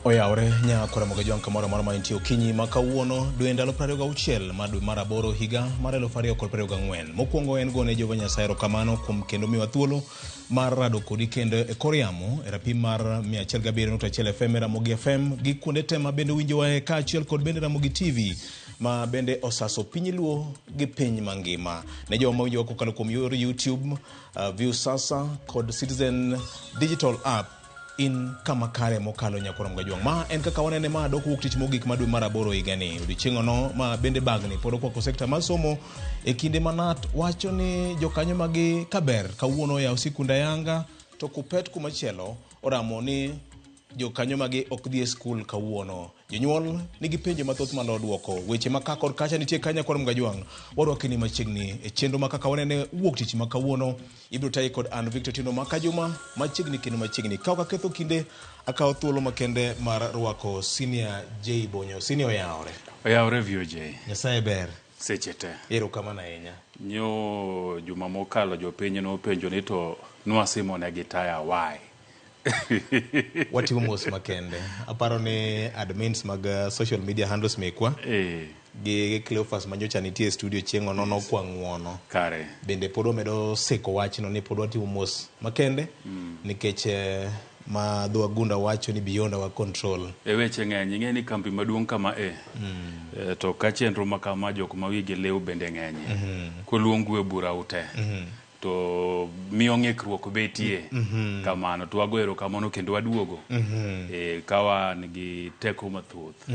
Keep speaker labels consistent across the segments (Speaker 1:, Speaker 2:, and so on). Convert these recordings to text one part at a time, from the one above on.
Speaker 1: Oyawre nya Ramogi Ajwang' kamoro amora ma intie okinyi ma kawuono dwe ndalo 26 mar dwe mar aboro higa mar 2024. Mokwongo en gone Jehova Nyasaye erokamano kuom kendo miwa thuolo mar rado kodi kendo e kor yamo e rapim mar 107.1 FM e Ramogi FM gi kuonde te ma bende winjowae kaachiel kod bende Ramogi TV ma bende osaso piny Luo gi piny mangima. Ne joma winjowa kokalo kuom yor YouTube, Viusasa kod Citizen Digital App in kama kare mokalo nyakwar Mgajwang'. Ma en kaka wanene ma dok wuok tich mogik ma dwe mar aboro higani. Odiochieng'ono ma bende bagni pod okwako sekta mar somo e kinde ma KNUT wacho ni jokanyo magi kaber kawuono oyawo sikunde ayanga to Kuppet kumachielo oramo ni jokanyo magi ok dhi e skul kawuono. Jonyuol nigi penjo mathoth malo duoko. Weche ma ka kod kacha nitie ka nyakwar Mgajwang'. Warwaki ni machiegni e chenro ma kaka wanene wuok tich ma kawuono. Ibiro tayi kod an Victor Tieno ma Kajuma machiegni kendo machiegni. Ka ok aketho kinde, akawo thuolo makende mar rwako Senior J Bonyo. Senior oyawore.
Speaker 2: Oyawore VOJ.
Speaker 1: Nyasaye ber.
Speaker 2: Seche te.
Speaker 1: Erokamano ahinya.
Speaker 2: Nyo juma mokalo jopiny nopenjo ni to nwasimonegi taya why?
Speaker 1: Watimo mos makende. Aparo ni admins mag social media handles mekwa gi Cleophas manyocha nitie e studio chieng' ono nokwa ng'uono.
Speaker 2: Kare.
Speaker 1: Bende pod wamedo seko wachno ni pod watimo mos makende nikech ma dho wagunda wacho ni beyond our control.
Speaker 2: E weche ng'eny, ing'e ni kambi maduong' kama e, to ka chenro ma kama jok ma wigi liw bende ng'enyie. Koluongu e bura ute, to miyo ng'ikruok betie kamano to wago erokamano kendo waduogo ka wan gi teko mathoth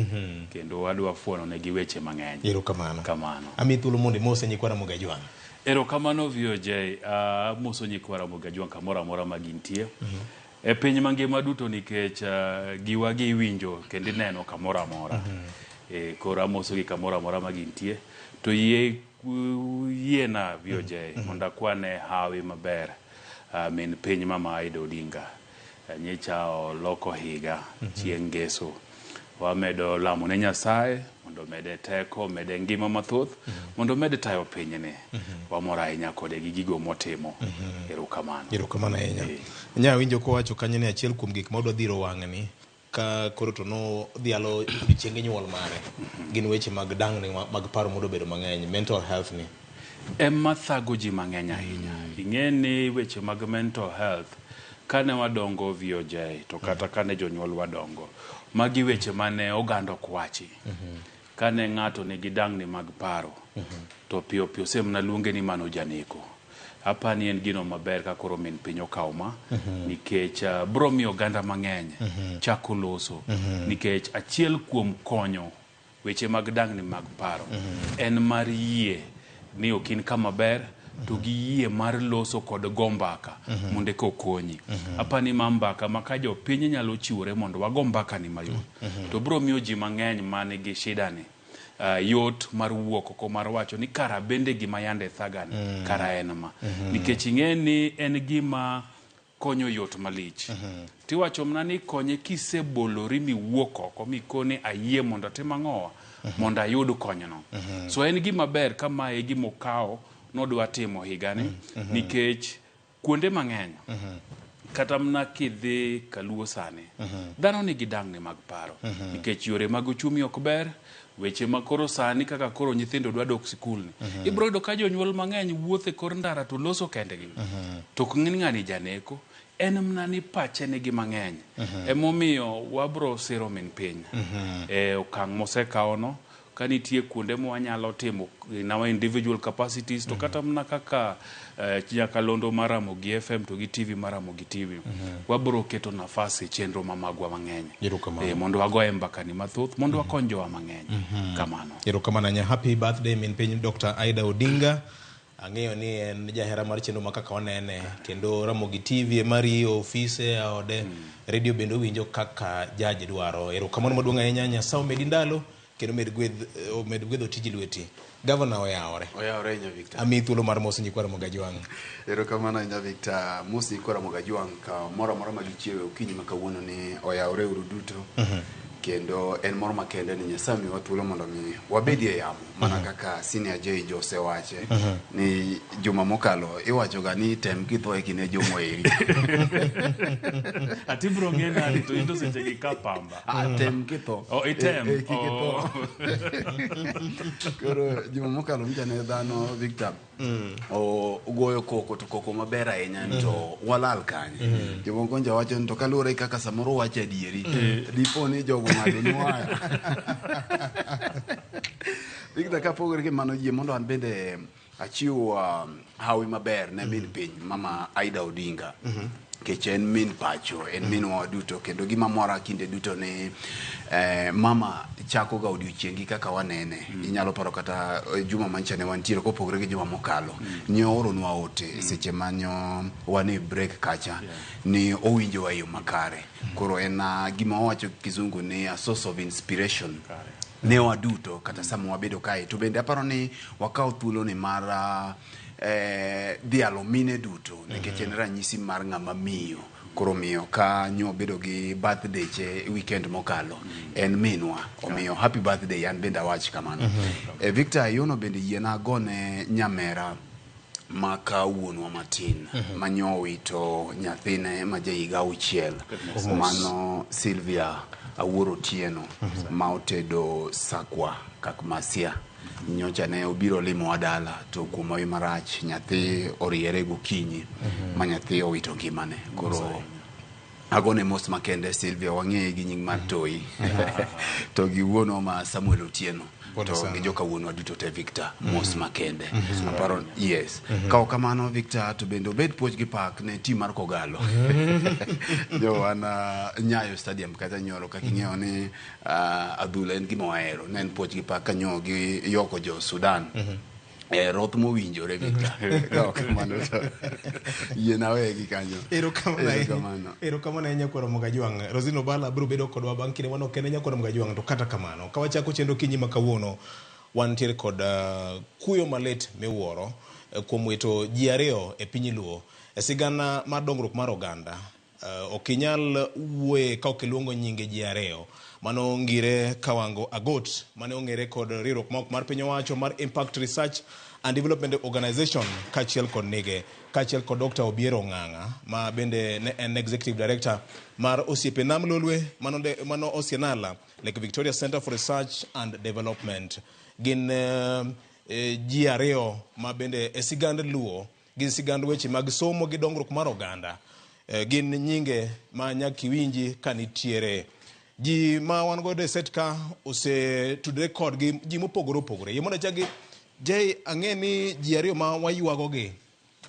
Speaker 2: kendo wadwa fuono negi weche mang'eny.
Speaker 1: Erokamano.
Speaker 2: Kamano.
Speaker 1: Amiyi thuolo mondo imose nyikwa Ramogi Ajwang'.
Speaker 2: Erokamano VOJ, amoso nyikwa Ramogi Ajwang' kamoro amora ma gintie e piny mangima duto nikech giwa gi iwinjo kendo ineno kamoro amora. Koro amosogi kamoro amora ma gintie to yie Yiena VOJ mondo akwane hawi maber min piny Mama Aida Odinga. Nyicha oloko higa chieng' ngeso. Wamedo lamo ne Nyasaye mondo omede teko, omede ngima mathoth, mondo omed tayo pinyni. Wamor ahinya kode gi gigo motimo. Erokamano.
Speaker 1: Erokamano ahinya. Nya winjo kowacho kanyo ni achiel kuom gik ma odwa dhiro wang'ni Ka koro to nodhialo odiechienge nyuol mare, gin weche mag dangni mag paro modo bedo mang'eny, mental health ni.
Speaker 2: Ema thago ji mang'eny ahinya. Ing'e ni weche mag mental health kane wadongo VOJ to kata kane jonyuolwa dongo, magi weche mane oganda ok wachi. Kane ng'ato nigi dangni mag paro, to piyo piyo osemna luonge ni mano janeko. Apani en gino maber ka koro min piny okawo ma nikech bro miyo oganda mang'eny chako loso nikech achiel kuom konyo weche mag dangni mag paro en mar yie ni ok in kama ber to gi yie mar loso kod go mbaka mondo eka okonyi. Apani ma mbaka ma ka jopiny nyalo chiwore mondo wago mbaka ni mayot to bro miyo ji mang'eny man gi shida ni yot mar wuok oko mar wacho ni kara bende gima yande thagani kara en ma. Nikech ing'e ni en gima konyo yot malich. Tiwacho mana ni konye kisebolori miwuok oko mikone ayie mondo atim ang'owa mondo ayud konyno. So en gima ber ka mae e gima okawo nodwa timo higani nikech kuonde mang'eny kata mana kidhi kaluo sani dhano nigi dangni mag paro nikech yore mag uchumi ok ber weche ma koro sani kaka koro nyithindo dwa dok sikul ni ibro yudo ka jonyuol mang'eny wuotho e kor ndara to loso kendgi to ok ng'e ni ng'ani janeko en mana ni pache nigi mang'eny emomiyo wabro siro min piny e okang' mosekawono ka nitie kuonde ma wanyalo timo in our individual capacities to kata mana kaka nyakalondo mar Ramogi FM to gi TV mar Ramogi TV wabro keto nafas e chenro ma magwa mang'eny
Speaker 1: Erokamano.
Speaker 2: Mondo wagoye mbakani mathoth mondo wakony jowa mang'eny kamano.
Speaker 1: Erokamano ahinya. Happy birthday min piny Dr. Aida Odinga. Ang'eyo ni en jahera mar chenro ma kaka wanene kendo Ramogi TV ema riyo ofise e ode radio bende owinjo kaka judge dwaro. Erokamano maduong' ahinya. Nyasaye omedi ndalo kendo omed gwedh omed gwedho tiji lweti. Governor oyawore.
Speaker 3: Oyawore ahinya Victor.
Speaker 1: Amiyi thuolo mar moso nyikwa Ramogi Ajwang'.
Speaker 3: Erokamano ahinya Victor. Amos nyikwa Ramogi Ajwang' kamoro amora ma gichiewe okinyi ma kawuono ni oyawore uru duto. Kendo en mor makende ni Nyasaye omiwa thuolo mondo mi wabedie e yamo mana kaka Senior J Jose wache ni juma mokalo iwachoga ni tem kitho e kine juma eri.
Speaker 2: Ati bro ng'e nadi to in to seche gi ka pamba.
Speaker 3: Ah, tem kitho.
Speaker 2: Oh, item.
Speaker 3: Eh, eh, kik itho.
Speaker 2: Oh.
Speaker 3: Koro juma mokalo nyicha ne dhano Victor ogoyo koko to koko maber ahinya ni to walal kanye. Jomoko nja wacho ni to kaluwore gi kaka samoro wacho adieri dipo ni jogo ng'ado ni waya. Victor, kapogore gi mano yie mondo an bende achiw hawi maber ne min piny mama Aida Odinga. Nikech en min pacho, en minwa duto kendo gima mora kinde duto ni mama chako ga odiochiengi kaka wanene. Inyalo paro kata juma mancha ne wantiere kopogore gi juma mokalo. Ne ooronwa ote seche manyo wan e break kacha ni owinjowa e yo makare. Koro en gima wawacho gi kizungu ni a source of inspiration. Ne waduto kata sama wabedo kae to bende aparo ni wakawo thuolo ni mar dhialo mine duto nikech en ranyisi mar ng'ama miyo. Koro miyo ka nyo bedo gi birthday che weekend mokalo en minwa omiyo happy birthday an bende awach kamano. Victor yono bende yiena gone nyamera maka wuonwa matin manyo owito nyathine ma ja higa 6 mano Sylvia Awuor Otieno ma otedo Sakwa Kakmasia. Nyocha ne obiro limowa dala to kuom hawi marach nyathi oriere gokinyi ma nyathi owito ngimane. Koro agone mos makende Sylvia, wang'eye gi nying mar Toi to gi wuonwa ma Samuel Otieno to gi joka wuonwa duto te Victor mos makende. Aparo yes. Ka ok kamano Victor to bende obed puoch gi pak ne team mar Kogalo. Jo wan Nyayo Stadium kata nyoro kaka ing'eyo ni adhula en gima wahero. Ne en puoch gi pak kanyo gi yoko jo Sudan. Roth mowinjore Victor. Ka ok kamano to yiena weye gi kanyo.
Speaker 1: Erokamano ahinya.
Speaker 3: Erokamano.
Speaker 1: Erokamano ahinya kwaro Mogajwang'. Rosino Bala biro bedo kodwa bang' kinde manok kende nyakwaro Mogajwang'. To kata kamano, ka wachako chenro kinyi ma kawuono, wantiere kod kuyo malit miwuoro kuom wito ji ariyo e piny Luo. E sigana mar dongruok mar oganda, ok inyal wuoye ka ok iluongo nyinge ji ariyo. Mano Ngire Kawango Agot, mane ong'ere kod riwruok ma ok mar piny owacho mar Impact Research and Development Organization kaachiel kod Nige, kaachiel kod Dr. Obiero Ng'ang'a, ma bende ne en Executive Director mar Osiepe Nam Lolwe, mano Osienala, Lake Victoria Center for Research and Development. Gin ji ariyo ma bende e sigand Luo, gin sigand weche mag somo gi dongruok mar oganda. Gin nyinge ma nyaka iwinji ka nitiere. Ji ma wan godo e set ka osetudore kodgi ji mopogore opogore. Yie mondo achak gi Jay, ang'e ni ji ariyo ma waywago gi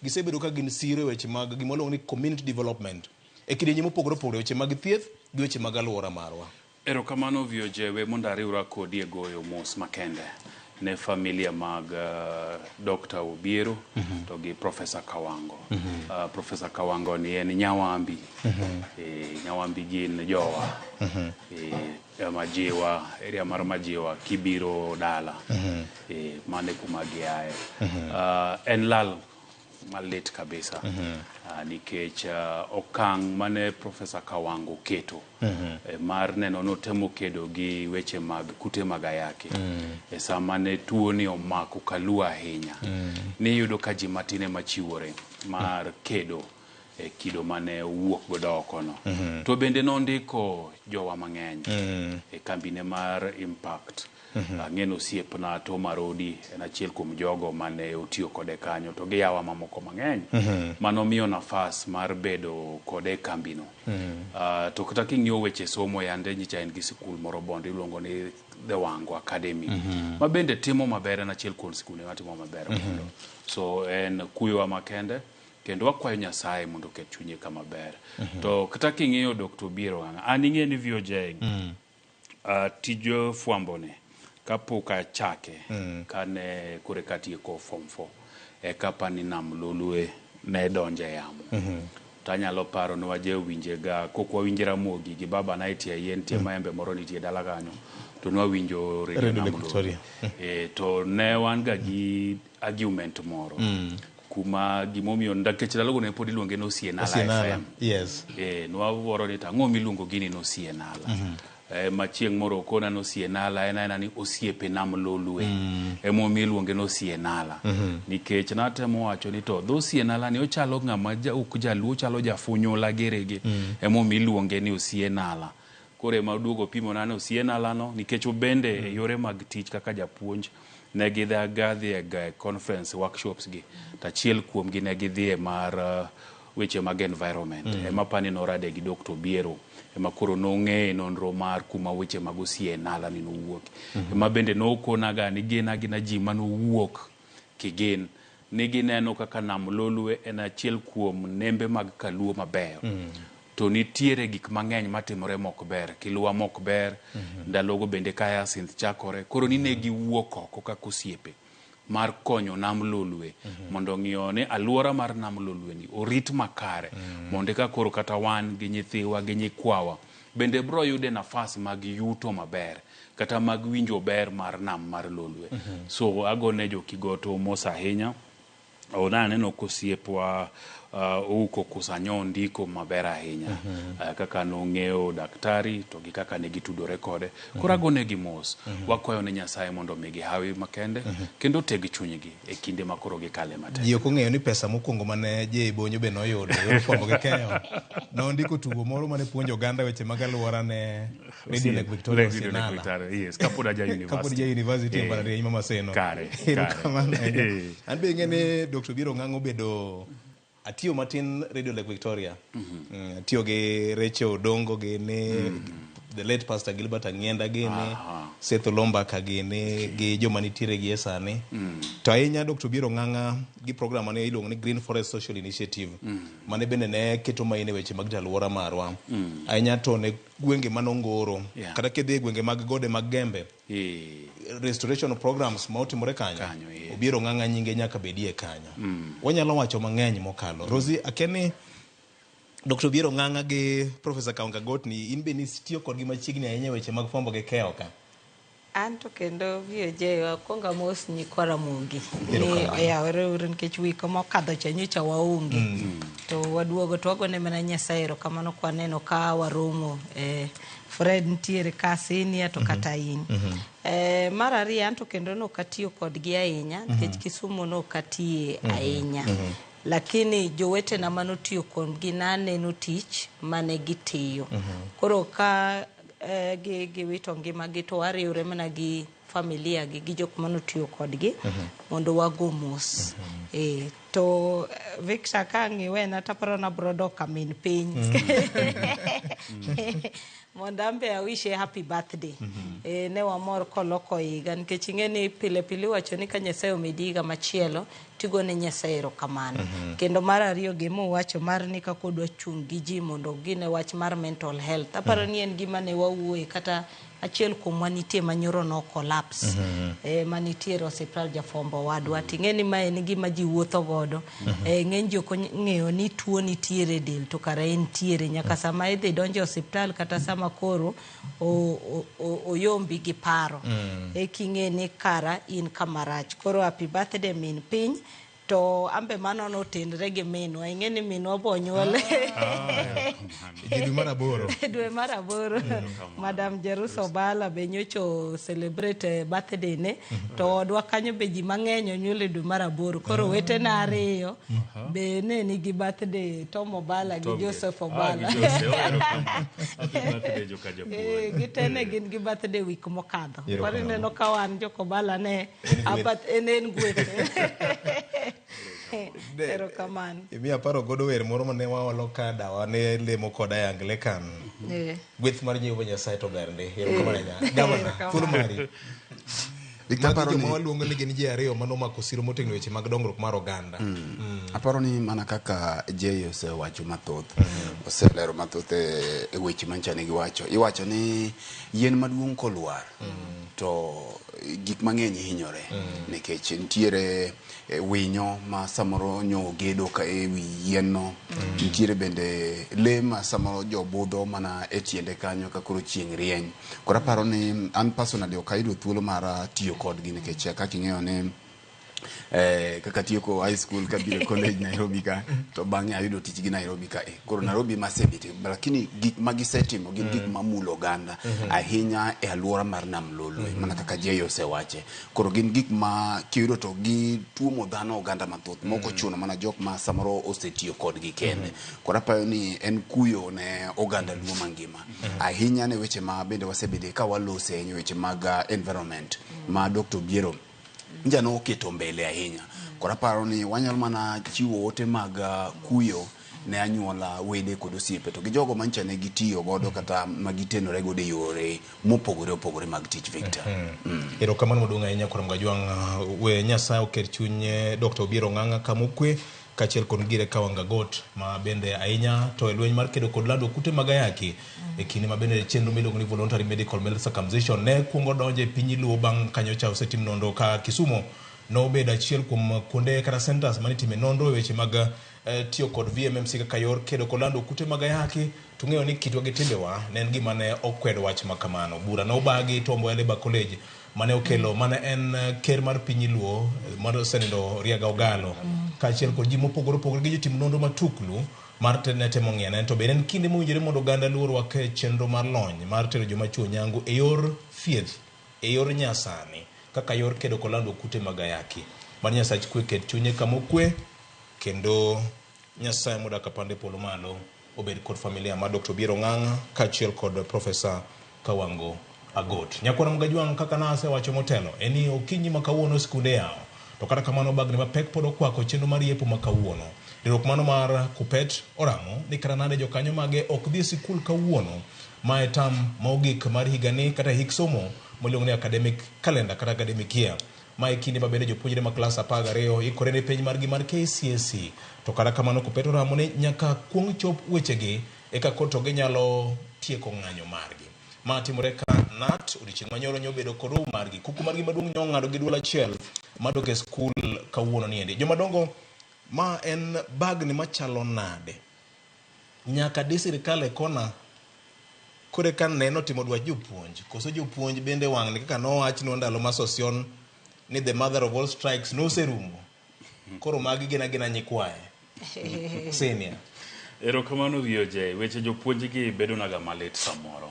Speaker 1: gisebedo ka gin siro e weche mag gima waluongo ni community development e kidienje mopogore opogore, weche mag thieth gi weche mag alwora marwa.
Speaker 2: Erokamano VOJ, we mondo ariwra kodi e goyo mos makende ne familia mag Dr. Obiero to gi Professor Kawango. Professor Kawango ni en Nyawambi. Nyawambi gin jowa. Majiwa, area mar Majiwa kibiro dala. Mano e kuma giaye. En lal malit kabisa. Nikech okang' mane Professor Kawango keto mar neno notemo kedo gi weche mag kute mag ayaki e sama ne tuo ni omako Kaluo ahinya. Niyudo ka ji matin ema chiwore mar kedo e kido mane owuok godo oko no. To bende nondiko jowa mang'eny e kambine mar Impact. Ang'e osiepna Tom Arodi en achiel kuom jogo mane otiyo kode kanyo to gi yawa mamoko mang'eny manomiyo nafas mar bedo kode e kambino. To kata king'iyo weche somo yande nyicha en gi sikul moro bondo iluongo ni The Wango Academy ma bende timo maber, en achiel kuom sikunde matimo maber bondo. So en kuyowa makende kendo wakwayo Nyasaye mondo oket chunye kama ber. To kata king'iyo Dr. Obiero Ng'ang'a, an ing'e ni VOJ tij fwambo ni kapok achake kane kore katieko form 4 eka apani Nam Lolwe ne donjo e yamo. To anyalo paro ni wajewinje ga kok wawinje Ramogi gi baba na e tie yien tie maembe moro nitie dala kanyo to nwawinjo Radio
Speaker 1: Radio
Speaker 2: Nam
Speaker 1: Lake
Speaker 2: Lolwe.
Speaker 1: Victoria.
Speaker 2: To ne wan ga gi argument moro kuma gimomiyo nikech ndalogo ne pod iluonge ni Osienala
Speaker 1: Osienala.
Speaker 2: FM.
Speaker 1: Yes.
Speaker 2: Nwawuoro ni to ang'o miluongo gini ni Osienala. Ma chieng' moro okona ni Osienala en aena ni osiepe nam Lolwe. Emomiyo iluonge ni Osienala. Nikech natemo wacho ni to dho Osienala ni ochalo ng'ama ja, ok jaluo, ochalo jafunyula gerege. Emomiyo iluonge ni Osienala. Koro ema oduogo opimona ni Osienala no, nikech obende e yore mag tich kaka japuonj, ne gidhaga dhi e conference workshops gi. To achiel kuomgi ne gidhie mar weche mag environment. Ema apani norade gi Dr. Obiero. Ema koro nong'eye nonro mar kuma weche mag Osienala ni nowuok. Ema bende nokonaga ni gin agina ji manowuok kigin. Ni gineno kaka nam Lolwe en achiel kuom nembe mag kaluo mabeyo. To nitiere gik mang'eny matimore mok ber, kilwa mok ber, ndalogo bende ka hyacinth chakore. Koro ni ne giwuok oko kaka osiepe mar konyo nam Lolwe mondo ong'iyo ni aluora mar nam Lolwe ni orit makare mondo eka koro kata wan gi nyithiwa gi nyikwawa bende bro yude nafas mag yuto maber kata mag winjo ber mar nam mar Lolwe. So agone jo Kigoto mos ahinya. Ona aneno kosiepwa Ouko Kusanyo ndiko maber ahinya kaka nong'eyo daktari to gi kaka ne gitudore kode. Koro agonegi mos. Wakwayo ne Nyasaye mondo omigi hawi makende kendo oteg chunygi e kinde ma koro gikale matek.
Speaker 1: Ji ok ong'eyo ni pesa mokwongo mane J Bonyo be noyudo e yor fwambo gi keyo. Nondiko tugo moro mane puonjo oganda weche mag alwora ne Radio Lake Victoria
Speaker 2: Radio Lake
Speaker 1: Osienala.
Speaker 2: Victoria, yes, kapod aja university.
Speaker 1: Kapod ja university e mbalariany ma Maseno.
Speaker 2: Kare, kare.
Speaker 1: Erokamano ahinya. An be ing'e ni Dr. Obiero Ng'ang'o obedo atiyo matin Radio Lake Victoria. Atiyo gi Rachel Odongo gini, the late Pastor Gilbert Ang'ienda gini, Seth Olombaka gini, gi joma nitiere gi e sani. To ahinya Dr. Obiero Ng'ang'a gi program mane iluongo ni Green Forest Social Initiative, mane bende ne keto maino e weche mag alwora marwa. Ahinya to ne gwenge manongoro, kata kidhi e gwenge mag gode mag Gembe, restoration programs ma otimore kanyo,
Speaker 2: Kanyo, yes.
Speaker 1: Obiero Ng'ang'a nyinge nyaka bedie kanyo. Wanyalo wacho mang'eny mokalo. Rosie, akia ni Dr. Obiero Ng'ang'a gi Professor Kaonga Gotni, in be nitiyo kodgi machiegni ahinya e weche mag fwambo gi keyo ka?
Speaker 4: An to kendo VOJ akwongo amos nyikwa Ramogi ni
Speaker 1: Erokamano.
Speaker 4: oyawore uru nikech wik mokadho cha nyocha waonge. To waduogo to wagone mana Nyasaye erokamano kwaneno ka waromo. Fred nitiere ka senior to kata in. Mar ariyo an to kendo nok atiyo kodgi ahinya nikech Kisumu nok atiye ahinya. Lakini jowetena manotiyo kodgi naneno tich mane gitiyo. Koro ka giwito ngimagi to wariwre mana gi familia gi jok manotiyo kodgi mondo wago mos. To Victor ka ng'iwena taparo na bro dok ka min piny. Mondo an be awishe happy birthday. Ne wamor koloko higa nikech ing'e ni pile pile iwacho ni ka Nyasaye omedi higa machielo tigone Nyasaye erokamano. Kendo mar ariyo gima uwacho mar ni kaka odwa chung' gi ji mondo gine wach mar mental health. Aparo ni en gima ne wawuoye kata achiel kuomwa nitie manyoro no collapse. Manitiere osiptal jafwambo wadwa. Ting'e ni ma en gima ji wuotho godo. Ng'eny ji ok ong'eyo ni tuo nitiere e del to kara entiere nyaka sama idhi donjo e osiptal kata sama koro oyombi gi paro. Eka ing'e ni kara in kama rach. Koro happy birthday min piny. To ambe mano notenre gi minwa. Ing'e ni minwa bo onyuol
Speaker 1: E dwe mar aboro.
Speaker 4: Dwe mar aboro. Madam Jerusa Obala be nyocho celebrate birthday ne. To odwa kanyo be ji mang'eny onyuol e dwe mar aboro. Koro wetena ariyo be ne nigi birthday, Tom Obala gi Joseph Obala.
Speaker 2: Gi Joseph, erokamano. Happy birthday joka japuonj.
Speaker 4: Gite ne gin gi birthday week mokadho. Koro
Speaker 1: Erokamano.
Speaker 4: ineno ka wan jok Obala ne
Speaker 1: En gweth.
Speaker 4: En gweth. Erokamano.
Speaker 1: Imiya aparo godo wer moro mane waolo ka dawa ne lemo koda e Anglican. Gweth mar Jehova Nyasaye to ber ndi. Erokamano ahinya. Gavana, thuolo mari.
Speaker 3: Victor,
Speaker 1: Magi
Speaker 3: aparo
Speaker 1: joma
Speaker 3: ni-
Speaker 1: waluongo ni gin ji ariyo manomako siro motegno weche mag dongruok mar oganda.
Speaker 3: Aparo ni mana kaka Jay osewacho mathoth, oselero mathoth e weche mancha ne giwacho. Iwacho ni yien maduong' kolwar to gik mang'eny hinyore nikech nitiere winyo ma samoro nyo gedo ka e wi yien no, nitiere bende lee ma samoro jobudho mana e tiende kanyo ka koro chieng' rieny. Koro aparo ni an personally ok ayudo thuolo mar tiyo kodgi nikech kaka ing'eyo ni Kaka tieko high school kabiro e college Nairobi ka, to bang'e ayudo tich gi Nairobi ka. Koro Nairobi masebete, lakini gik ma gisetimo gin gik mamulo oganda ahinya e alwora mar Nam Lolwe, mana kaka Jay osewache. Koro gin gik ma kiyudo to gituomo dhano, oganda mathoth, mok ochuno mana jok ma samoro osetiyo kodgi kende. Koro apayo ni en kuyo ne oganda Luo mangima ahinya ne weche ma bende wasebede ka walose ahinya, weche mag environment ma Dr. Obiero nja noketo mbele ahinya. Koro aparo ni wanyalo mana chiwo ote mag kuyo ne anyuola, wede kod osiepe, to gi jogo mancha ne gitiyo godo kata ma gitenore godo e yore mopogore opogore mag tich, Victor.
Speaker 1: Erokamano maduong' ahinya kuom Gajwang'. We Nyasaye oket chuny Dr. Obiero Ng'ang'a kama okwe, kaachiel kod Ngire Kawangagot ma bende ahinya to e lweny mar kedo kod lando kute mag ayaki e kinde ma bende chenro miluongo ni voluntary medical male circumcision ne kuongo donjo e piny Luo bang' kanyocha osetim nonro ka Kisumu nobedo achiel kuom kuonde kata centers manitime nonro e weche mag tiyo kod VMMC kaka yor kedo kod lando kute mag ayaki. To ng'eyo ni kitwa gi timbewa ne en gima ne okwedo wach ma kamano. Bura ne obagi Tom Mboya Labour College mane okelo mane en ker mar piny Luo mar osenindo Riaga Ogalo, kaachiel kod ji mopogore opogore gi jotim nonro matuklu mar ne temo ng'iyo ne to bende en kinde mowinjore mondo oganda Luo orwak e chenro mar lony mar tero joma chuo nyangu e yor thieth, e yor nyasani, kaka yor kedo kod lando kute mag ayaki. Mar Nyasach kwe ket chunye kama okwe, kendo Nyasaye modak apande polo malo obed kod familia mar Dr. Obiero Ng'ang'a kaachiel kod Profesa Kawango Agot. Nyakwara Mgajwang', kaka nasewacho motelo, en ni okinyi ma kawuono skunde yawo. To kata kamano bagni mapek pod okwako chenro mar yepo ma kawuono. Riwruok mano mar Kuppet oramo ni kata nade jokanyo mage ok dhi e sikul kawuono, ma e tam ma ogik mar higani kata hik somo miluongo ni academic calendar kata academic year. Ma e kinde ma bende jopuonjre ma klas 12 ikore ne penj margi mar KCSE. To kata kamano Kuppet oramo ni nyaka kuong chop wechegi eka koro to ginyalo tieko ng'anyo margi. Ma timore ka KNUT odiochieng' manyoro nyobedo kod romo margi. Kuku margi maduong' nyong'ado gi duol achiel madok e skul kawuono niendi. Jomadongo, ma en bagni machalo nade? Nyaka di sirikal e kona kore ka neno timo dwach jopuonj, koso jopuonj bende wang'ni kaka nowachnwa ndalo ma Sosion ni the mother of all strikes noserumo. Koro magi gin agina nyikwaye. Senior.
Speaker 2: Erokamano VOJ. Weche jopuonj gi bedo naga malit samoro.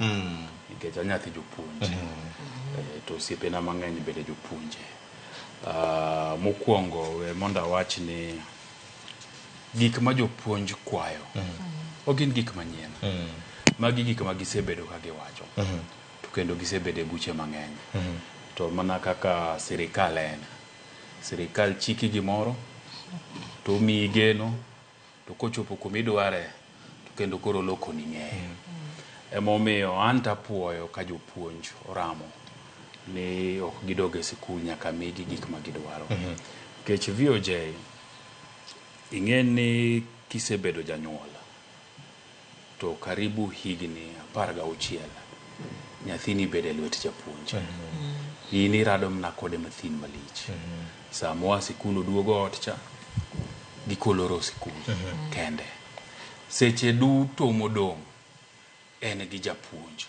Speaker 2: Nikech anyathi jopuonj. To osiepena mang'eny bende jopuonje. Mokwongo we mondo awach ni gik ma jopuonj kwayo ok gin gik manyien. Magi gik ma gisebedo ka giwacho. To kendo gisebedo e buche mang'eny. To mana kaka sirikal en. Sirikal chiki gimoro to omiyi geno, to kochopo kumidware to kendo koro olokoni ng'eye. Emomiyo an tapuoyo ka jopuonj oramo ni ok gidog e sikul nyaka migi gik ma gidwaro. Nikech VOJ, ing'e ni kisebedo janyuol to karibu higni 16 nyathini bedo e lwet japuonj. In irado mana kode mathin malich. Sama oa sikul oduogo ot cha, gikoloro sikul kende. Seche duto modong' en gi japuonj.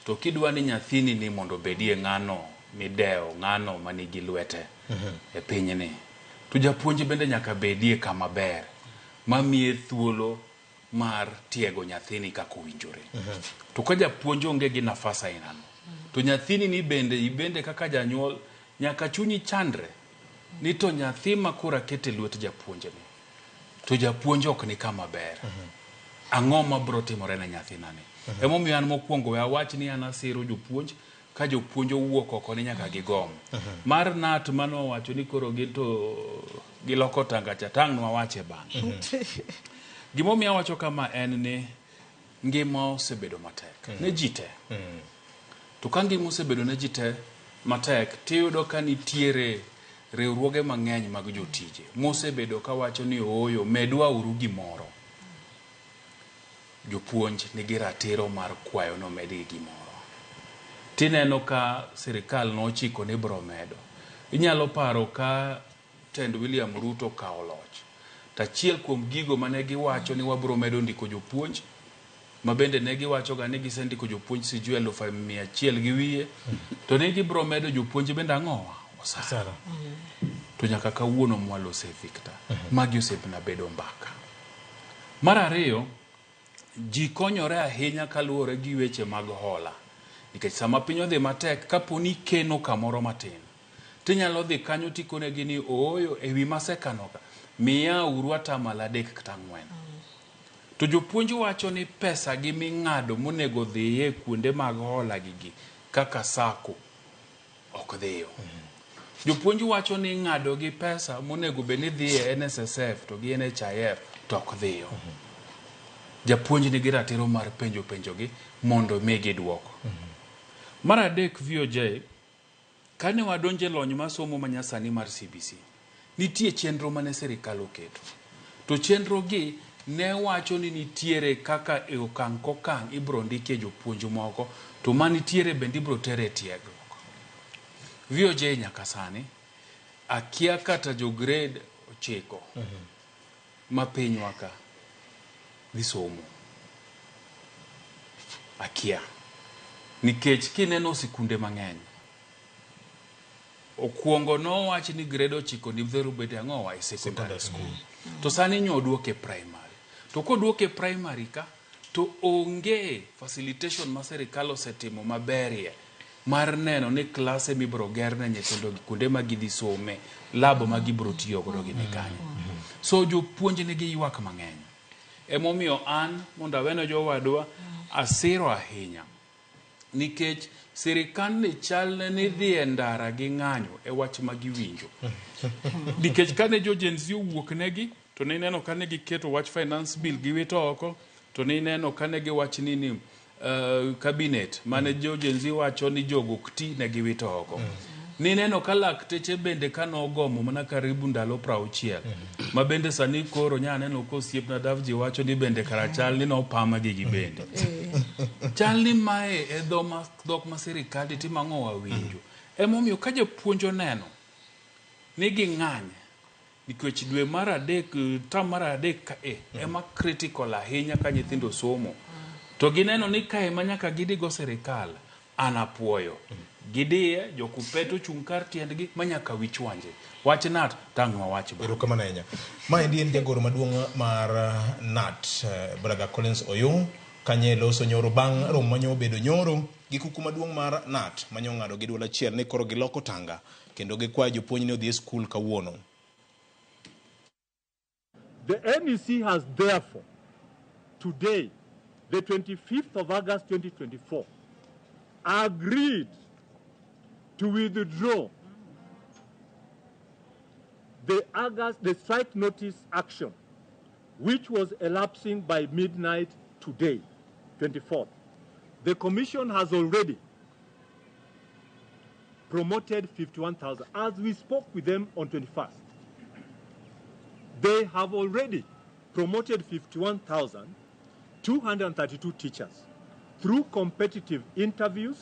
Speaker 2: To kidwa ni nyathini ni mondo obedie ng'ano midewo, ng'ano manigi lwete e pinyni, to japuonj bende nyaka bedie kama ber mamiye thuolo mar tiego nyathini kaka owinjore. To ka japuonj onge gi nafas ainano, to nyathini ni bende ibende kaka janyuol nyaka chunyi chandre ni to nyathi ma koro aketo e lwet japuonjni, to japuonj ok ni kama ber. Ang'o mabiro timore ne nyathinani? Emomiyo an mokwongo we awach ni an asiro jopuonj ka jopuonj owuok oko ni nyaka gigom. Mar KNUT manowacho ni koro gin to giloko tanga cha, tang' nwawache bang'e. Gimomiyo awacho kama en ni ngima osebedo matek ne ji te. To ka ngima osebedo ne ji te matek, tiyudo ka nitiere riwruoge mang'eny mag jotije mosebedo kawacho ni ooyo, medwa uru gimoro. Jopuonj nigi ratiro mar kwayo ni omedgi gimoro. Tineno ka sirikal nochiko ni bro medo. Inyalo paro ka tend William Ruto okawo loch, to achiel kuom gigo mane giwacho ni wabro medo ndiko jopuonj, ma bende ne giwacho ga ni gisendiko jopuonj sijui 100,000 gi wiye, to ne gibro medo jopuonj bende ang'owa? Osara. To nyaka kawuono mwalose Victor, magi osebna bedo mbaka. Mar ariyo, ji konyore ahinya kaluwore gi weche mag hola. Nikech sama piny odhi matek, kapo ni ikeno kamoro matin, tinyalo dhi kanyo tikonegi ni ooyo ewi masekano ka, miya uru atamalo 3 kata 4. To jopuonj wacho ni pesa gi ming'ado monego dhiye kuonde mag hola gigi kaka sako ok dhiyo. Jopuonj wacho ni ng'ado gi pesa monego bed ni dhiye NSSF to gi NHIF to ok dhiyo. Japuonj nigi ratiro mar penjo penjogi mondo migi duoko. Mar adek VOJ, kane wadonjo e lony mar somo manyasani mar CBC, nitie chenro mane sirikal oketo. To chenro gi ne wacho ni nitiere kaka e okang' kokang' ibro ndikie jopuonj moko, to manitiere bende ibro tere e tiegruok. VOJ nyaka sani, akia kata jo grade 9 ma pinywa ka dhi somo. Akia. Nikech kineno sikunde mang'eny, okuongo nowach ni grade 9 ni biro bedo ang'owa e secondary school. To sani nyo oduoke e primary. To koduoke e primary ka, to onge facilitation ma sirikal osetimo maberie mar neno ni klase mibiro ger ne nyithindo gi kuonde ma gidhi some, lab ma gibiro tiyo godo gini kanyo. So jopuonj nigi ywak mang'eny. Emomiyo an mondo awene jowadwa asiro ahinya. Nikech sirikandni chalne ni dhi e ndara gi ng'anyo e wach ma giwinjo. Nikech kane jo Gen Z owuok negi, to nineno kane giketo wach finance bill giwito oko, to nineno kane giwach ni cabinet mane jo Gen Z wacho ni jogo ok ti ne giwito oko. Nineno ka lakteche bende kanogomo mana karibu ndalo 60 ma bende sani koro nya neno ka osiepna Davji wacho ni bende kara chal ni nopamagi gi bende. Chal ni mae e dhok ma sirikal timo ang'o wawinjo. Emomiyo ka japuonj oneno ni ging'any nikech dwe mar 3, term mar 3 ka e ema critical ahinya ka nyithindo somo. To gineno ni kae ma nyaka gidigo sirikal, an apuoyo. Gidiye, jokupet ochung' kar tiendgi ma nyaka wich wanje. Wach NAT, tang' wawach ba.
Speaker 1: Erokamano ahinya. Maendi en jagoro maduong' mar NAT, Brother Collins Oyuu, kanye loso nyoro bang' romo manyo obedo nyoro gi kuku maduong' mar NAT manyo ng'ado gi duol achiel ni koro giloko tanga kendo gikwayo jopuonj ni odhi e skul kawuono.
Speaker 5: The NEC has therefore, today, the 25th of August 2024, agreed to withdraw the strike notice action, which was elapsing by midnight today, 24th. The Commission has already promoted 51,000. As we spoke with them on 21st, they have already promoted 51,232 teachers through competitive interviews,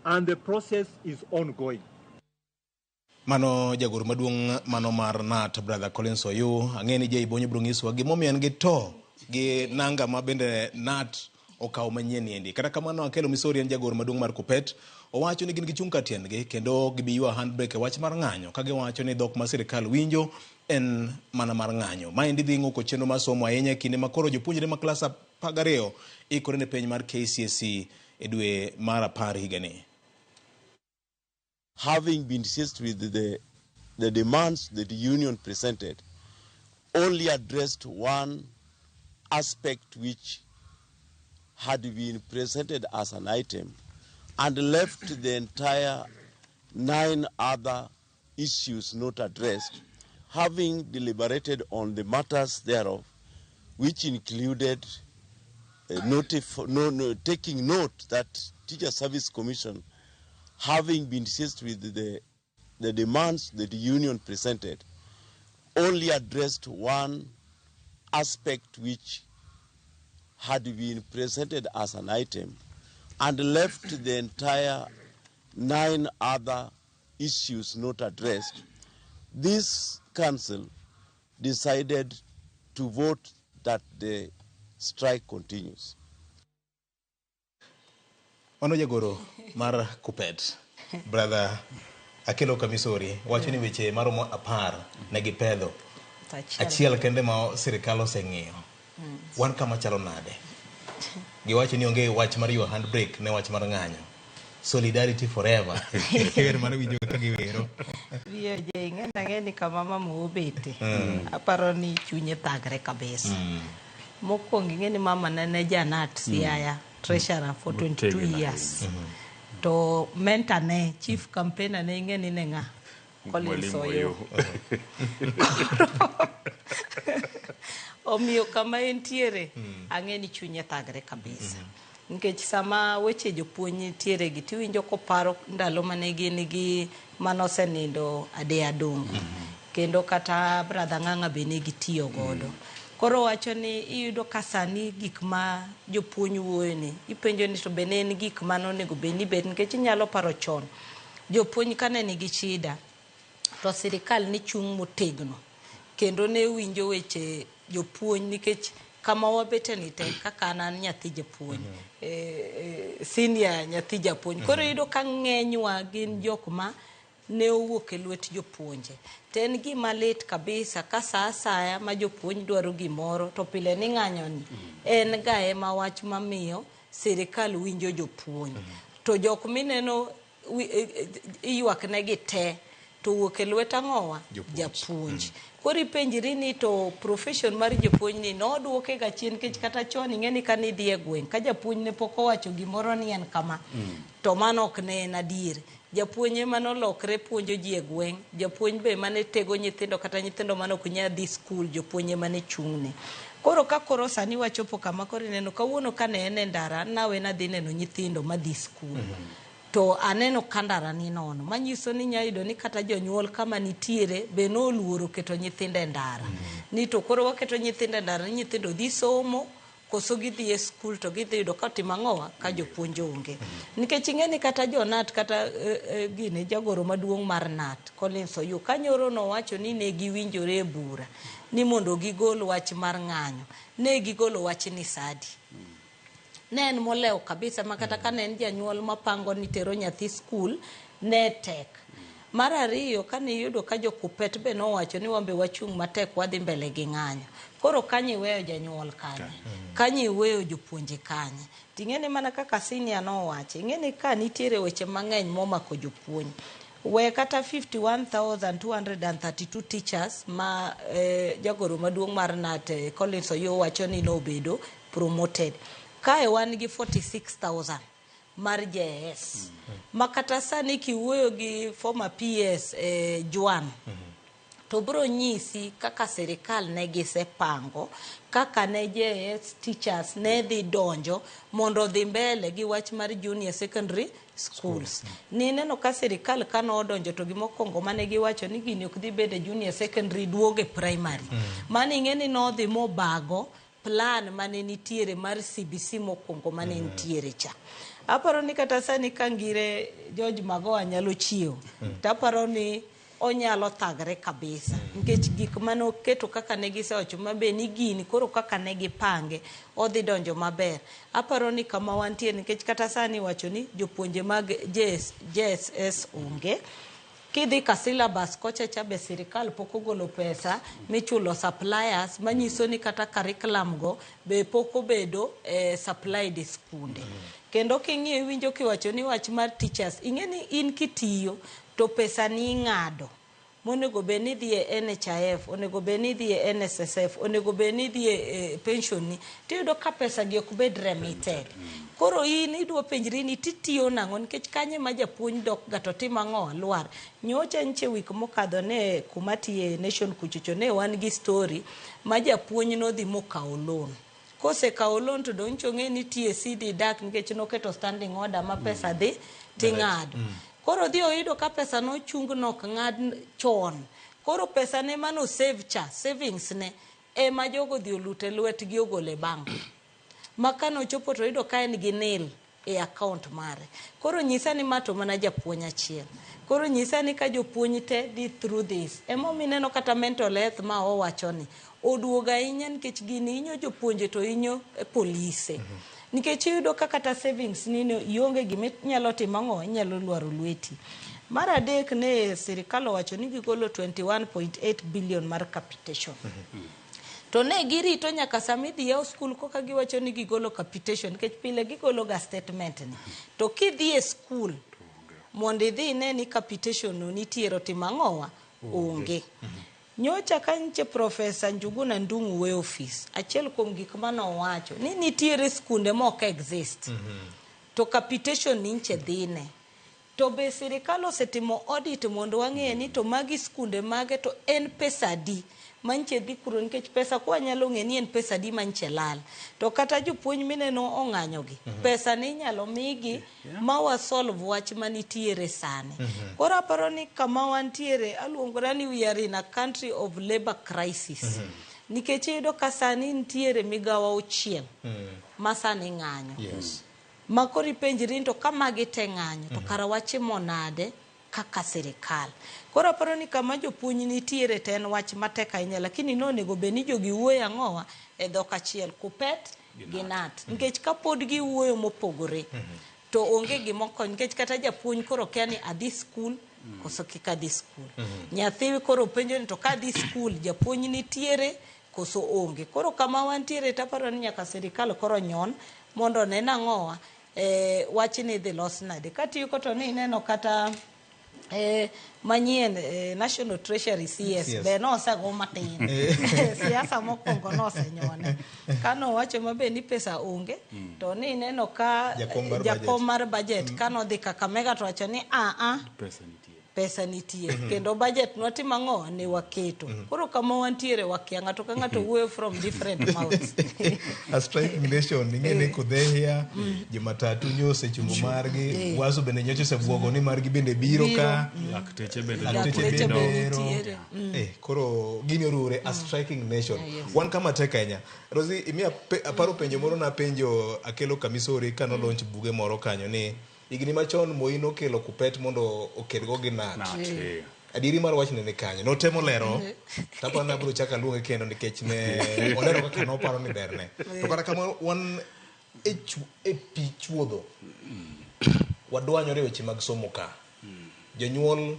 Speaker 5: and the process is ongoing.
Speaker 1: Mano jagoro maduong' mano mar NAT, Brother Collins Oyuu. Ang'e ni Jay Bonyo biro nyisowa gimomiyo en gi to gi nanga ma bende NAT okawo manyien endi. Kata kamano Akelo Misori en jagoro maduong' mar Kupet. Owacho ni gin gichung' ka tiendgi kendo gibi ywa handbrake e wach mar ng'anyo ka giwacho ni dhok ma sirikal winjo en mana mar ng'anyo. Maendi dhi ng'uko chenro mar somo ahinya e kinde ma koro jopuonjre ma klas 12 ikore ne penj mar KCSE e dwe mar 10 higani.
Speaker 6: Having been seized with the demands that the union presented, only addressed one aspect which had been presented as an item and left the entire 9 other issues not addressed, having deliberated on the matters thereof, which included taking note that Teacher Service Commission, having been seized with the demands that the union presented, only addressed one aspect which had been presented as an item and left the entire 9 other issues not addressed. This council decided to vote that the strike continues.
Speaker 1: Mano jagoro mar Kupet, Brother Akelo Kamisori wacho ni weche maromo 10 ne gipedho.
Speaker 4: Achiel.
Speaker 1: Achiel kende ma sirikal oseng'iyo. Wan kama chalo nade? Giwacho ni onge wach mar your handbrake ne wach mar ng'anyo. Solidarity forever. Wer mar winjo ka giwero.
Speaker 4: VOJ ing'e ang'e ni kama mama obete. Aparo ni chunye thagre kabisa. Mokwongo ing'e ni mama ne ne janat Siaya treasurer for 22
Speaker 2: Motegno
Speaker 4: years. To mentor ne chief campaigner ne ing'e ni ne ng'a? Collins
Speaker 2: Mwalimu
Speaker 4: Oyo.
Speaker 2: Oyoo.
Speaker 4: Omiyo kama entiere ang'e ni chunye thagre kabisa. Nikech sama weche jopuonj nitiere gi tiwinjo koparo ndalo mane gin gi manosenindo Ade Adongo. Kendo kata brother Ng'ang'a be ne gitiyo godo. Koro wacho ni iyudo ka sani gik ma jopuonj wuoyo ni ipenjo ni to be ne en gik mane onego bed ni bet nikech inyalo paro chon jopuonj kane nigi shida to sirikal ne chung' motegno kendo ne winjo weche jopuonj nikech kama wabete ni te kaka an an nyathi japuonj senior nyathi japuonj koro iyudo ka ng'enywa gin jok ma ne owuok e lwet jopuonje to en gima lit kabisa ka sa asaya ma jopuonj dwaro gimoro to pile ni ng'anyo ni en ga ema wach mamiyo sirikal winjo jopuonj to jok mineno iywak negi te to wuok e lwet ang'owa japuonj. Koro ipenjri ni to profession mar japuonj ni nodwoke ga chien nikech kata chon ing'e ni kane idhi e gweng' ka japuonj ne pok owacho gimoro ni en kama to mano ok ne en adier. Japuonj ema nolokre puonjo ji e gweng', japuonj be ema ne tego nyithindo kata nyithindo mane ok nyal dhi skul jopuonj ema ne chung'ne. Koro ka koro sani wachopo kama koro ineno kawuono kane en e ndara nawe nadhi neno nyithindo madhi skul. To aneno ka ndara ni nono manyiso ni inya yudo ni kata jonyuol kama nitiere be noluoro keto nyithindo e ndara. Ni to koro waketo nyithindo e ndara ni nyithindo dhi somo koso gidhi e skul to gidhi yudo ka timo ang'owa ka jopuonj onge. Nikech ing'e ni kata jonat kata gini jagoro maduong' mar NAT Collins Oyuu ka nyoro nowacho ni ne giwinjore e bura ni mondo gigol wach mar ng'anyo ne gigolo wach ni sadi. Ne en molewo kabisa ma kata ka ne en janyuol mapango ni tero nyathi skul ne tek. Mar ariyo kane iyudo ka jokupet be nowacho ni wambe wachung' matek wadhi mbele gi ng'anyo. Koro kanyo iweyo janyuol kanye? Kanyo iweyo jopuonje kanye? Ting'e ni mana kaka senior nowacho, ing'e ni ka nitiere weche mang'eny momako jopuonj. We kata 51,232 teachers ma jagoro maduong' mar NAT Collins Oyuu wacho ni nobedo promoted. Kae wan gi 46,000 mar JS. Ma kata sani kiwuoyo gi former PS Juan to bro nyisi kaka sirikal ne gisepango kaka ne JS teachers ne dhi donjo mondo odhi mbele gi wach mar junior secondary schools. Nineno ka sirikal kane odonjo to gimokwongo mane giwacho ni gini ok dhi bedo e junior secondary duogo e primary. Mano ing'e ni nodhi mobago plan mane nitiere mar CBC mokwongo mane nitiere cha. Aparo ni kata sani ka ngire George Magoha nyalo chiewo to aparo ni onyalo thagre kabisa nikech gik mane oketo kaka ne gisewacho mabe ni gini koro kaka ne gipange odhi donjo maber. Aparo ni kama wantie nikech kata sani iwacho ni jopuonje mag JSS onge. Kidhi ka syllabus kocha cha be sirikal pok ogolo pesa michulo suppliers manyiso ni kata curriculum go be pok obedo supplied e skunde. Kendo king'iyo iwinjo kiwacho ni wach mar teachers ing'e ni in kitiyo to pesa ni ing'ado monego bed ni idhi e NHIF, onego bed ni idhi e NSSF, onego bed ni idhi e pension ni, tiyudo ka pesa gi ok bed remitted. Koro in idwa penjri ni titiyo nang'o nikech kanye ma japuonj dok ga to timo ang'o lwar. Nyocha nche wik mokadho ne kuma tiye Nation kuchocho ne wan gi story ma japuonj nodhi mokawo loan. Kosekawo loan to dong' nyocha ong'e ni TSC dhi dak nikech noketo standing order ma pesa dhi ting'ado. Koro dhi oyudo ka pesa nochung nok ng'ad chon. Koro pesa ne mano save cha, savings ne, ema jogo dhi olute lwetgi ogole bank. Ma kanochopo to oyudo ka en gi nil e account mare. Koro nyisa ni ma to mana japuonj achiel. Koro nyisa ni ka jopuonj te dhi through this. Emomiyo ineno kata mental health ma owacho ni oduogo ahinya nikech gini hinyo jopuonje to hinyo polise. Nikech iyudo ka kata savings ni no ionge gima inyalo timo ang'o inyalo lwaro lweti. Mar adek ne sirikal owacho ni gigolo 21.8 billion mar capitation. To ne girito nyaka sama idhi yaw skul koka giwacho ni gigolo capitation nikech pile gigolo ga statement ni. To kidhi e skul mondo idhi ine ni capitation no nitiere otimo ang'owa onge. Nyocha ka nche Profesa Njuguna Ndung'u we ofis, achiel kuom gik manowacho ni nitiere skunde ma ok exist. To capitation ni nche dhine. To be sirikal osetimo audit mondo wang'e ni to magi skunde mage to en pesa adi manche dhi kuro nikech pesa kwa nyalo ng'e ni en pesa adi manche lal. To kata jopuonj mineno ong'anyogi, pesa ni inyalo migi ma wa solve wach manitiere sani. Koro aparo ni kama wantiere aluongora ni we are in a country of labor crisis. Nikech iyudo ka sani nitiere migawo auchiel ma sani ng'anyo.
Speaker 1: Yes.
Speaker 4: Ma koro ipenjri ni to ka magi te ng'anyo to kara wachimo nade kaka sirikal. Koro aparo ni kama jopuonj nitiere to en wach matek ahinya lakini nonego bed ni jogi wuoyo ang'owa e dhok achiel kupet gi nat. Nikech kapod giwuoyo mopogore to onge gima okonyo nikech kata japuonj koro kia ni adhi skul koso kik adhi skul. Nyathi koro penjo ni to ka adhi skul japuonj nitiere koso onge. Koro kama wantiere taparo ni nyaka sirikal koro nyon mondo one nang'owa wachni idhi los nade. Katieko to ni ineno kata manyien National Treasury CS be nosego matin. Siasa mokwongo nosenyone. Kanowacho mabe ni pesa onge to ni ineno ka
Speaker 1: Jakom mar
Speaker 4: jakom mar budget kanodhi Kakamega to wacho ni a
Speaker 2: Pesa nitie.
Speaker 4: pesa nitie kendo budget nwatimo ang'o ne waketo. Koro kama wantiere wakia ng'ato ka ng'ato wuoyo from different mouths.
Speaker 1: A striking nation ing'e ni Kudhehia Jumatatu nyo osechungo margi Waso bende nyocha osebuogo ni margi bende biro ka
Speaker 2: Lakteche bende
Speaker 1: lakteche
Speaker 4: Lakteche
Speaker 1: bende
Speaker 4: bende
Speaker 1: ero
Speaker 4: nitiere.
Speaker 1: Koro gini orure a striking nation wan kama tek ahinya Rosie imiya aparo penjo moro napenjo akelo kamisori kano launch buge moro kanyo ni higni machon Moi nokelo kupet mondo okedgo gi nat
Speaker 2: Nat, eh.
Speaker 1: adieri mar wachne ni kanye notemo lero taparo ni abiro chako aluonge kendo nikech ne olero kaka noparo ni berne to kata kamano wan e pi chuodho wadwanyore e weche mag somo ka jonyuol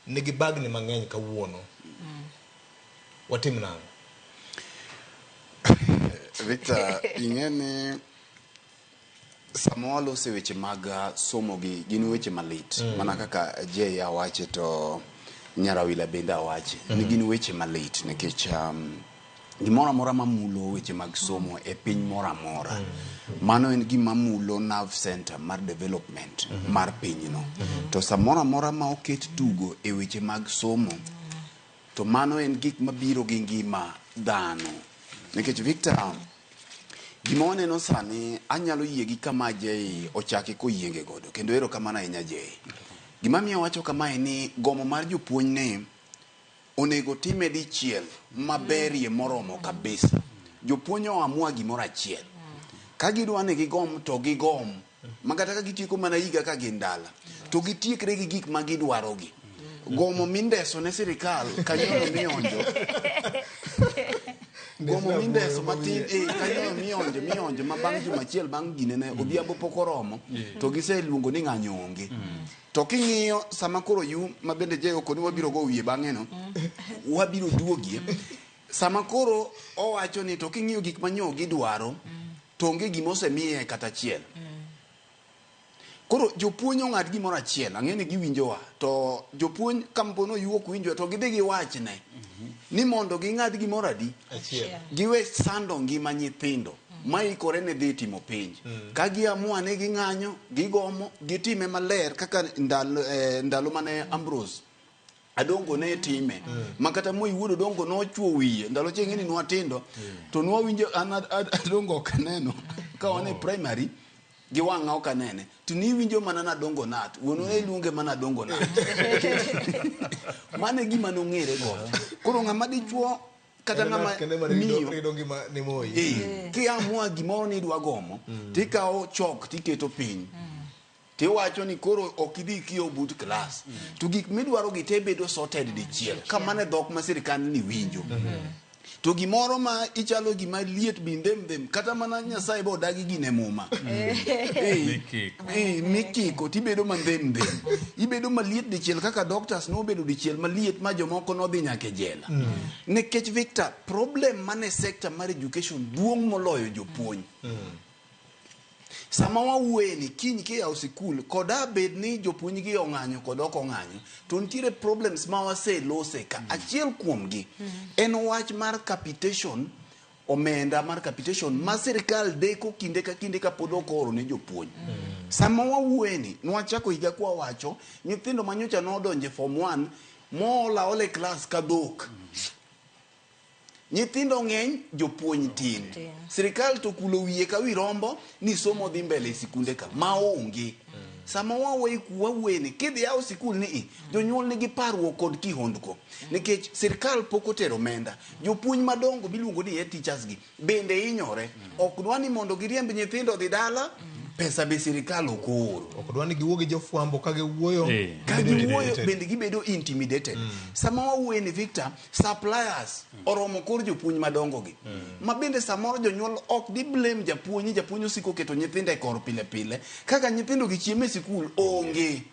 Speaker 1: nigi bagni mang'eny kawuono watim nang'o
Speaker 3: Victor, ing'e ni sama waloso e weche mag somo gi gin weche malit mana kaka Jay awache to Nyarawila bende awache ni gin weche malit nikech gimoro amora mamulo weche mag somo e piny moro amora mano en gima mulo nerve center mar development mar pinyno to samoro amora ma oket tugo e weche mag somo to mano en gik mabiro gi ngima dhano nikech Victor gima waneno sani anyalo yie gi kama Jay ochake koyienge godo kendo erokamano ahinya Jay gima miyo awacho kamae ni gomo mar jopuonj ni onego time dichiel maberie moromo kabisa jopuonj oamua gimoro achiel ka gidwa ni gigom to gigom ma kata ka gitieko mana higa ka gin dala to gitiekre gi gik ma gidwarogi gomo mindeso ne sirikal kanyono mionjo gomo mindeso matin kanyono mionjo mionjo ma bang' juma achiel bang' ginene odhiambo pok oromo to giseluongo ni ng'anyo onge to king'iyo sama koro yu ma bende Jay okoni wabiro go wiye bang'e no wabiro duogie sama koro owacho ni to king'iyo gik manyo gidwaro to onge gima osemiye kata achiel koro jopuonj ong'ad gimoro achiel ang'e ni giwinjowa to jopuonj kampono yuok winjowa to gidhi giwachne ni mondo ging'ad gimoro adi
Speaker 1: achiel
Speaker 3: giwe sando ngima nyithindo maikore ne dhi timo penj ka giamua ni ging'anyo gigomo gitime maler kaka ndalo mane Ambrose Adongo ne time ma kata Moi wuod Odongo nochuo wiye ndalo chieng' ni nwatindo to nwawinjo an Adongo ok aneno ka wan e primary gi wang'a ok anene to niwinjo mana nadongo nat wuonwa ne luonge mana Adongo nat mano e gima nong'ere godo koro ng'ama dichuo kata ng'ama
Speaker 1: kende mane
Speaker 3: miyo
Speaker 1: rido ngima ni Moi
Speaker 3: kiamua gimoro ni idwa gomo tikawo chok tiketo piny tiwacho ni koro ok idhi kiyo but klas to gik midwaro gi te bedo sorted dichiel kamano e dhok ma sirikal ni winjo To gimoro ma ichalo gima liet bi ndhem ndhem, kata mana Nyasaye be odagi gine muma.
Speaker 2: Mikiko.
Speaker 3: Mikiko tibedo mandhem ndhem. Ibedo maliet dichiel kaka doctors nobedo dichiel maliet ma jomoko nodhi nyaka e jela. Nikech Victor, problem mane sector mar education duong' moloyo jopuonj. Sama wawuoye ni kiny kiyawo sikul koda bed ni jopuonj gi ong'anyo kod ok ong'anyo to nitiere problems ma waselose ka. Achiel kuomgi en wach mar capitation omenda mar capitation ma sirikal deko kinde ka kinde kapod ok ooro ne jopuonj. Sama wawuoye ni nwachako higa kwawacho nyithindo manyocha nodonje form 1 moola aola e klas ka dhok. Nyithindo ng'eny, jopuonj tin.
Speaker 4: Tin.
Speaker 3: Sirikal to kulo wiye ka wi rombo ni somo dhi mbele e sikunde ka maonge. Sama wawuoye ni kidhi yawo sikul ni i, jonyuol nigi parruok kod kihondko nikech sirikal pok otero omenda. Jopuonj madongo miluongo ni head teachers gi bende hinyore. Ok dwa ni mondo giriemb nyithindo odhi dala, pesa be sirikal ok ooro.
Speaker 1: Ok dwa ni giwuo gi jofwambo ka giwuoyo.
Speaker 3: Ka
Speaker 1: gibedo
Speaker 3: giwuoyo
Speaker 1: intimidated.
Speaker 3: bende gibedo intimidated. Sama wawuoye ni Victor, suppliers oromo kor jopuonj madongo gi. Ma bende samoro jonyuol ok di blame japuonj ni japuonj osiko keto nyithindo e kor pile pile. Kaka nyithindo gi chiemo e sikul onge.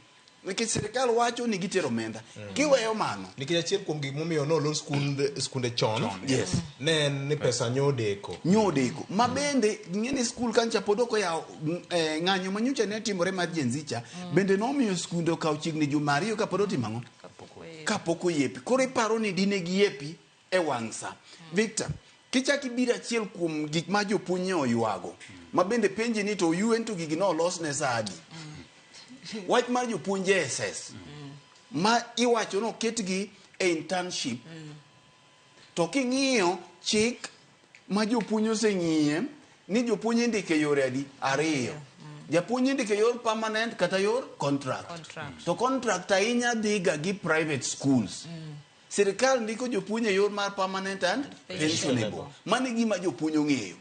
Speaker 3: Nikech sirikal wacho ni gitero omenda. Kiweyo mano.
Speaker 1: Nikech achiel kuom gik momiyo nolor skunde chon,
Speaker 3: Yes.
Speaker 1: ne en ni pesa nyodeko.
Speaker 3: Nyodeko. Ma bende ing'e ni skul kancha pod ok oyawo ng'anyo manyocha ne timore mar Gen Z cha bende nomiyo skunde okawo chiegni juma 2 kapod otimo ang'o? Kapok oyepi. Koro iparo ni dine giyepi e wang' sa. Victor, kichak ibiro achiel kuom gik ma jopuonj ne oywago, ma bende penji ni to UN to gigi nolos ne sa adi? Wach mar jopuonj JSS ma iwacho ni oketgi e internship to king'iyo chik ma jopuonj oseng'iye ni jopuonj indiko e yore adi? 2. Japuonj indiko e yor permanent kata yor contract.
Speaker 4: Contract.
Speaker 3: To contract ahinya dhiga gi private schools. Sirikal ndiko jopuonj e yor mar permanent and pensionable. Mano e gima jopuonj ong'eyo.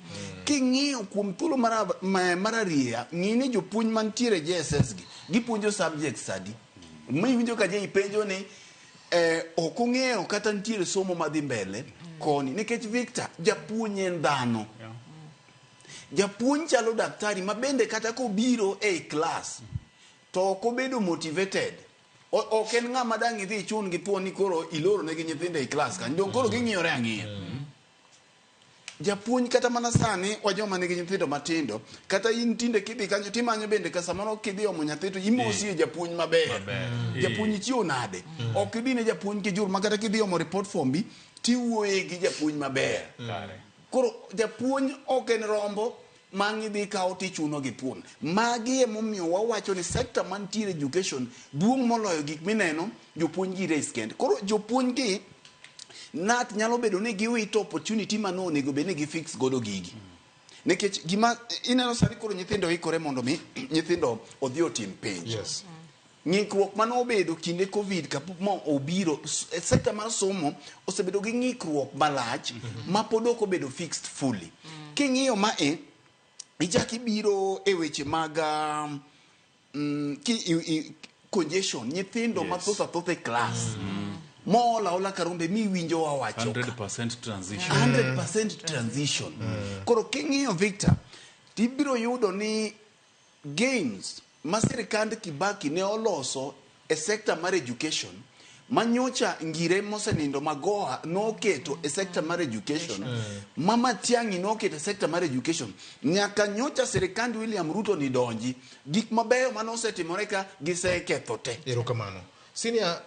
Speaker 3: King'iyo kuom thuolo mar arieya, ng'i ni jopuonj mantiere e JSS gi, gipuonjo subjects adi. Miwinjo ka je ipenjo ni ok ong'eyo kata nitiere somo madhi mbele koni. Nikech Victor, japuonj en dhano. Japuonj chalo daktari ma bende kata kobiro ei klas to ok obedo motivated. Ok en ng'ama dang' idhi ichun gi thuon ni koro iloro negi nyithindo ei klas kanyo. Dong' koro ging'iyore ang'iya. Japuonj kata mana sani wa joma nigi nyithindo matindo, kata in tinde kidhi kanyo timanyo bende ka samoro kidhi omo nyathi to imosie japuonj maber. Japuonj ichiewo nade? Ok idhi ne japuonj kijur ma kata kidhi omo report form bi tiwuoye gi japuonj maber. Koro japuonj ok en rombo ma idhi kawo tichuno gi thuon. Magi emomiyo wawacho ni sector mantiere education duong' moloyo gik mineno jopuonj gi race kende. Koro jopuonj gi nat nyalo bedo ni giwito opportunity mane onego bed ni gifix godo gigi. Nikech gima ineno sani koro nyithindo ikore mondo mi nyithindo odhi otim penj.
Speaker 1: Yes.
Speaker 3: Ng'ikruok mane obedo kinde Covid kapok ma obiro, sector mar somo osebedo gi ng'ikruok malach ma pod ok obedo fixed fully. King'iyo mae, ichak ibiro e weche mag congestion, nyithindo mathoth athoth e class. Moola ola karombe miwinjo wawacho ka.
Speaker 2: 100% transition.
Speaker 3: 100% transition. Koro king'iyo Victor, tibiro yudo ni gains ma sirikand Kibaki ne oloso e sector mar education manyocha ngire mosenindo Magoha noketo e sector mar education ma Matiang'i noketo e sector mar education nyaka nyocha sirikand William Ruto ni donji gik mabeyo mane osetimore ka giseketho te.
Speaker 1: Erokamano. Senior,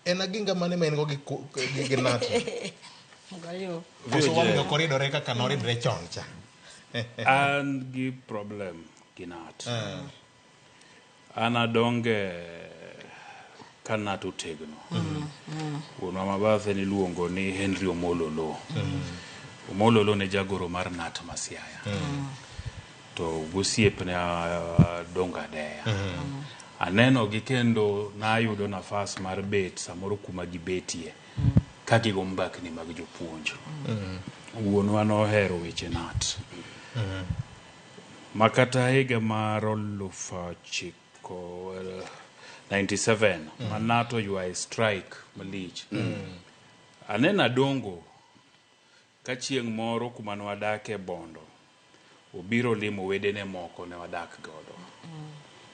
Speaker 1: en aginga mane ma en go gi Nat?
Speaker 4: Goyo.
Speaker 1: Koso wang'ni ok oridore kaka noridre chon cha.
Speaker 2: An gi problem gi Nat. An adonge ka Nat otegno. Wuonwa mabathe niluongo ni Henry Omololo. Omololo ne jagoro mar Nat ma Siaya. To gosiepne adongo adeya. Aneno gi kendo nayudo nafas mar bet samoro kuma gibetie ka gigo mbakni mag jopuonj. Wuonwa nohero weche Nat. Ma kata higa mar 1997 ma Nat oywaye strike malich. Aneno Adongo Ka chieng' moro kuma ne wadake Bondo, obiro limo wedene moko ne wadak godo.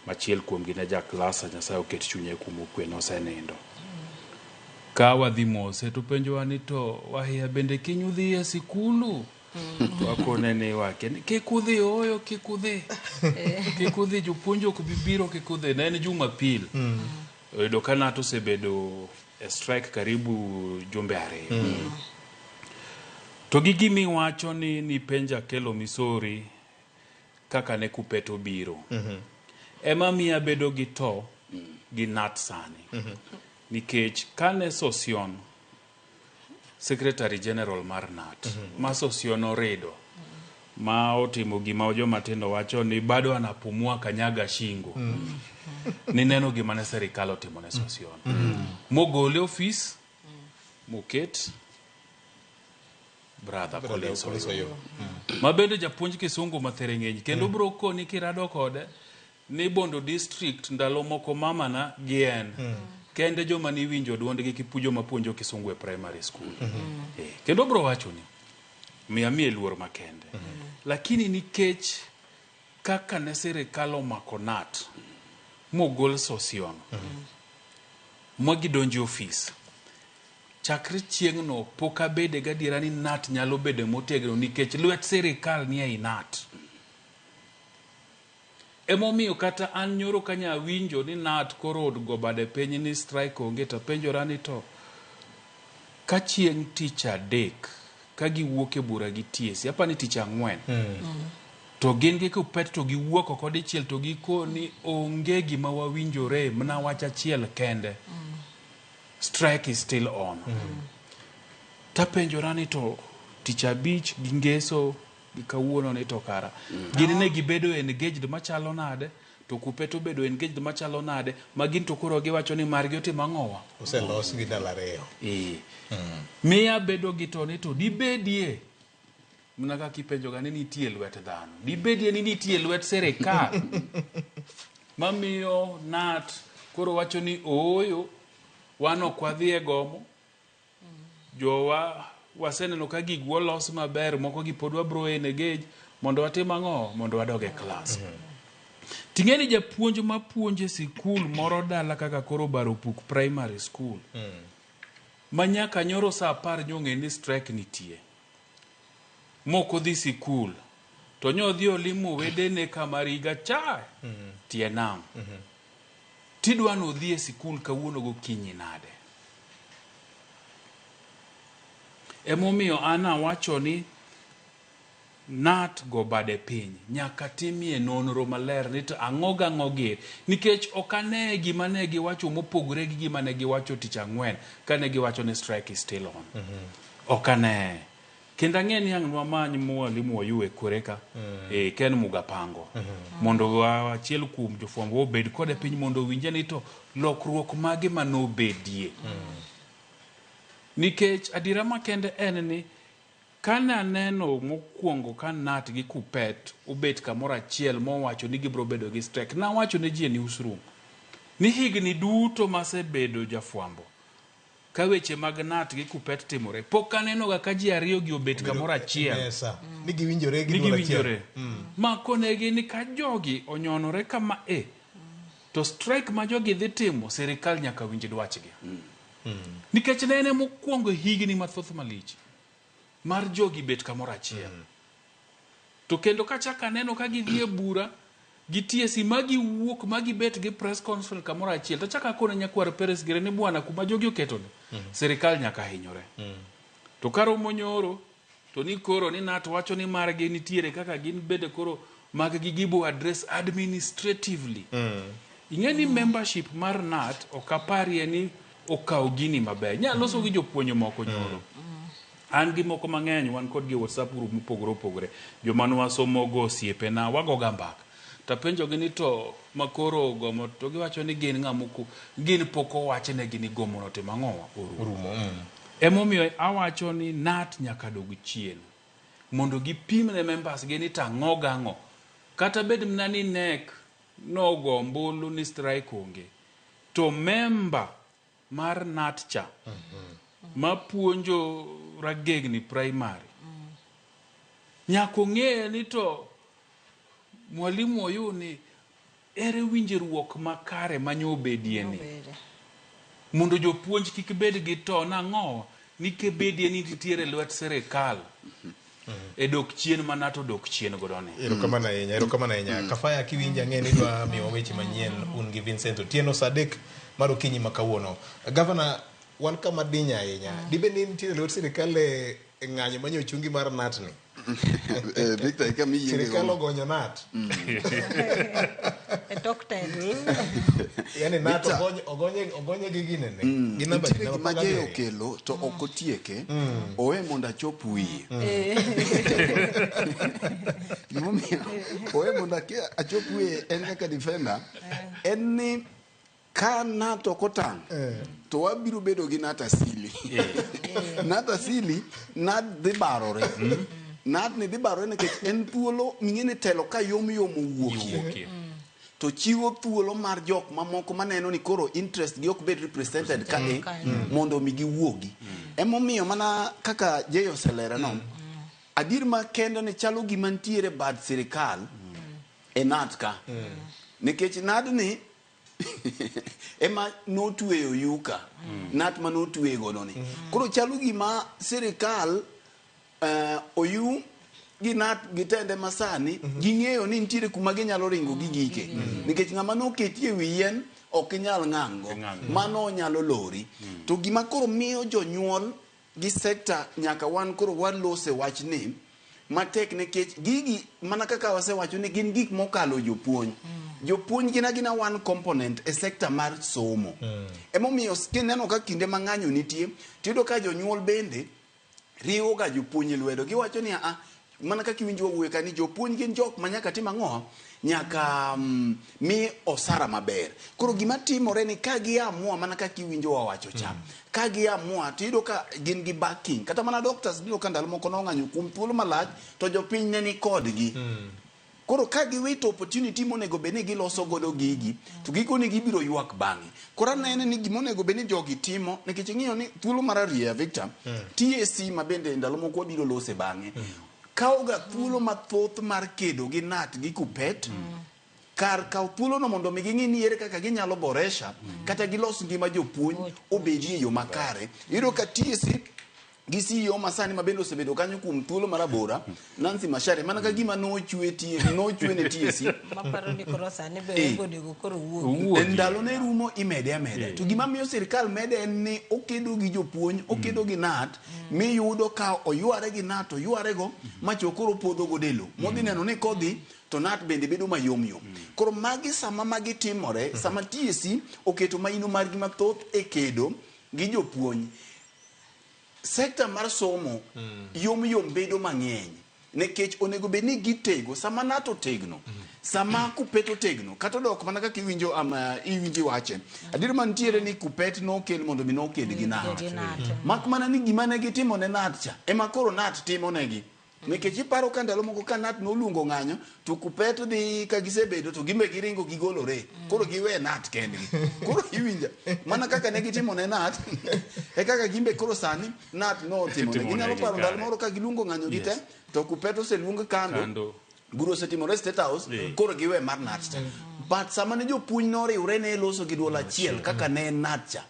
Speaker 2: Machiel kuomgi ne ja klasa, Nyasaye oket chunye kuma okwe, nosenindo. Ka wadhi mose to penjowa ni to wahia bende kiny udhi e sikulu? To wakone ni wakia ni kik udhi ooyo kik udhi. Kik udhi jopuonj ok bi biro kik udhi. Ne en Jumapil. Oyudo ka Nat osebedo e strike karibu jumbe ariyo. To gi gima iwacho ni nipenjo Akelo Misori kaka ne Kuppet obiro. Ema miyo abedo gi to gi Nat sani. Nikech kane Sosion Secretary General mar Nat, ma Sosion orido, ma otimo gima joma tindo wacho ni bado anapumua kanyaga shingo. Nineno gima ne serikal otimo ne Sosion. Mogole ofis, moket brother Collins Oyo. Ma bende japuonj kisungu ma thereng'eny kendo bro koni kirado kode ni Bondo district ndalo moko mamana gi en kende joma niwinjo duondgi kipujo mapuonjo kisungu e primary school. Kendo bro wachoni miya miye luor makende. Lakini nikech kaka ne sirikal omako Nat mogol Sosion ma gidonjo e ofis chakre chieng'no pok abede gadiera ni Nat nyalo bedo motegno nikech lwet sirikal nie ei Nat. Emomiyo kata an nyoro kanya awinjo ni Nat koro go bade piny ni strike onge to apenjora ni to ka chieng' tich adek ka giwuok e bura gi TSC apa ni tich ang'wen to gin gi Kuppet to giwuok oko dichiel to gikoni onge gima wawinjore mana wach achiel kende strike is still on. Tapenjora ni to tich abich gi ngeso gi kawuono ni to kara gin ne gibedo engaged machalo nade to Kuppet obedo engaged machalo nade ma gin to koro giwacho ni margi otimo ang'owa
Speaker 1: Oselos gi ndalo ariyo.
Speaker 2: Miya bedo gi to ni to dibedie mana kaka ipenjoga ni nitie lwet dhano dibedie ni nitie lwet sirikal mamiyo Nat koro wacho ni ooyo wan ok wadhi e gomo jowa waseneno ka gigwa olos maber moko gi pod wabro engage mondo watim ang'o mondo wadog e klas ting'e ni japuonj mapuonjo e sikul moro dala kaka koro Baropuk Primary School ma nyaka nyoro saa apar nyong'e ni strike nitie mok odhi sikul to nyodhi olimo wedene kama riga cha tie nam tidwa nodhi e sikul kawuono gokinyi nade emomiyo an awacho ni Nat go bade piny nyaka timie nonro maler ni to ang'o gang'o gi nikech ok ane gima ne giwacho mopogore gi gima ne giwacho tich ang'wen kane giwacho ni strike is still on. Ok ane kendo ang'e ni ang' nwamany mwalimu Oyuwe kore ka Ken Mugapango mondo achiel kuom jofwambo obed kode piny mondo owinje ni to lokruok mage manobedie. Nikech adiera makende en ni kane aneno mokwongo ka Nat gi Kuppet obet kamoro achiel mowacho ni gibiro bedo gi strike, nawacho ne ji e newsroom ni higni duto masebedo jafwambo ka weche mag Nat gi Kuppet timore pok aneno ga ka ji ariyo gi obet kamoro achiel
Speaker 1: Mesa. Ni giwinjore gi
Speaker 2: ni
Speaker 1: duol achiel.
Speaker 2: giwinjore ma konegi ni ka jogi onyonore kama e to strike ma jogi dhi timo sirikal nyaka winj dwachgi nikech ne en mokwongo higni mathoth malich mar jogi bet kamoro achiel to kendo kachak aneno ka gidhi e bura gi TSC ma giwuok ma gibet gi press conference kamoro achiel to achak akone nyakwar Peres gire ni bwana kuma jogi oketoni sirikal nyaka hinyore to karomo nyoro to ni koro ni Nat wacho ni margi nitiere kaka gin bende koro mag gi gibo address administratively ing'e ni membership mar Nat ok aparie ni okawo gini maber nya loso gi jopuonj moko nyoro an gi moko mang'eny wan kod gi WhatsApp group mopogore opogore joma nwasomogo osiepena wagoga mbaka tapenjogi ni to makoro gomo to giwacho ni gin ng'amoko gin pok owachnegi ni gomono timo ang'owa orumo
Speaker 1: Orumo.
Speaker 2: Emomiyo awacho ni Nat nyaka dog chien mondo gipim ne members gi ni tang'o gang'o kata bed mana ni NEC nogo ombulu ni strike onge to member mar Nat cha mapuonjo Ragegni primary Nyaka ong'e ni to mwalimu Oyuu ni ere winjruok makare manyobedie ni
Speaker 4: Obede.
Speaker 2: mondo jopuonj kik bed gi to nang'o ni kebedie ni nitiere lwet sirikal e dok chien ma nato dok chien godo ni.
Speaker 1: Erokamano ahinya, erokamano ahinya. Kafaya kiwinja ang'e ni idwa miyowa weche manyien un gi Vincent Otieno saa 3 mar okinyi ma kawuono. Gavana, wan kama diny ahinya. Dibed ni nitiere lwet sirikal e ng'anyo manyo ochungi mar NAT ni?
Speaker 3: Victor, eka miyienge
Speaker 1: Sirikal
Speaker 3: go.
Speaker 1: ogonyo NAT.
Speaker 4: E tok tent.
Speaker 1: Yani NAT
Speaker 3: Victor.
Speaker 1: ogonye gi ginene. Gi namba
Speaker 3: Nitiere
Speaker 1: namba
Speaker 3: gima Jay
Speaker 1: 17.
Speaker 3: okelo to ok otieke, owe mondo achop wiye. Gimomiyo owe mondo achop wiye en kaka defender, en ni ka NAT ok otang' to wabiro bedo gi NAT asili. NAT asili, NAT dhi barore. NAT ni dhi barore nikech en thuolo ming'e ni telo ka yom yom owuokie.
Speaker 2: Iwuokie.
Speaker 3: To chiwo thuolo mar jok mamoko maneno ni koro interest gi ok bed represented ka e mondo mi giwuogi. Emomiyo mana kaka Jay oselero no, adier ma kende ni chalo gima nitiere bad sirikal e NAT ka. Nikech NAT ni ema notweyo yuka NAT ma notweye godo ni. Koro chalo gima sirikal oyu gi NAT gi tende masani ging'eyo ni nitiere kuma ginyalo ringo gi gike. Nikech ng'ama noketi e wi yien ok inyal ng'ang'go. Mano onyalo lori. To gima koro miyo jonyuol gi sekta nyaka wan koro walose wachni matek nikech gigi mana kaka wasewacho ni gin gik mokalo jopuonj. Jopuonj gin agina one component e sekta mar somo. Emomiyo kineno ka kinde ma ng'anyo nitie, tiyudo ka jonyuol bende riwo ga jopuonj lwedo. Giwacho ni a mana kaka iwinjo wawuoyo ka ni jopuonj gin jok ma nyaka tim ang'o? Nyaka mi osara maber. Koro gima timore ni ka giamua mana kaka iwinjo wawacho cha. Ka giamua tiyudo ka gin gi backing. Kata mana doctors biro ka ndalo moko nong'anyo kuom thuolo malach to jopiny ne ni kodgi. Koro ka giwito opportunity monego bed ni giloso godo gigi, to gikone gibiro ywak bang'e. Koro anene ni gima onego bed ni jogi timo, nikech ing'iyo ni thuolo mar arieya Victor, TSC ma bende ndalo moko wabiro lose bang'e, kawoga thuolo mathoth mar kedo gi NAT gi KUPPET, kar kawo thuolono mondo mi ging'i ni ere kaka ginyalo boresha, kata gilos ngima jopuonj obedie e yo makare. Iyudo ka TSC gi CEO masani ma bende osebedo kanyo kuom thuolo marabora, Nancy Macharia, mana ka gima nochwe ne TSC.
Speaker 4: Maparo ni koro sani be onego koro wuogi.
Speaker 3: Ndalo ne rumo imede ameda. To gima miyo sirikal mede en ni okedo gi jopuonj, okedo gi NAT, miyudo ka oyware gi NAT, oyware go, macho koro podho godo e lowo. Modhi neno ni kodhi, to NAT bende bedo mayom yom. Koro magi sama magi timore, sama TSC oketo maino margi mathoth e kedo gi jopuonj, sekta mar somo yom yom bedo mang'eny nikech onego bed ni gitego sama NAT otegno, sama KUPPET otegno, kata odok mana kaka iwinjo iwinjo iwache. Adier mantiere ni KUPPET nokel mondo mi noked gi NAT. Mak mana ni gima ne gitimo ne NAT cha ema koro NAT timo negi. Nikech iparo ka ndalo moko ka NAT noluongo ng'anyo, to KUPPET dhi ka gisebedo to gimbe giringo gigolore. Koro giwe NAT kendgi. Koro iwinja mana kaka ne gitimo ne NAT, e kaka gimbe koro sani NAT notimo ne. Ginyalo paro ndalo moro ka giluongo ng'anyo gi te, to KUPPET oseluong kando. Buro osetimore State House, koro giwe mar NAT cha. But sama ne jopuonj noriwre ne loso gi duol achiel kaka ne NAT cha.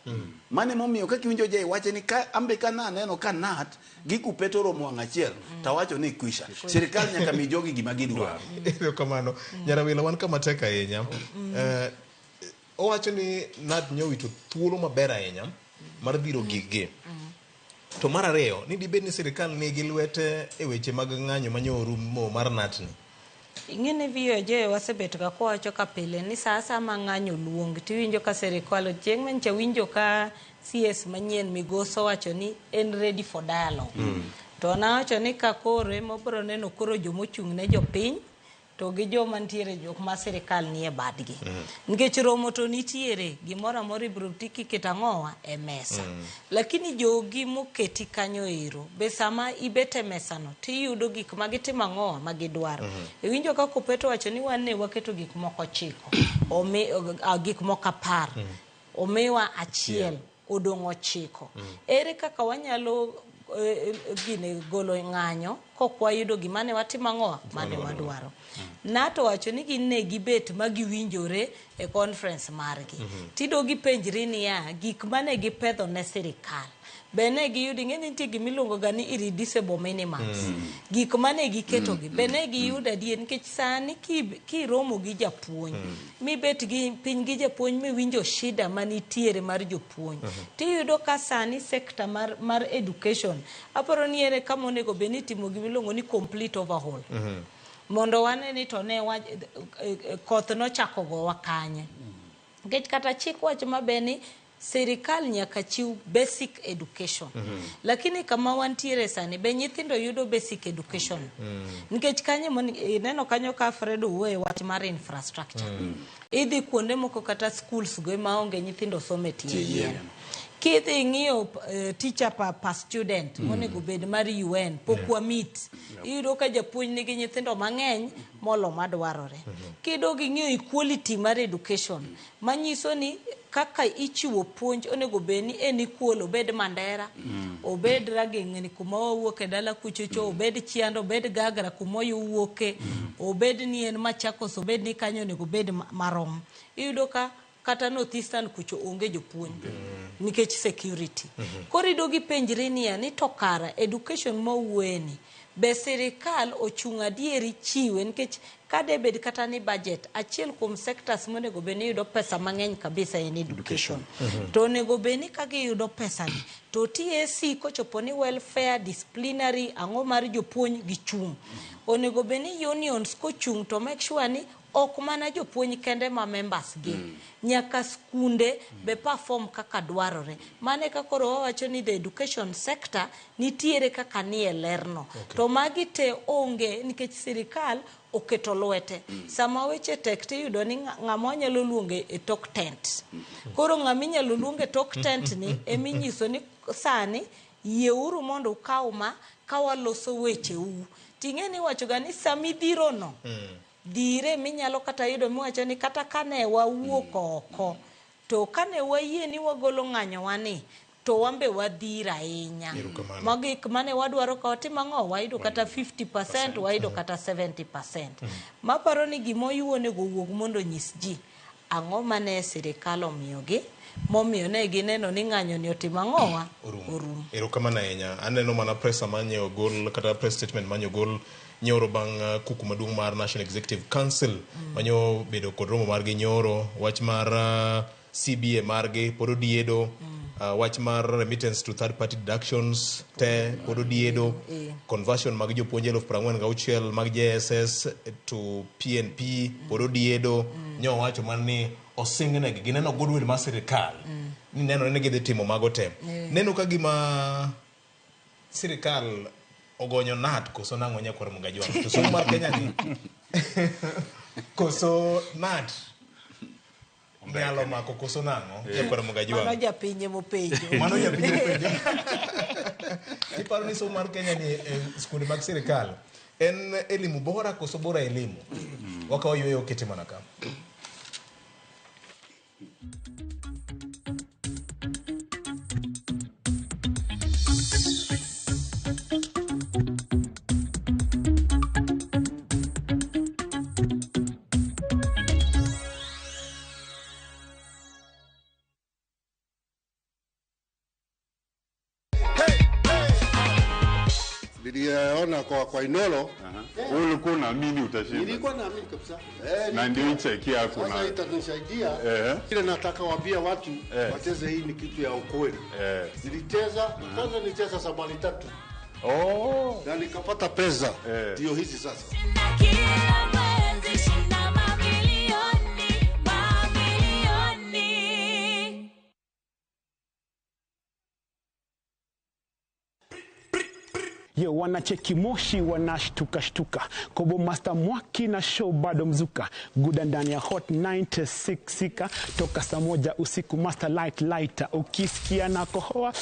Speaker 3: Mano emomiyo kaka iwinjo Jay wache ni ka ambe ka naneno ka NAT gi KUPPET oromo wang' achiel, tawacho ni kwisha. Sirikal nyaka mi jogi gima gidwaro.
Speaker 1: Erokamano. Nyarawila wan kama tek ahinya. Owacho ni NAT nyowito thuolo maber ahinya mar dhiro giggi. To mar ariyo, ni dibed ni sirikal nigi lwete e weche mag ng'anyo manyorumo mar NAT ni.
Speaker 4: Ing'e ni VOJ wasebet ga kwawacho ka pile ni sa asaya ma ng'anyo luong tiwinjo ka sirikal chieng' manyicha winjo ka CS manyien Migosi owacho ni en ready for dialogue. To nawacho ni ka koro ema obiro neno koro jomochung' ne jopiny to gi joma nitiere jok ma sirikal nie badgi. Nikech romo to nitiere, gimoro amora ibiro ti kiketo ang'owa e mesa. Lakini jogi moketi kanyo ero, be sama ibet e mesa no, tiyudo gik ma gitimo ang'owa ma gidwaro. Iwinjo ka KUPPET owacho ni wan ne waketo gik moko 9, gik moko 10, omiwa 1, odong' 9. Ere kaka wanyalo Gine golo ng'anyo kok wayudo gima ne watimo ang'o mane wadwaro. Nato wacho ni gin ne gibet ma giwinjore e conference margi. Tido gipenjri niya, gik mane gipedho ne sirikal be ne giyudo? Ing'e ni nitie gimiluongo ga ni irreducible minimums. Gik mane giketogi be ne giyudo adier? Nikech sani kiromo gi japuonj mibet gi piny gi japuonj miwinjo shida manitiere mar jopuonj, tiyudo ka sani sector mar education, aparo ni ere kama onego bed ni itimo gimiluongo ni complete overhaul, mondo wane ni to ne koth nochako gowa kanye. Nikech kata chik wacho maber ni sirikal nyaka chiw basic education, lakini kama wantiere sani, be nyithindo yudo basic education? Nikech kanyo ineno kanyo ka Fred owuoye wach mar infrastructure, idhi kuonde moko kata schools go maonge nyithindo somo e tie yien. Kidhi ng'iyo teacher per student monego bed mar UN pok wa meet, iyudo ka japuonj nigi nyithindo mang'eny molo madwarore. Kidog ing'iyo equality mar education, manyiso ni kaka ichiwo puonj onego bed ni en equal, obed Mandera, obed Rageng'ni kuma wawuok e dala kuchocho, obed Chianda, obed Gagra kuma oyuwuoke, obed ni en Machakos, obed ni kanyo onego bed marom. Iyudo ka kata North Eastern kucho onge jopuonj nikech security. Koro idog ipenjri niya ni to kara education mawuoyeni be sirikal ochung' adieri chiwe? Nikech ka bed kata ni budget, achiel kuom sectors monego bed ni yudo pesa mang'eny kabisa en education. To onego bed ni ka giyudo pesani to TSC kochopo ni welfare, disciplinary, ang'o mar jopuonj gichung'. Onego bed ni unions kochung' to make sure ni ok mana jopuonj kende ma members gi, nyaka skunde be perform kaka dwarore. Mano e ka koro wawacho ni the education sector nitiere kaka nie lerno. To magi te onge nikech sirikal oketo lwete. Sama weche tek tiyudo ni ng'ama wanyalo luongo e tok tent. Koro ng'ama inyalo luong e tok tent ni eminyiso ni sani yieuru mondo ukaw ma ka waloso wecheu. Ting'e ni iwacho ga ni samidhiro no dhire minyalo kata yudo miwacho ni kata kane wawuok oko to kane wayie ni wagolo ng'anyowa ni to wan be wadhir ahinya.
Speaker 1: Erokamano.
Speaker 4: Mogik mane wadwaro ka watimo ang'o, wayudo kata 50%, wayudo kata 70%. Maparo ni gimoyuo onego wuog mondo onyis ji ang'o mane sirikal omiyogi momiyo ne gineno ni ng'anyo ni otimo ang'owa
Speaker 1: orumo.
Speaker 4: Orumo.
Speaker 1: Erokamano ahinya. Aneno mana presa manye ogol kata press statement manye ogol nyoro bang' kuku maduong' mar National Executive Council manyo bedo kod romo margi nyoro. Wach mar CBA margi pod odiedo. Wach mar remittance to third party deductions te pod odiedo. Conversion mag jopuonj 46,000 mag JSS to PNP pod odiedo. Nyo wacho mana ni osingnegi gineno goodwill mar sirikal ni nenore ni gidhi timo mago te. Neno ka gima sirikal ogonyo nat koso nang'o, nyakwar Mugajwang'? To somo mar Kenya ni koso nat nyalo mako koso nang'o, nyakwar
Speaker 4: Mano
Speaker 1: Mugajwang'?
Speaker 4: japiny emopenjo.
Speaker 1: Mano japiny openjo. Iparo ni somo mar Kenya ni e skunde mag sirikal en elimu bora koso bora elimu? Wakawo yueyo kete mana ka.
Speaker 7: Niliona kwa Inolo.
Speaker 8: Wewe ulikuwa unaamini utashinda.
Speaker 7: Nilikuwa naamini kabisa.
Speaker 8: Na ndio cheki yako
Speaker 7: Sasa
Speaker 8: na
Speaker 7: itanisaidia.
Speaker 8: Eh.
Speaker 7: Ile nataka waambia watu wacheze, hii ni kitu ya ukweli. Nilicheza kwanza, nilicheza safari tatu na nikapata pesa, ndio hizi sasa.
Speaker 9: Kila mwezi shinda mamilioni, mamilioni.
Speaker 10: Yo, wanacheki moshi wanashtuka shtuka. Kobo Master Mwaki na show bado mzuka guda ndani ya Hot 96 sika toka saa 1 usiku. Master Light Lighter, ukisikia na kohoa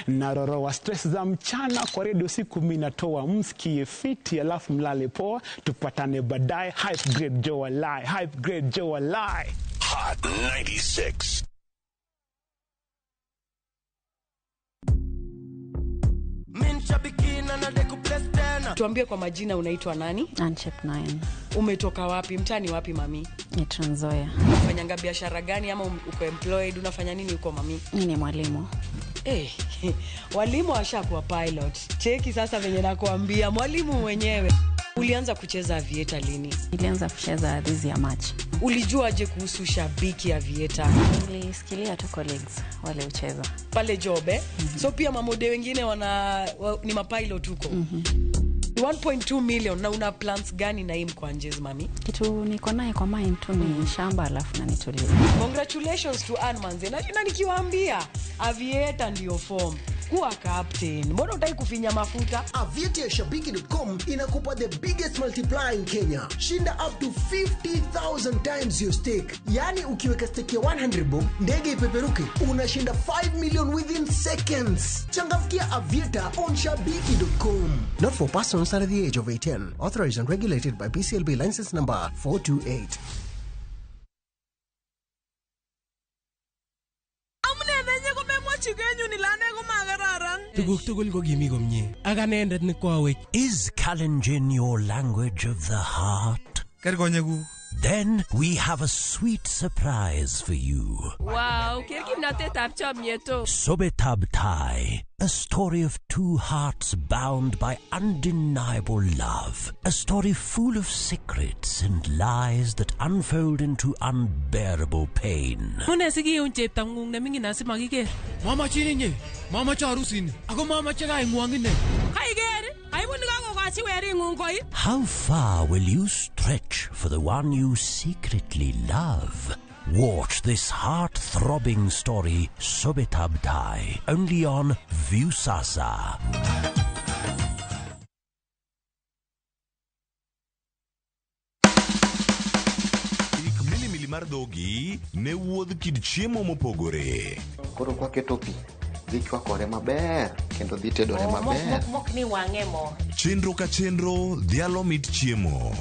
Speaker 10: na roroa stress za mchana kwa redio usiku, mimi natoa msikie fiti alafu mlale poa, tupatane baadaye. Hype Grade Joe Alai, Hype Grade Joe Alai.
Speaker 11: Hot 96.
Speaker 9: Min
Speaker 12: Tuambie kwa majina, unaitwa nani?
Speaker 13: Anchep 9.
Speaker 12: Umetoka wapi? Mtaani wapi mami?
Speaker 13: Ni Trans Nzoia.
Speaker 12: Unafanyanga biashara gani ama uko employed? Unafanya nini huko mami?
Speaker 13: Mimi ni mwalimu.
Speaker 12: Eh, walimu washakuwa pilot. Cheki sasa venye nakuambia, mwalimu mwenyewe. Ulianza kucheza aviator lini?
Speaker 13: Nilianza kucheza this year March.
Speaker 12: Ulijuaje kuhusu Shabiki Aviator?
Speaker 13: Nilisikilia tu colleagues wale ucheza.
Speaker 12: Pale job eh? So pia mamode wengine ni mapilot huko. 1.2 million na una plans gani na hii mkwanjezi mami?
Speaker 13: Kitu niko naye kwa mind tu ni shamba alafu na nitulie.
Speaker 12: Congratulations to Ann Manze. Na nikiwaambia Aviator ndio form. Kuwa captain. Mbona hutaki kufinya mafuta?
Speaker 14: Aviator ya Shabiki.com inakupa the biggest multiplier in Kenya. Shinda up to 50,000 times your stake. Yani ukiweka stake ya 100 bob, ndege ipeperuke, unashinda 5 million within seconds. Changamkia Aviator on Shabiki.com. Not for persons under the age of 18. Authorized and regulated by PCLB license number 428.
Speaker 15: Tuguk tugul ko kimi komie. Ak anendet ne koawech.
Speaker 11: Is Kalenjin your language of the heart?
Speaker 15: Ker konyekuk.
Speaker 11: Then we have a sweet surprise for you.
Speaker 16: Wow, ker kimnatetab chomyet o.
Speaker 11: Sobetab Tai, a story of two hearts bound by undeniable love. A story full of secrets and lies that unfold into unbearable pain.
Speaker 16: Mune sikiun cheptang'ung neming'in asimakiker.
Speaker 15: Mamachin inye, mamache arusini, ako mamache kaing'wong ine.
Speaker 16: Kaiker, aibu nikakokochi wering'ung koit.
Speaker 11: How far will you stretch for the one you secretly love? Watch this heart-throbbing story, Sobetab Tai, only on Viusasa.
Speaker 17: Ik milimili mar dhogi ne wuodh kit chiemo mopogore.
Speaker 18: Koro kwaketo pi, dhi chwakore maber kendo dhi tedore maber.
Speaker 16: Mok ni wang'e mo.
Speaker 17: Chenro ka chenro dhialo mit chiemo.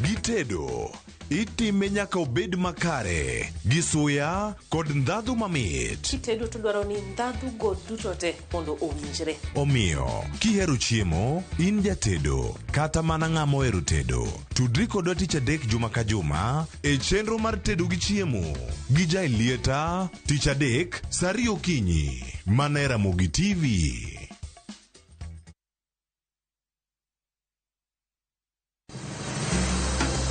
Speaker 17: Gitedo itime nyaka obed makare gi suya kod ndhadhu mamit.
Speaker 16: Kitedo to dwaro ni ndhadhu go duto te mondo owinjre.
Speaker 17: Omiyo, kihero chiemo, in jatedo kata mana ng'ama ohero tedo, tudri kodwa tich adek juma ka juma e chenro mar tedo gi chiemo gi Jaelieta tich adek saa ariyo okinyi mana e Ramogi TV.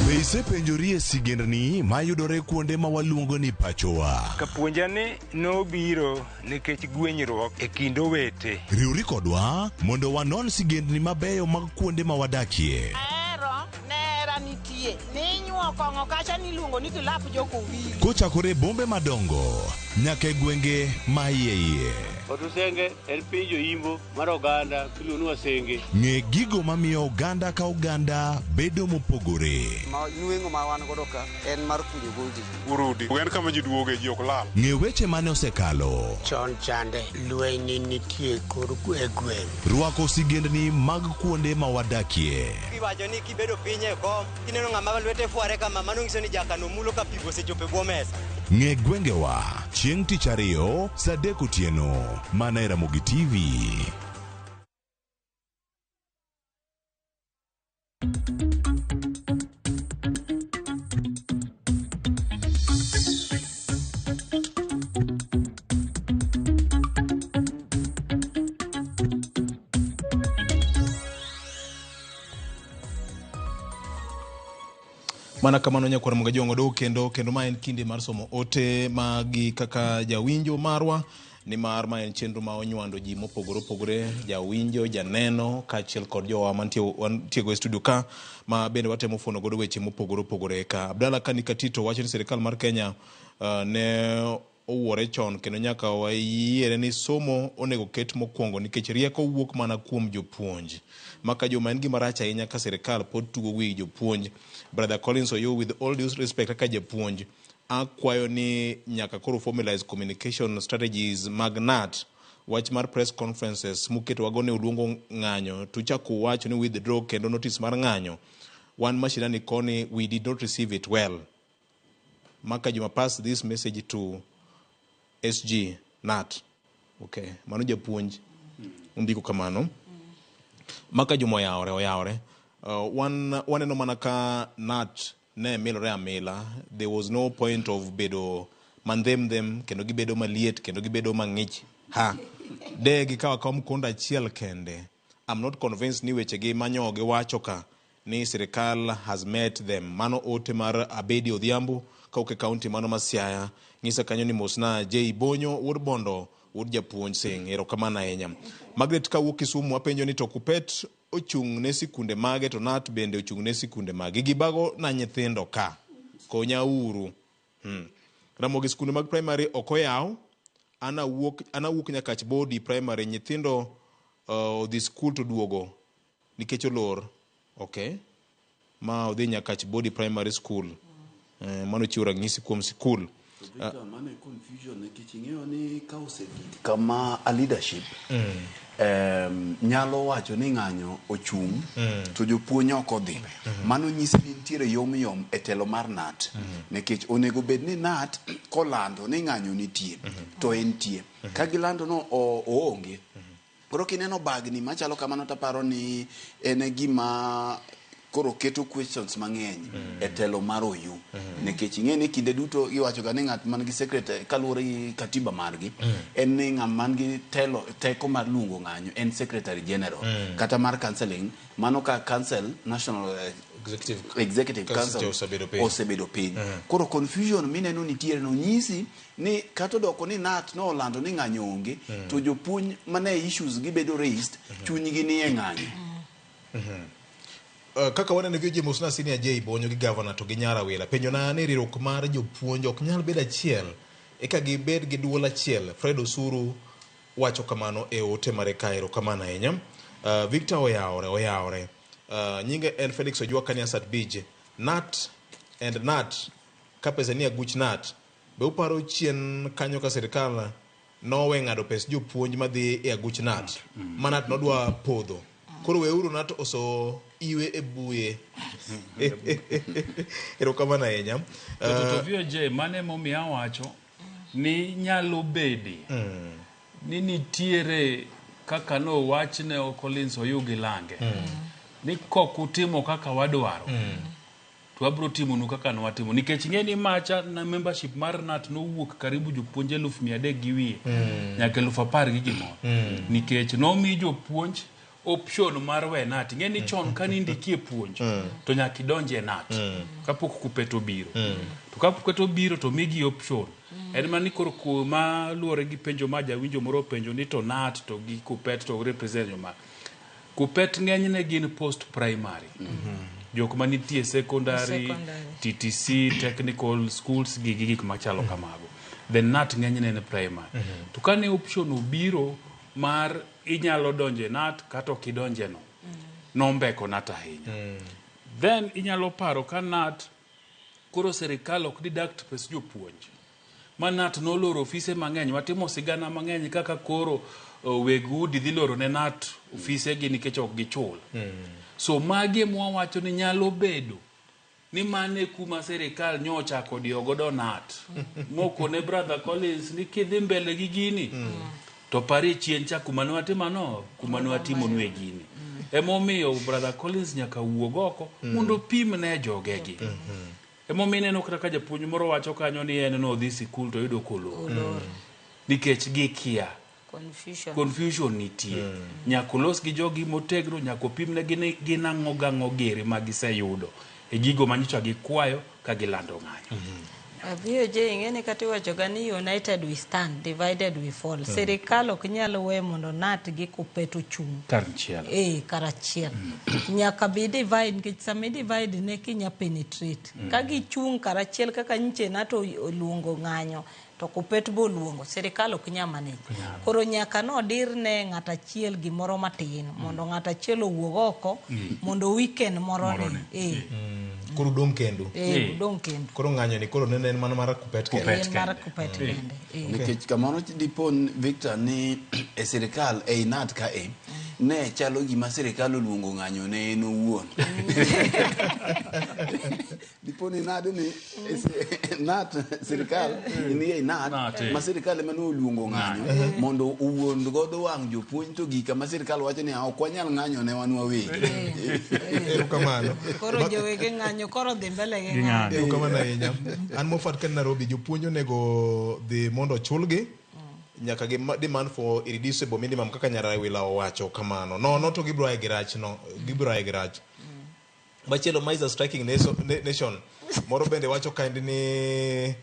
Speaker 17: Be isepenjorie sigendni mayudore kuonde ma waluongo ni pachowa?
Speaker 19: Kapuonja ni nobiro nikech gwenyruok e kind owete.
Speaker 17: Riwri kodwa mondo wanon sigendni mabeyo mag kuonde ma wadakie.
Speaker 20: Ahero nera nitie ninyuo kong'o kacha niluongo ni kilap jokowili.
Speaker 17: Kochakore e bombe madongo nyaka e gwenge ma iye iye.
Speaker 21: Otusenge en piny joimbo mar oganda miluongo ni Wasenge.
Speaker 17: Ng'e gigo mamiyo oganda ka oganda bedo mopogore.
Speaker 22: Ma nweng'o ma wan godo ka en mar kunyo goji.
Speaker 8: Urudi. En kama ji duoge ji ok lal.
Speaker 17: Ng'e weche mane osekalo.
Speaker 23: Chon chande lweny nitie kor e gweng'.
Speaker 17: Rwako sigendni mag kuonde ma wadakie.
Speaker 22: Iwacho ni kibedo piny e kom, kineno ng'ama lwete fware kama, mano nyiso ni jakano mulo ka pi osechopo e bwo mesa.
Speaker 17: Ng'e gwengewa chieng' tich ariyo saa adek otieno mana e Ramogi TV.
Speaker 1: Mana kamano nyakwar Mugajong'o do kendo ma en kinde mar somo ote magi kaka jawinjo marwa nimar ma en chenro ma onywando ji mopogore opogore, jawinjo, janeno kaachiel kod jowa mantie go e studio ka ma bende watemo fuono godo weche mopogore opogore ka. Abdalla Kanikatito wacho ni sirikal mar Kenya ne owuore chon kendo nyaka wayiere ni somo onego ket mokwongo nikech rieko wuok mana kuom jopuonj. Maka joma en gima rach ahinya ka sirikal pod tugo wi jopuonj. Brother Collins Oyo, with all due respect kaka japuonj, akwayo ni nyaka koro formalize communication strategies mag KNUT. Wach mar press conferences muketo wago ne uluongo ng'anyo to uchako uwacho ni withdraw kendo notice mar ng'anyo. Wan mashinani koni we did not receive it well. Maka Juma, pass this message to SG KNUT. Okay, mano japuonj ondiko kamano. Maka Juma oyawore oyawore. Wan waneno mana ka Nat ne milore amila. There was no point of bedo mandhemdhem kendo gibedo maliet kendo gibedo mang'ich. Ha. De gikawo akawa mkondo achiel kende. I'm not convinced ni wechegi manyo giwacho ka ni sirikal has met them. Mano ote mar Abedi Odhiambo kawuok e kaunti mano ma Siaya. Nyisa kanyo ni mosna J Bonyo wuod Bondo wuod japuonj Singh. Erokamano ahinya. Margaret kawuok Kisumu apenjo ni to Kupet ochung' ne sikunde mage to Nat bende ochung' ne sikunde mage. Gibago na nyithindo ka. Konya uru. Ramogi sikunde mag primary ok oyaw. An awuok Nyakach Bodi primary nyithindo odhi skul to duogo nikech olor. Okay. Ma odhi Nyakach Bodi Primary School. Mano chiwo ranyisi kuom sikul.
Speaker 3: Victor, mano e confusion nikech ing'eyo ni ka osegik kama a leadership nyalo wacho ni ng'anyo ochung' to jopuonj ok odhi. Mano nyisi ni nitiere yom yom e telo mar NAT. Nikech onego bed ni NAT kolando ni ng'anyo nitie to entie. Ka gilando no oonge. Koro kineno bagni machalo kamano taparo ni en e gima koro keto questions mang'eny e telo mar OU. Nikech ing'e ni kinde duto iwacho ga ni ng'at man gi secretary kaluwore gi katiba margi en ni ng'at man gi telo teko mar luongo ng'anyo en secretary general kata mar counseling mano ka council national executive council osebedo piny. Koro confusion mineno nitiere no nyisi ni kata odoko ni NAT nolando ni ng'anyo onge to jopuonj mane issues gibedo raised chunygi ni e ng'anyo.
Speaker 1: Kaka waneno gi James Senior J Bonyo gi governor to gi Nyara Wila penjo na ni riwruok mar jopuonj ok nyal bedo achiel eka gibed gi duol achiel. Fred Osuru wacho kamano e ote mare ka. Erokamano ahinya. Victor oyawore. Nyinge en Felix Ojwang kani Asat Beach. Nat and Nat ka pesa ni aguch Nat be uparo chien kanyo ka sirikal nowe ng'ado pes jopuonj madhi e aguch Nat ma Nat nodwa podho. Koro weuru Nat oso iwe e buye. Erokamano ahinya.
Speaker 2: To VOJ mane momiyo awacho ni nyalo bede ni nitiere kaka nowachne Collins Oyugi Lange ni kok utimo kaka wadwaro to wabro timonu kaka nwatimo nikech ing'e ni macha na membership mar NAT nowuok karibu jopuonj 300,000 nyaka 10,000 gi gimoro nikech nomi jopuonj option mar we NAT. Ing'e ni chon kane indikie puonj to nyaka idonje NAT kapok Kupet obiro. To ka Kupet obiro to migi option. En mana ni koro kuma luwore gi penjo ma jawinjo moro openjo ni to NAT to gi Kupet to represent joma. Kupet ng'enyne gin post primary. Jok manitie secondary, TTC, technical schools gi gik machalo kamago. Then NAT ng'enyne en primary. To kane option obiro mar inyalo donje NAT kata ok idonje no, nombeko NAT ahinya. Then inyalo paro ka NAT koro sirikal ok deduct pes jopuonj. Ma NAT noloro ofise mang'eny, watimo sigana mang'eny kaka koro weg udi dhi loro ne NAT ofise gi nikech ok gichul. So magi ema wawacho ni nyalo bedo ni mane kuma sirikal nyochako diyo godo NAT. Mokone brother Collins ni kidhi mbele gi gini to pari chien cha kuma ne watimo no, kuma ne watimonu e gini. Emomiyo brother Collins nyaka wuog oko mondo opim ne jogegi. Emomiyo ineno kata ka japuonj moro wacho kanyo ni en nodhi sikul to oyudo kolor. Nikech gikia. Confusion nitie. Nyaka olos gi jogi motegno, nyaka opimnegi ni gin ang'o gang'o gere ma giseyudo e gigo manyocha gikwayo ka gilando ng'anyo.
Speaker 4: VOJ ing'e ni kata iwacho ga ni united we stand, divided we fall. Sirikal ok nyal we mondo NAT gi Kupet ochung'
Speaker 2: karachiel.
Speaker 4: Karachiel. Nyaka be divide nikech sama i divide ne kinya penetrate. Ka gichung' karachiel kaka nyiche NAT oluongo ng'anyo to Kupet bo oluongo, sirikal ok nyal manage. Koro nyaka nodir ne ng'at achiel gimoro matin mondo ng'at achiel owuog oko mondo weekend moro ni.
Speaker 1: Koro udong' kendu.
Speaker 4: Udong' kendu.
Speaker 1: Koro ng'anyo ni koro nene en mana mar Kupet kende.
Speaker 4: En mar Kupet kende.
Speaker 3: Nikech kamoro dipo Victor ni e sirikal ei NAT ka e Ne chalo gima sirikal oluongo ng'anyo ne en owuon. Dipo ni nade ni nat sirikal ni ei nat
Speaker 2: Nat, eh.
Speaker 3: ma sirikal ema ne oluongo ng'anyo
Speaker 2: Ng'anyo.
Speaker 3: mondo owuond godo wang' jopuonj to gika ma sirikal wacho ni "Ah, ok wanyal ng'anyo ne wan wawegi.
Speaker 1: Erokamano.
Speaker 4: Koro jowege ng'anyo koro dhi mbele gi ng'anyo.
Speaker 1: Erokamano ahinya. An Moffat kan Nairobi, jopuonj onego dhi mondo ochulgi nyaka gi demand for irreducible minimum kaka Nyarawila owacho kamano. Nono to gibiro ae gi rach no, gibiro ae gi rach. Machielo ma is a striking nation moro bende wacho kaendi ni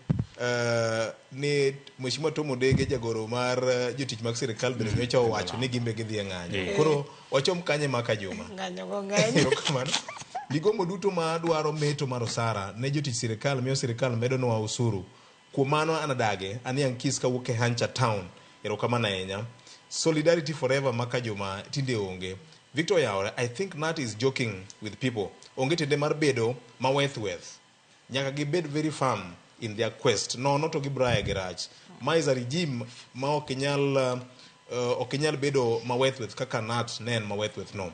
Speaker 1: ni Mheshimiwa Tom Odege jagoro mar jotich mag sirikal bende nyocha owacho ni gimbe gidhi e ng'anyo. Koro wachom kanye maka Juma?
Speaker 4: Ng'anyo go ng'eny.
Speaker 1: Erokamano. Gigomo duto ma dwaro meto mar osara ne jotich sirikal miyo sirikal medonwa osuru. Kuom mano an adage, an Yankees kawuok e Hancha Town. Erokamano ahinya. Solidarity forever maka Juma tinde onge. Victor Yaore, I think Nat is joking with people. Onge tiende mar bedo maweth weth. Nyaka gibed very firm in their quest. Nono to gibiro ae gi rach. Ma is a regime ma ok nyal ok inyal bedo maweth weth kaka Nat ne en maweth weth no.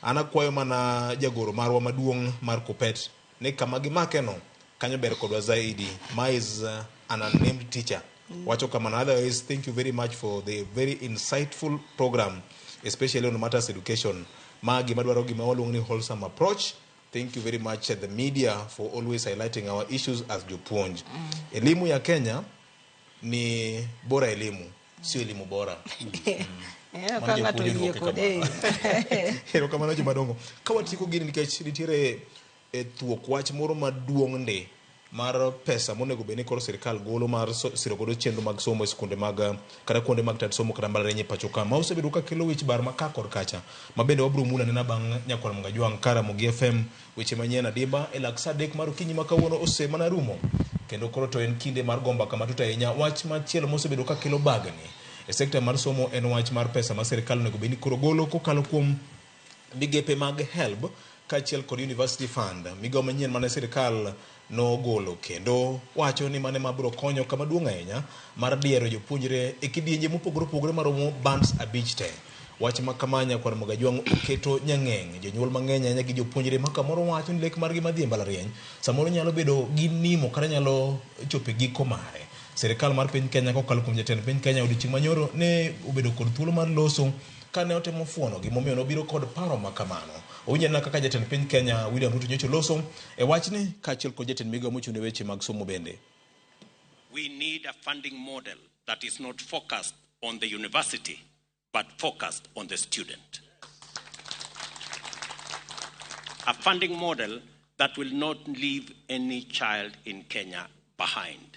Speaker 1: An akwayo mana jagoro marwa maduong' mar Kupet ni kama gimake no kanyo ber kodwa zaidi. Ma is an unnamed teacher. Wacho kamano. Otherwise, thank you very much for the very insightful program, especially on matters education. Ma gima dwaro gima waluongo ni wholesome approach. Thank you very much the media for always highlighting our issues as jopuonj. Elimu ya Kenya ni bora elimu, sio elimu bora.
Speaker 4: Eh,
Speaker 1: Mano
Speaker 4: ka ng'ato
Speaker 1: jopuonj
Speaker 4: oyie
Speaker 1: oduoke
Speaker 4: kode.
Speaker 1: Erokamano jomadongo. Ka watieko gini nikech nitiere e thuok wach moro maduong' ndi mar pesa monego bed ni koro sirikal golo mar siro godo chenro mag somo e skunde mag kata kuonde mag tat somo kata mbalariany e pacho ka ma osebedo ka kelo wich bar ma ka kod kacha ma bende wabiro mulo anena bang' nyakwar Mungajwang' ka Ramogi FM weche manyien adimba e lak sa 3 mar okinyi ma kawuono osemana rumo kendo koro to en kinde mar go mbaka matut ahinya. Wach machielo mosebedo ka kelo bagni e sekta mar somo en wach mar pesa ma sirikal onego bed ni koro golo kokalo kuom migepe mag HELB kaachiel kod University Fund, migawo manyien mane sirikal nogolo kendo wacho ni mane mabiro konyo kama duong' ahinya mar diero jopuonjre e kidienje mopogore opogore maromo bands 5 te. Wach ma kama nyakwar Mugajwang' oketo nyang'eng' jonyuol mang'eny ahinya gi jopuonjre ma kamoro wacho ni lek margi madhi e mbalariany samoro nyalo bedo gi nimo kata nyalo chopo e giko mare. Sirikal mar piny Kenya kokalo kuom jatend piny Kenya odiochieng' manyoro ne obedo kod thuolo mar loso kane otemo fuono gimomiyo nobiro kod paro ma kamano. Owinjo anena kaka jatend piny Kenya William Ruto nyocha oloso e wachni kaachiel kod jatend migawo mochung' ne weche mag somo bende.
Speaker 5: We need a funding model that is not focused on the university, but focused on the student. A funding model that will not leave any child in Kenya behind.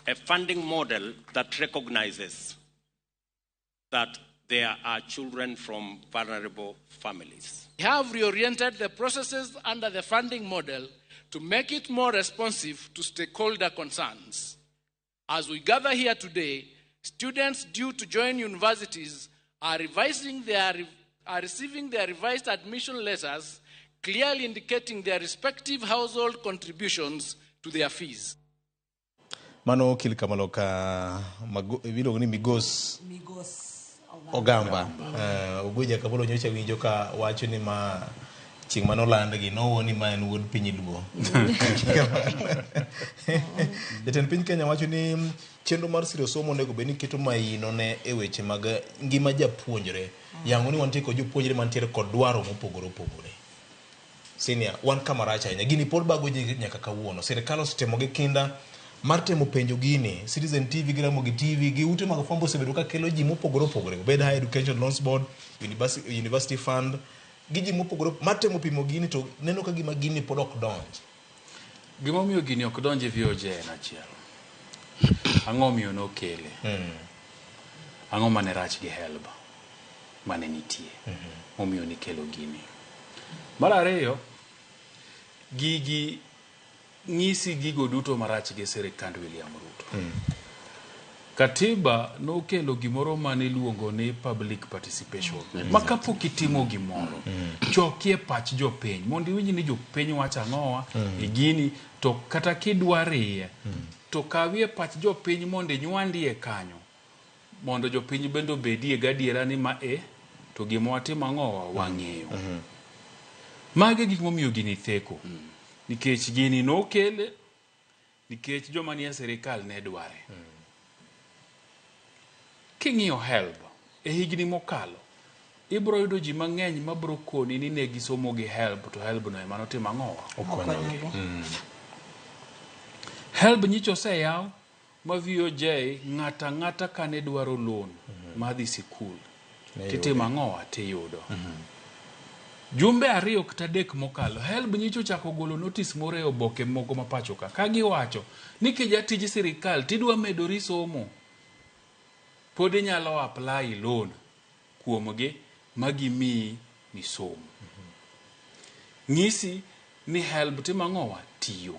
Speaker 5: A funding model that recognizes that there are children from vulnerable families.
Speaker 6: We have reoriented the processes under the funding model to make it more responsive to stakeholder concerns. As we gather here today, students due to join universities are receiving their revised admission letters, clearly indicating their respective household contributions to their fees.
Speaker 1: Mano okil kamaloka iluongo ni Migos
Speaker 4: Migos
Speaker 1: Ogamba. Oguja Kabolo nyocha winjo ka wacho ni ma chieng' mane olandgi nowo ni ma en wuod piny Luo. Jatend piny Kenya wacho ni chenro mar siro somo onego bed ni keto maino ne e weche mag ngima japuonjre. Yango ni wantie kod jopuonjre mantiere kod dwaro mopogore opogore. Senior, wan kama rach ahinya. Gini pod bago ji nyaka kawuono. Sirikal osetemo gi kinda mar temo penjo gini. Citizen TV gi Ramogi TV gi ute mag fwambo osebedo ka kelo ji mopogore opogore. Obed Higher Education Loans Board, University Fund, gi ji mopogore mar temo pimo gini to neno ka gima gini pod ok donj.
Speaker 2: Gimomiyo gini ok donj e VOJ en achiel. Ang'o miyo nokele? Ang'o mane rach gi HELB mane nitie? Momiyo nikelo gini. Mar ariyo, gigi ng'isi gigo duto marach gi sirikand William Ruto. Katiba nokelo gimoro mane iluongo ni public participation. Ma kapok itimo gimoro, chokie pach jopiny mondo iwinj ni jopiny wacho ang'owa e gini to kata kidwa riye to kawie pach jopiny mondo inywandie kanyo mondo jopiny bende obedie gadiera ni ma e To gima watimo ang'owa wang'eyo. Magi e gik momiyo gini theko. Nikech gini nokele nikech joma nie sirikal ne dware. King'iyo HELB e higni mokalo, ibro yudo ji mang'eny mabro koni ni ne gisomo gi HELB to HELB no ema notimo ang'owa?
Speaker 1: Okonyogi.
Speaker 2: HELB nyicha oseyaw ma VOJ ng'ata ang'ata kane dwaro loan madhi sikul
Speaker 1: Ne
Speaker 2: titimo ang'owa tiyudo. Jumbe 2 kata 3 mokalo, HELB nyicha ochako golo notice moro e oboke moko ma pacho ka ka giwacho ni kijatij sirikal tidwa medori somo pod inyalo apply loan kuomgi ma gimiyi misom. Ng'isi ni HELB timo ang'owa? Tiyo.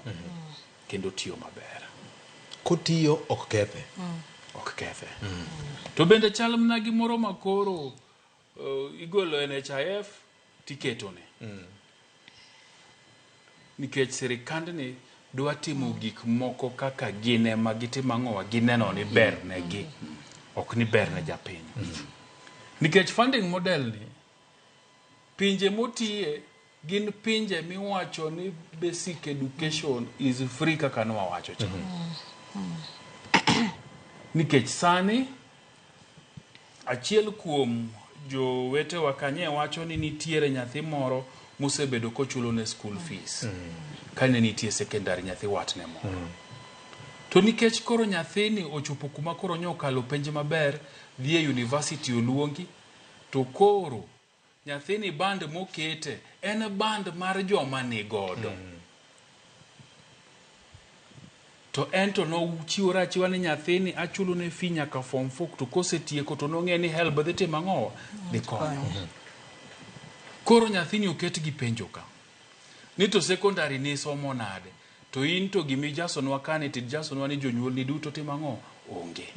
Speaker 2: Kendo tiyo maber.
Speaker 1: Kotiyo ok kethe.
Speaker 2: Ok kethe. To bende chal mana gi moro ma koro igolo NHIF tiketone. Nikech sirikandni dwa timo gik moko kaka gin ema gitimo ang'owa, gineno ni ber negi, ok ni ber ne japiny. Nikech funding model ni, pinje motiye gin pinje miwacho ni basic education is free kaka nwawacho cha. Nikech sani achiel kuom jowetewa kanye wacho ni nitiere nyathi moro mosebedo kochulo ne school fees kane nitie secondary, nyathi watne moro. To nikech koro nyathini ochopo kuma koro nyo okalo penj maber, dhi e university oluongi, to koro nyathini band mokete en band mar joma ni godo. To en to nochiwore achiwa ni nyathini achulo ne fee nyaka form 4 to kosetieko to nong'e ni HELB dhi timo ang'owa? Dhi konyo. Koro nyathini oket gi penjo ka. Ni to secondary ni somo nade? To in to gimi jasonwa kani to jasonwa ni jonyuolni duto timo ang'o? Onge.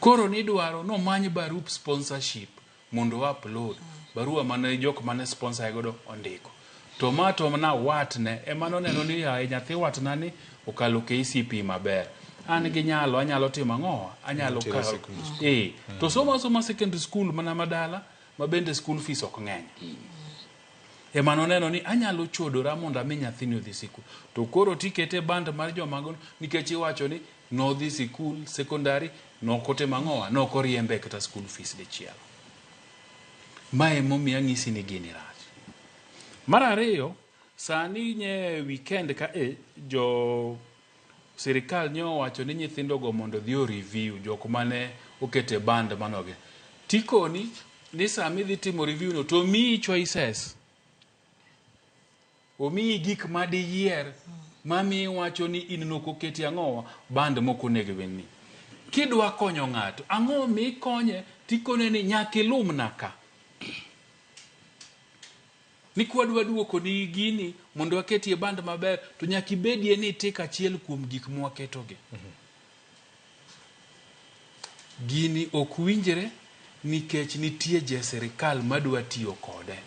Speaker 2: Koro nidwaro nomany barup sponsorship mondo o upload barua mane jok mane sponsor godo ondiko. To ma to na watne ema noneno ni yaye nyathi watna ni okalo KCPE maber. An gi nyalo anyalo timo ang'o? Anyalo
Speaker 1: Tere
Speaker 2: kawo.
Speaker 1: secondary school.
Speaker 2: To somo asoma secondary school mana madala ma bende school fees ok ng'eny. Ema noneno ni anyalo chodora mondo ami nyathini odhi sikul. To koro tikete band mar joma go nikech iwacho ni nodhi sikul secondary nokotimo ang'owa nokoriembe kata school fees dichiel. Ma emomiyo anyisi ni gini rach. Mar ariyo, sani nye weekend ka e jo sirikal nye owacho ni nyithindo go mondo odhi o review jok mane okete band manogi. Tikoni ni sama idhi timo review no to miyi choices. Omiyi gik madiyier mamiyi wacho ni in nokoketi ang'owa band mok onego bed ni. Kidwa konyo ng'ato, ang'o mikonye tikone ni nyaka ilumna ka. Ni kwadwa duoko ni gini mondo waketie band maber to nyaka ibedie ni itik achiel kuom gik mwaketogi. Gini ok winjre nikech nitie je sirikal madwa tiyo kode.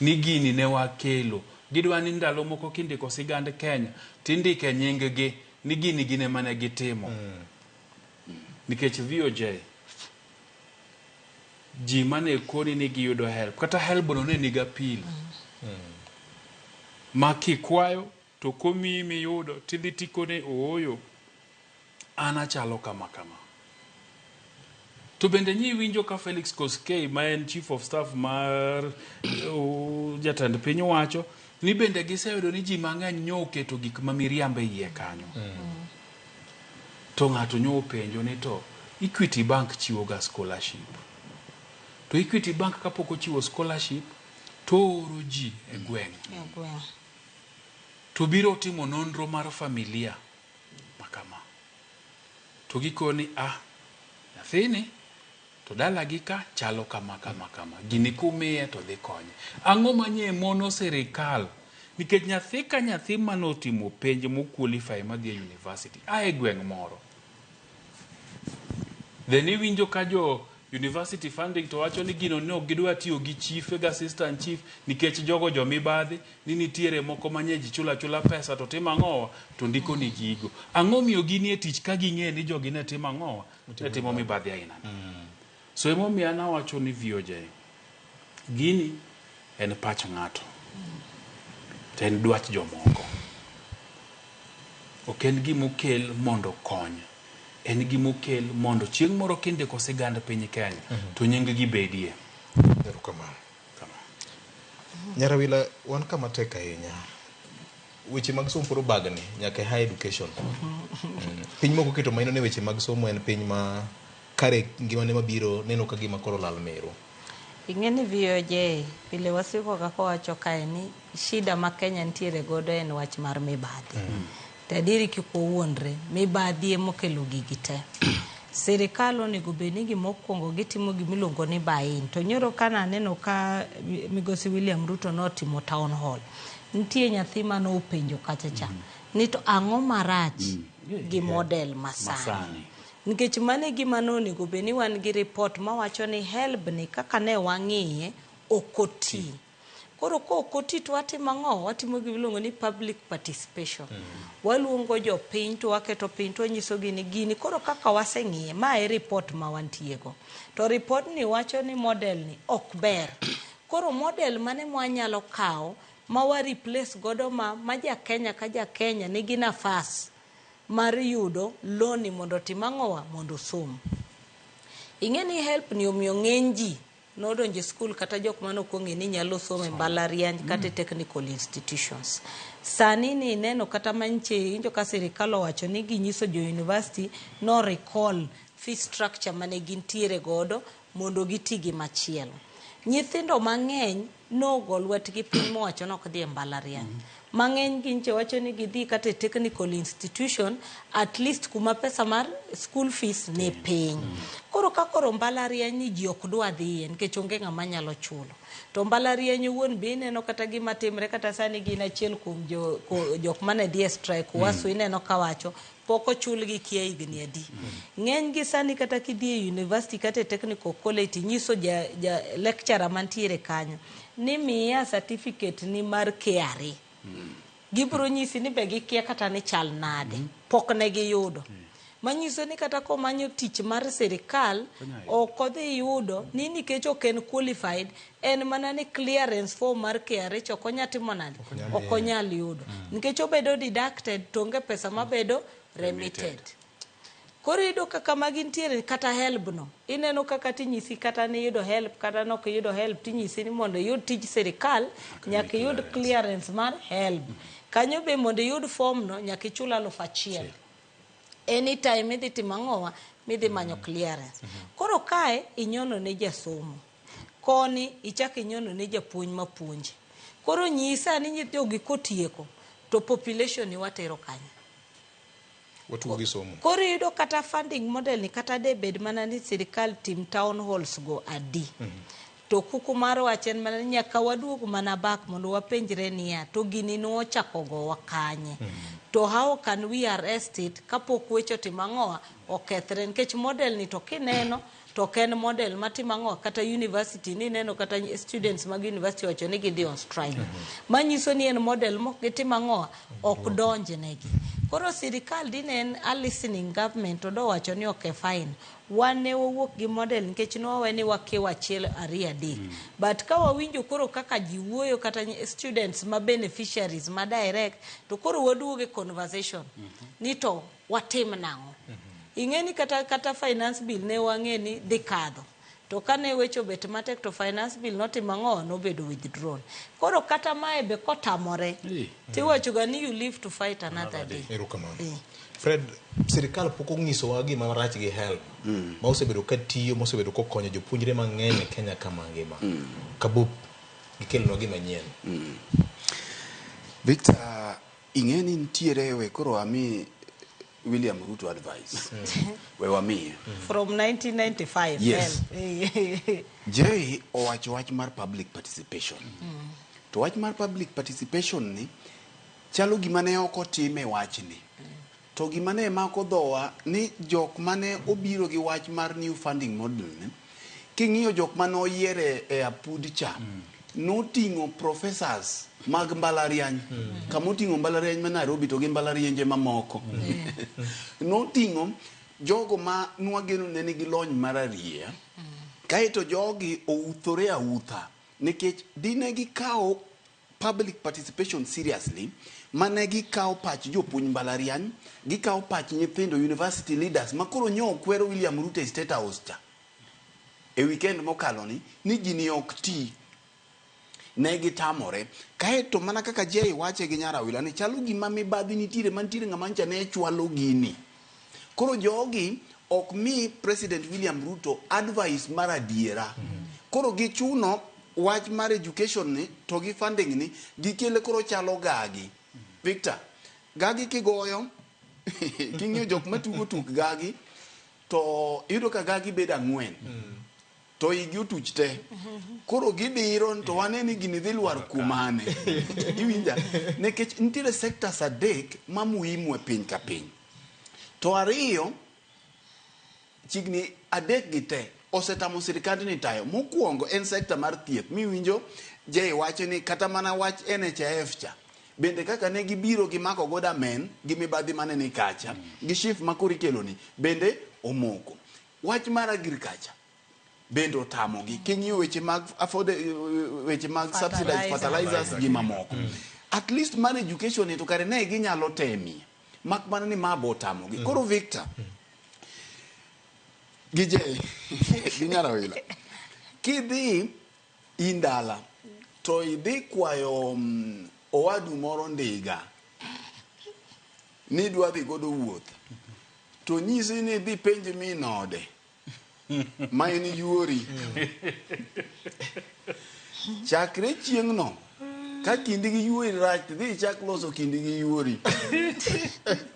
Speaker 2: Ni gini ne wakelo. Gidwa ni ndalo moko kindiko sigand Kenya tindike nying gi ni gini gin ema ne gitimo. Nikech VOJ ji mane koni ni giyudo help kata help no ne nigi appeal ma kikwayo to komiyi miyudo tidhi tikone ooyo an achalo kama kama. To bende nyi winjo ka Felix Koskei ma en chief of staff mar jatend piny wacho ni bende giseyudo ni ji mang'eny nyo oketo gik ma miriambo e iye kanyo. To ng'ato nyo openjo ni to Equity Bank chiwo ga scholarship. To Equity Bank kapok ochiwo scholarship to ooro ji e gweng'. To biro timo nonro mar familia makama. To gikoni nyathini to dalagi ka chalo kama kama kama. Gini kumiye to dhi konye. Ang'o manye mono sirikal? Nikech nyathi ka nyathi manotimo penj mo qualify madhi e university a e gweng' moro. Then iwinjo ka jo university funding to wacho ni gino ne ok gidwa tiyo gi chife gi assistant chief nikech jogo jomibadhi ni nitiere moko manye ji chulo achula pesa to timo ang'owa to ndiko ni gigo. Ang'o miyo ginie tich ka ging'e ni jogi ne timo ang'owa? Ne timo mibadhi aina ni. So emomiyo an awacho ni VOJ, gini en pach ng'ato to en dwach jomoko. Ok en gimokel mondo okony, en gimokel mondo chieng' moro kindiko sigand piny Kenya to nying gi bedie.
Speaker 1: Erokamano. Nyarawila, wan kama tek ahinya. Weche mag somo pod obagni nyaka e higher education. Piny moko keto maino ne weche mag somo en piny ma kare ngimane mabiro neno ka gima koro lal meru.
Speaker 4: Ing'e ni VOJ pile wasiko kaka wacho kae ni shida ma Kenya nitiere godo en wach mar mibadhi. To adieri kik wawuondre, mibadhi emokelo gigi te. Sirikal onego bed ni gimokwongo gitimo gimiluongo ni buy-in. To nyoro kana aneno ka migosi William Ruto notimo town hall. Nitie nyathi mane openjo kacha cha ni to ang'o marach gi model masani. Nikech mano e gima nonego bed ni wan gi report mawacho ni HELB ni kaka ne wang'iye ok oti. Koro ka ok oti to watimo ang'o? Watimo gima iluongo ni public participation. Waluongo jopiny to waketo piny to wanyisogi ni gini koro kaka waseng'iye ma e report ma wantie go. To report ni wacho ni model ni ok ber. Koro model mane mwanyalo kawo ma wa replace godo ma ja Kenya ka ja Kenya nigi nafas mar yudo loan ni mondo otim ang'owa mondo osom. Ing'e ni HELB ni omiyo ng'eny ji nodonjo e skul kata jok mane ok ong'e ni nyalo somo e mbalariany kata e technical institutions. Sani ni ineno kata manche iwinjo ka sirikal owacho ni ginyiso jo university no recall fee structure mane gintiere godo mondo giti gi machielo. Nyithindo mang'eny nogo lwetgi piny mowacho ni ok dhi e mbalariany. Mang'eny gi nche wacho ni gidhi kata e technical institution at least kuma pesa mar school fees ni piny. Koro ka koro mbalariany ni ji ok dwa dhiye nikech onge ng'ama nyalo chulo. To mbalariany owuon be ineno kata gima timre kata sani gin achiel kuom jok mane dhi e strike UASU ineno kawacho pok ochulgi kia higni adi. Ng'eny gi sani kata kidhi e university kata e technical college tinyiso ja lecturer mantiere kanyo ni miya certificate ni mar KRA. Gibiro nyisi ni be gikia kata ni chal nade. Pok ne giyudo. Manyiso ni kata komanyo tich mar sirikal ok odhi yudo ni nikech ok en qualified en mana ni clearance form mar KRA cha ok onya timo nade ok onyal yudo nikech obedo deducted to onge pesa mabedo remitted. Koro iyudo kaka magi nitiere kata HELB no ineno kaka tinyisi kata ni iyudo HELB kata nok iyudo HELB tinyisi ni mondo iyud tij sirikal nyaka iyud clearance mar HELB. Kanyo be mondo iyud form no nyaka ichul 1000. Anytime idhi timo ang'owa midhi manyo clearance. Koro kae inyono ne jasomo. Koni ichak inyono ne japuonj mapuonje. Koro nyisa ni jogi kotieko to population ni watero kanye?
Speaker 1: Watugo gi somo.
Speaker 4: Koro iyudo kata funding model ni kata de bed mana ni sirikal tim town halls go adi. To kuku mar wach en mana ni nyaka waduog mana back mondo wapenjre niya to gini nochako gowa kanye. To how can we arrest it kapok weche otimo ang'owa okethre nikech model ni to kineno to ok en model matimo ang'owa kata university ni neno kata students mag university wacho ni gidhi on strike. Manyiso ni en model mok gitimo ang'owa ok donj negi. Koro sirikal dine en a listening government to dowacho ni ok fine. Wan ne wawuok gi model nikech nwawe ni wakiw achiel ariyo adek. But ka wawinjo koro kaka ji wuoyo kata students ma beneficiaries ma direct to koro waduogo e conversation ni to watim nang'o. Ing'e ni kata finance bill ne wang'e ni dhi kadho. To kane weche obet matek to finance bill notimo ang'o nobedo withdrawn. Koro kata mae be kotamore tiwacho ga ni you live to fight another day.
Speaker 1: Erokamano. Fred, sirikal pok onyisowa gima rach gi HELB ma osebedo ka tiyo ma osebedo kokonyo jopuonjre mang'eny e Kenya ka mangima. Kabup gikelonwa gima nyien.
Speaker 3: Victor, ing'e ni nitiere we koro ami William Ruto advice. We wamiye.
Speaker 4: From 1995.
Speaker 3: Yes.
Speaker 4: HELB.
Speaker 3: Jay owacho wach mar public participation. To wach mar public participation ni chalo gima ne ok otime wachni. To gima ne mako dhowa ni jok mane obiro gi wach mar new funding model ni, king'iyo jok mane oyier e apud cha, noting'o professors mag mbalariany. Kama oting'o mbalariany ma Nairobi to gi mbalarienje mamoko. Noting'o jogo ma nwageno ne nigi lony mararieya. Kaeto jogi outhore autha nikech dine gikawo public participation seriously, mane gikawo pach jopuonj mbalariany, gikawo pach nyithindo university leaders makoro nyo okwero William Ruto e State House cha e weekend mokalo ni ni gini ok ti ne gitamore. Kaeto mana kaka Jay wache gi Nyarawila ni chalo gima mibadhi nitiere mantiere ng'ama ncha ne chwalo gini. Koro jogi ok mi President William Ruto advice mar adiera. Koro gichuno wach mar education ni to gi funding ni gikele koro chalo gagi. Victor, gagi kigoyo king'iyo jok matugo tuk gagi to iyudo ka gagi bedo ang'wen. To igi otuch te. Koro gidiro to wane ni gini dhi lwar kumane. Iwinja? Nikech nitiere sectors adek ma muhimu e piny ka piny. To ariyo, chigni adek gi te osetamo sirikandni tayo. Mokwongo en sector mar thieth. Miwinjo Jay wacho ni kata mana wach NHIF cha bende kaka ne gibiro gimako godo amen gi mibadhi mane ni kacha gi SHIF ma koro ikelo ni bende omoko. Wach mar agriculture bende otamogi. King'iyo weche mag afford, weche mag subsidized fertilizers gi mamoko. At least mar education ni to kare ne ginyalo temie. Mak mana ni ma bo otamogi. Koro Victor gi Jay gi Nyarawila kidhi indala to idhi kwayo owadu moro ndiga ni idwa dhi godo wuoth to nyisi ni idhi penj min ode ma en yuori. Chakre chieng'no ka kindi gi yuori rach dhi ichak loso kindi gi yuori.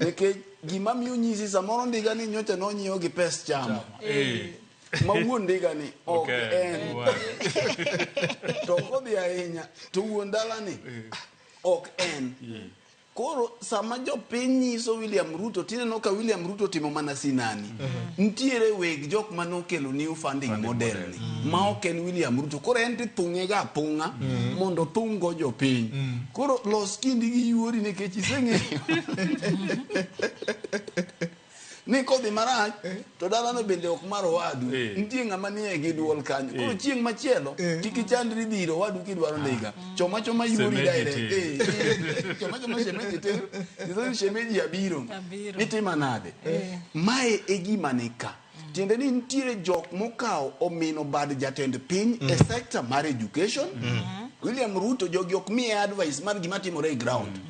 Speaker 3: Nikech gima miyo nyisi samoro ndiga ni nyocha nonyiew gi pes chama. Ma wuon ndiga ni ok en. To kodhi ahinya to wuon dala ni ok en. Koro sama jopiny nyiso William Ruto tineno ka William Ruto timo mana sinani. Nitiere weg jok manokelo new funding model ni ma ok en William Ruto. Koro en tithung'e ga athung'a mondo othung' go jopiny. Koro los kindi gi yuori nikech iseng'eyo ni kodhi marach to dalano bende ok mar owadu. Nitie ng'ama nie gi duol kanyo. Koro chieng' machielo kik ichandri dhi ir owadu kidwaro ndiga. Choma choma yuori direct. Choma choma shemeji ter. Nyiso ni shemeji abiro. Itimo nade? Mae e gima ni ka. Tiende ni nitiere jok mokawo omino bad jatend piny e sector mar education. William Ruto jogi ok miye advice mar gima timore e ground.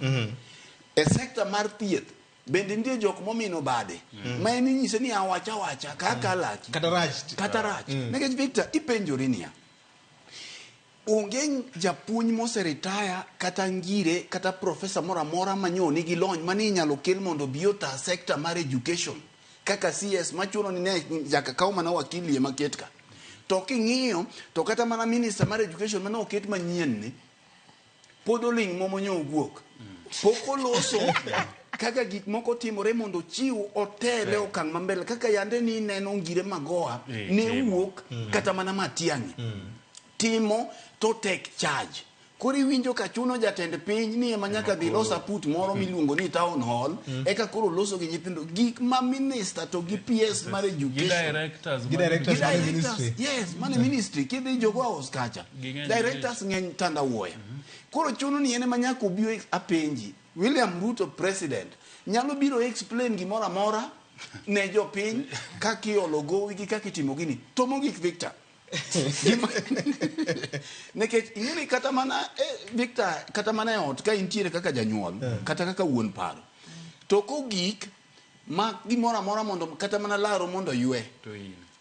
Speaker 3: E sector mar thieth bende nitie jok momino bade ma en inyise ni awacha wacha kaka laki
Speaker 1: kata rach
Speaker 3: kata rach. Nikech Victor ipenjori niya onge japuonj moseretire kata ngire kata profesa moro amora manyo nigi lony mane inyalo kel mondo obi ota sector mar education kaka CS machuno ni ne nyaka kaw mana wakili ema ket ka. To king'iyo to kata mana minister mar education mane oket manyien ni pod oling' momonyo owuok. Pok oloso kaka gik moko timore mondo ochiw otele okang' mambele kaka yande ni neno Ngire Magoha ne wuok kata mana Matiang'i timo to take charge. Koro iwinjo ka chuno jatend piny ni ema nyaka dhi los aput moro miluongo ni town hall eka koro loso gi nyithindo gik ma minister to gi PS mar education
Speaker 2: Gi directors
Speaker 1: Gi directors mane ministry.
Speaker 3: Yes, mane ministry kidhi Jogoo House kacha. Directors ng'eny tandawuoya. Koro chuno ni en ema nyaka obi apenji William Ruto president nyalo biro explain gimoro amora ne jopiny kaka iolo gowi gi kaka itimo gini. To mogik Victor nikech ing'eni kata mana Victor kata mana e ot ka intiere kaka janyuol kata kaka wuon paro to kogik ma gimoro amora mondo kata mana laro mondo ywe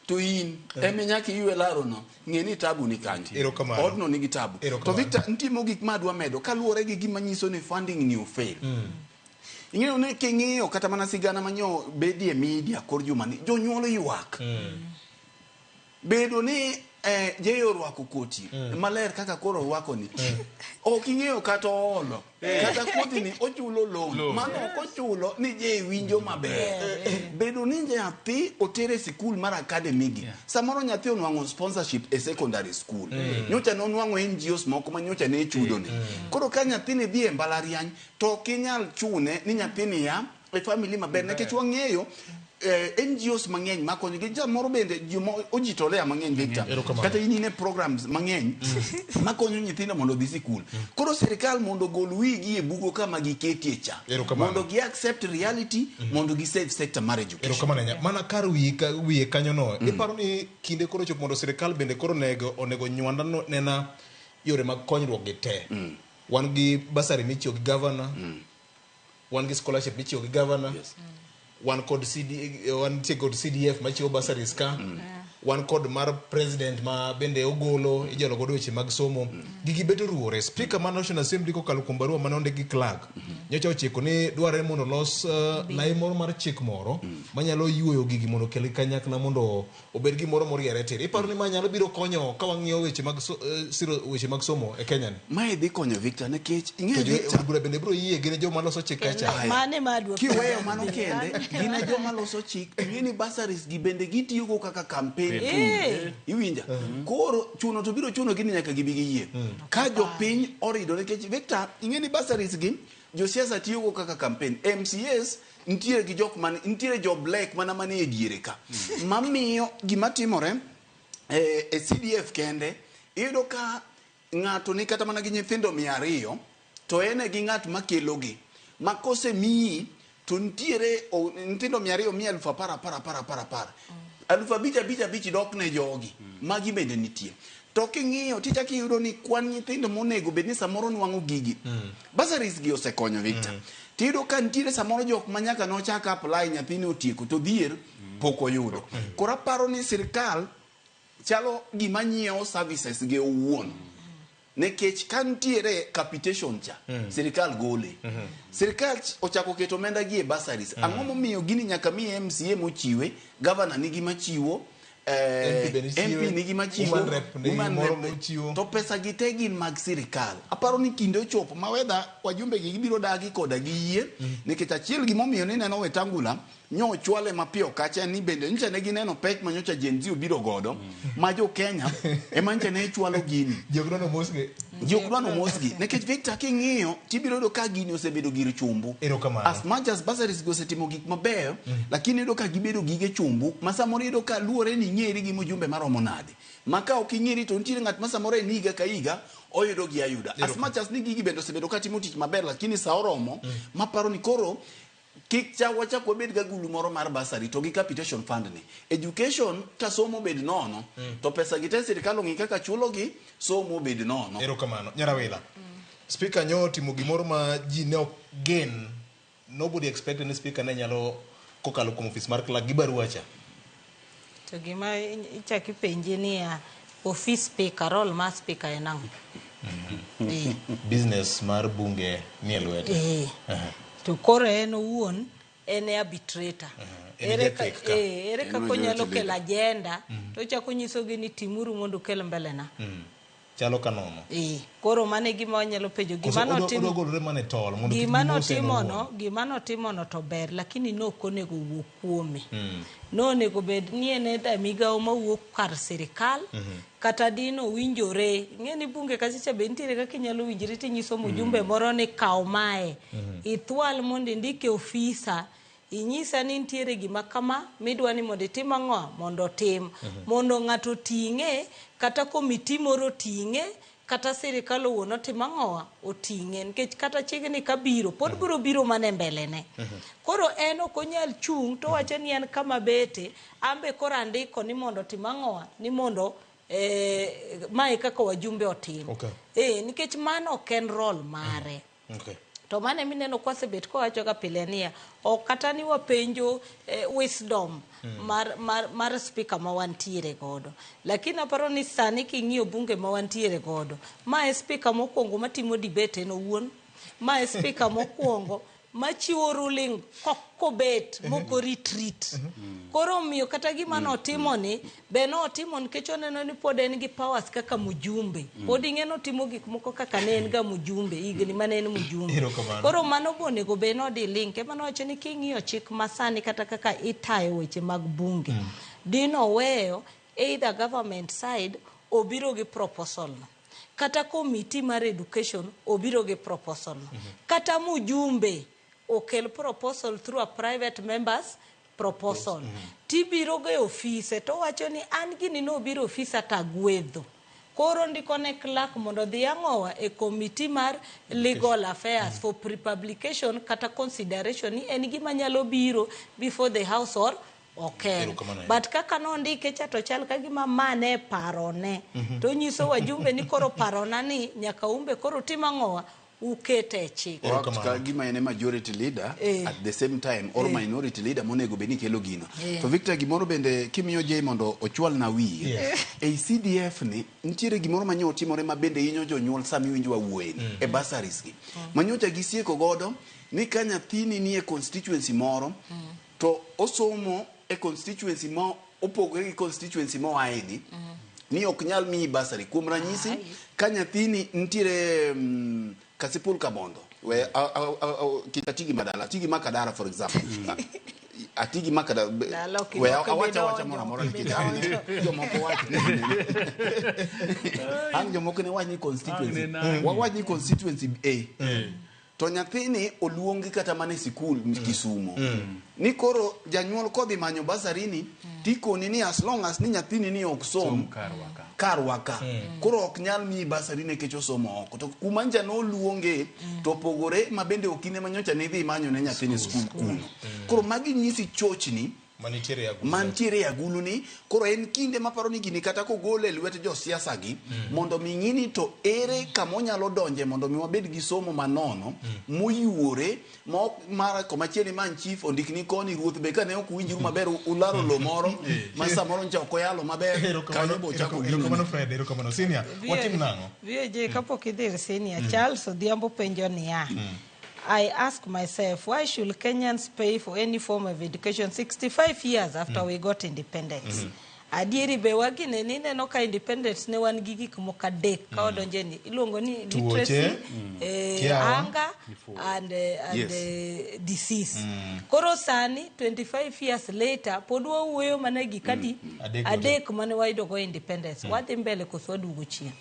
Speaker 3: to in ema nyaka iywe laro no ng'e ni tabu ni kanyo. Odno nigi tabu. To Victor nitie mogik ma adwa medo kaluwore gi gima nyiso ni funding ni ofail. Ing'eyo ni king'iyo kata mana sigana manyo bedie media kor juma ni jonyuol ywak. Bedo ni Jay orwako koti maler kaka koro orwako ni. Ok ing'eyo kata oolo. Kata koti ni ochulo loan. Mano ok ochulo ni Jay winjo maber. Bedo ni nyathi otere sikul mar academy gi. Samoro nyathi onwang'o sponsorship e secondary school. Nyocha nonwang'o NGOs moko ma nyocha ne chudo ne. Koro ka nyathini dhi e mbalariany to ok inyal chune ni nyathini ya e family maber nikech wang'eyo NGOs mang'eny makonyo gi samoro bende joma ojitolea mang'eny Victor
Speaker 1: Erokamano.
Speaker 3: kata in in e programs mang'eny makonyo nyithindo mondo odhi sikul koro sirikal mondo ogol wigi e bugo kama giketie cha
Speaker 1: Erokamano.
Speaker 3: mondo gi accept reality mondo gi save sector mar education
Speaker 1: Erokamano ahinya. Mana kar wiyi ka, wiye kanyono, iparo ni kinde koro ochopo mondo sirikal bende koro onego onego nywanda no, nena yore mag konyruok gi te. Wan gi basari michiwo gi governor, wan gi scholarship michiwo gi governor, wan kod CD, wan tie kod CDF machiwo bursaries ka, wan kod mar president ma bende ogolo ijolo godo weche mag somo. Gigi bedo ruore. Speaker mar National Assembly kokalo kuom barua mane ondik gi clerk nyocha ochiko ni dwarore mondo olos lai moro mar chik moro manyalo yuoyo gigi mondo okelgi kanyakla mondo obed gimoro moriere tir. Iparo ni ma nyalo biro konyo ka wang'iyo weche mag siro weche mag somo e Kenya ni?
Speaker 3: Mae dhi konyo Victor nikech ing'eyo
Speaker 1: To jo
Speaker 3: Victor
Speaker 1: od bura bende biro yie gin e joma loso chik kacha.
Speaker 3: Aya.
Speaker 4: Mane ma adwa
Speaker 3: Kiweyo mano kende, gin e joma loso chik, ing'e ni bursaries gi bende gitiyogo kaka campaign tool.
Speaker 4: Eh.
Speaker 3: Iwinja? Koro chuno to biro chuno gi ni nyaka gibi giyie. Ka jopiny orido nikech Victor, ing'e ni bursaries gi josiasa tiyogo kaka campaign. MCAs nitiere gi jok man nitiere jo black mana mane e diere ka. Mamiyo gima timore e CDF kende iyudo ka ng'ato ni kata mana gi nyithindo 200 to en e gi ng'at makelogi ma kosemiyi to nitiere nyithindo 200 miya 10,000 10 10 10 10 5,000 5 5 dok ne jogi magi bende nitie to king'iyo tichako iyudo ni kwan nyithindo monego bed ni samoro nwang'o gigi bursaries gi osekonyo Victor tiyudo ka nitiere samoro jok ma nyaka nochak apply nyathini otieko to dhier pok oyudo koro aparo ni sirikal chalo gima nyiewo services ge owuon nikech ka nitiere capitation cha sirikal gole sirikal ochako keto omenda gi e bursaries ang'o momiyo gini nyaka mi MCA mochiwe governor nigi machiwo
Speaker 1: MP be nichiwe,
Speaker 3: MP nigi machiwo
Speaker 1: woman rep nigi
Speaker 3: woman
Speaker 1: moro
Speaker 3: rep
Speaker 1: mochiwo.
Speaker 3: to pesa gi te gin mag sirikal aparo ni kinde ochopo ma wedha wajumbe gi gibiro dagi koda gi yie nikech achiel gimomiyo ni neno Wetangula nyo ochwale mapiyo kacha en ni bende nyocha ne gineno pek ma nyocha Gen Z obiro godo ma jo Kenya ema nyocha ne chwalo gini
Speaker 1: Jok dwano mosgi.
Speaker 3: Jok dwano mosgi nikech Victor king'iyo tibiro yudo ka gini osebedo gir chumbu
Speaker 1: Erokamano.
Speaker 3: as much as bursaries go osetimo gik mabeyo lakini iyudo ka gibedo gige chumbu ma samoro iyudo ka luwore ni ing'eri gi mujumbe maromo nade ma ka ok ing'eri to nitiere ng'at ma samoro en higa ka higa oyudo gi ayuda as much as ni gigi bende osebedo ka timo tich maber lakini sa oromo maparo ni koro kik cha wachak wabed ga gulu moro mar bursary to gi capitation fund ni education ka somo bed nono to pesa gi te sirikal ong'i kaka chulogi somo bed nono
Speaker 1: Erokamano. Nyarawila. Speaker nyo otimo gimoro ma ji ne ok gen. Nobody expected ni speaker ne nyalo kokalo kuom ofis mar clerk gi barua cha.
Speaker 4: To gima ichak ipenji niya, office speaker, role mar speaker en ang'o?
Speaker 1: Business mar bunge nie lwete.
Speaker 4: To koro en owuon en e arbitrator.
Speaker 1: En
Speaker 4: Ere ka-
Speaker 1: jathek ka.
Speaker 4: ere
Speaker 1: En
Speaker 4: kaka
Speaker 1: majority
Speaker 4: onyalo
Speaker 1: leader.
Speaker 4: kelo agenda to ochako onyisogi ni timuru mondo ukel mbele na.
Speaker 1: Chalo ka nono.
Speaker 4: Koro mano e gima wanyalo penjo.
Speaker 1: Koso
Speaker 4: Gima notimo
Speaker 1: odwa golore mana e tol mondo kik
Speaker 4: gima
Speaker 1: gimose en
Speaker 4: notimono
Speaker 1: owuon.
Speaker 4: gima notimono to ber lakini nok onego wuo kuome. Nonego bed ni en e migawo mawuok kar sirikal kata dino winjore ing'e ni bunge kacha cha be nitiere kaka inyalo winjri tinyiso mjumbe moro ni kaw mae ithwal mondo indik e ofisa inyisa ni nitiere gima kama midwa ni mondo itim ang'o mondo otim mondo ng'ato oting'e kata komiti moro oting'e kata sirikal owuon otim ang'owa oting'e nikech kata chikni kabiro pod biro biro mana e mbele ne koro en ok onyal chung' to wacho ni en kama bete ambe koro andiko ni mondo otim ang'owa ni mondo mae kaka wajumbe otim nikech mano ok en role mare To mano emineno kwasebet kwawacho ga pile niya ok kata ni wapenjo wisdom mar speaker ma wantiere godo lakini aparo ni sani king'iyo bunge ma wantiere godo ma e speaker mokwongo matimo debate en owuon ma e speaker mokwongo machiwo ruling kobet moko retreat koro omiyo kata gima notimo ni be notimo nikech oneno ni pod en gi powers kaka mjumbe pod ing'e notimo gik moko kaka ne en ga mjumbe higni mane en mjumbe koro mano be onego bed nodhi link ema nowacho ni king'iyo chik masani kata kaka itayo weche mag bunge dino weyo either government side obiro gi proposal no kata committee mar education obiro gi proposal no kata mjumbe okel proposal through a private members proposal. Tibiro go e ofise to owacho ni an gini nobiro ofisa tagwedho. Koro ndiko ne clerk mondo odhi ang'owa e committee mar legal affairs for pre-publication kata consideration ni en gima nyalo biro before the house or ok en.
Speaker 1: Erokamano ahinya.
Speaker 4: But kaka nondike cha to chal ka gima ma ne parone. To nyiso wajumbe ni koro parona ni nyaka umbe koro tim ang'owa ukete e chik.
Speaker 3: Wach ka gima en e majority leader at the same time or minority leader monego bed ni kelo gino. To Victor, gimoro bende kimiyo Jay mondo ochwal na wiye. Ei CDF ni nitiere gimoro ma nyo timore ma bende hinyo jonyuol sama iwinjo wawuoye ni e bursaries gi. Manyocha gisieko godo ni ka nyathini nie constituency moro to osomo e constituency ma opogore gi constituency moaye ni ni ok nyal miyi bursary. Kuom ranyisi, ka nyathini nitiere Kasipul Kabondo, we kik atigi madala, atigi Makadara for example. Atigi Makadara.
Speaker 4: Dala ok
Speaker 3: We
Speaker 4: ok
Speaker 3: awacha awacha
Speaker 4: bidonjo,
Speaker 3: moro amora
Speaker 4: ok
Speaker 3: nikech ang' jomoko wach ni ang' jomoko ne wach ni constituency.
Speaker 2: Ang' ne nang'e.
Speaker 3: Wawach ni constituency A. To nyathini oluongi kata mana e sikul Kisumo. Ni koro janyuol kodhi manyo bursary ni tikoni ni as long as ni nyathini ni ok som karwa ka. Koro ok nyal miyi bursary nikech osomo oko. To kuma nja noluonge to opogore ma bende ok in ema nyocha nidhi imanyo ne nyathini skul kuno. Koro magi nyisi chochni
Speaker 1: manitiere e agulu.
Speaker 3: Mantiere e agulu ni. Koro en kinde maparo ni gini kata kogole e lwet josiasa gi mondo mi ng'i ni to ere kama onyalo donje mondo mi wabed gi somo manono moyuore ma ok mar komachielo imany chief ondikni koni, ruoth be kane ok uwinjru maber ularo lo moro ma samoro ncha ok oyalo maber kanyo bo ochako gino.
Speaker 1: Erokamano Fred, erokamano Senior. Watim nang'o?
Speaker 4: VJ, kapok idhi ir senior, Charles Odhiambo penjo niya, I ask myself, why should Kenyans pay for any form of education 65 years after we got independence? Adieri be wagine ni ineno ka independence ne wan gi gik moko adek ka wadonje ni iluongo ni
Speaker 1: Tuoche,
Speaker 4: literacy,
Speaker 1: kiawa,
Speaker 4: hunger and disease. Koro sani 25 years later pod wawuoyo mana gik adi
Speaker 1: Adek.
Speaker 4: Adek mane wayudo go independence. Wadhi mbele koso waduogo chien?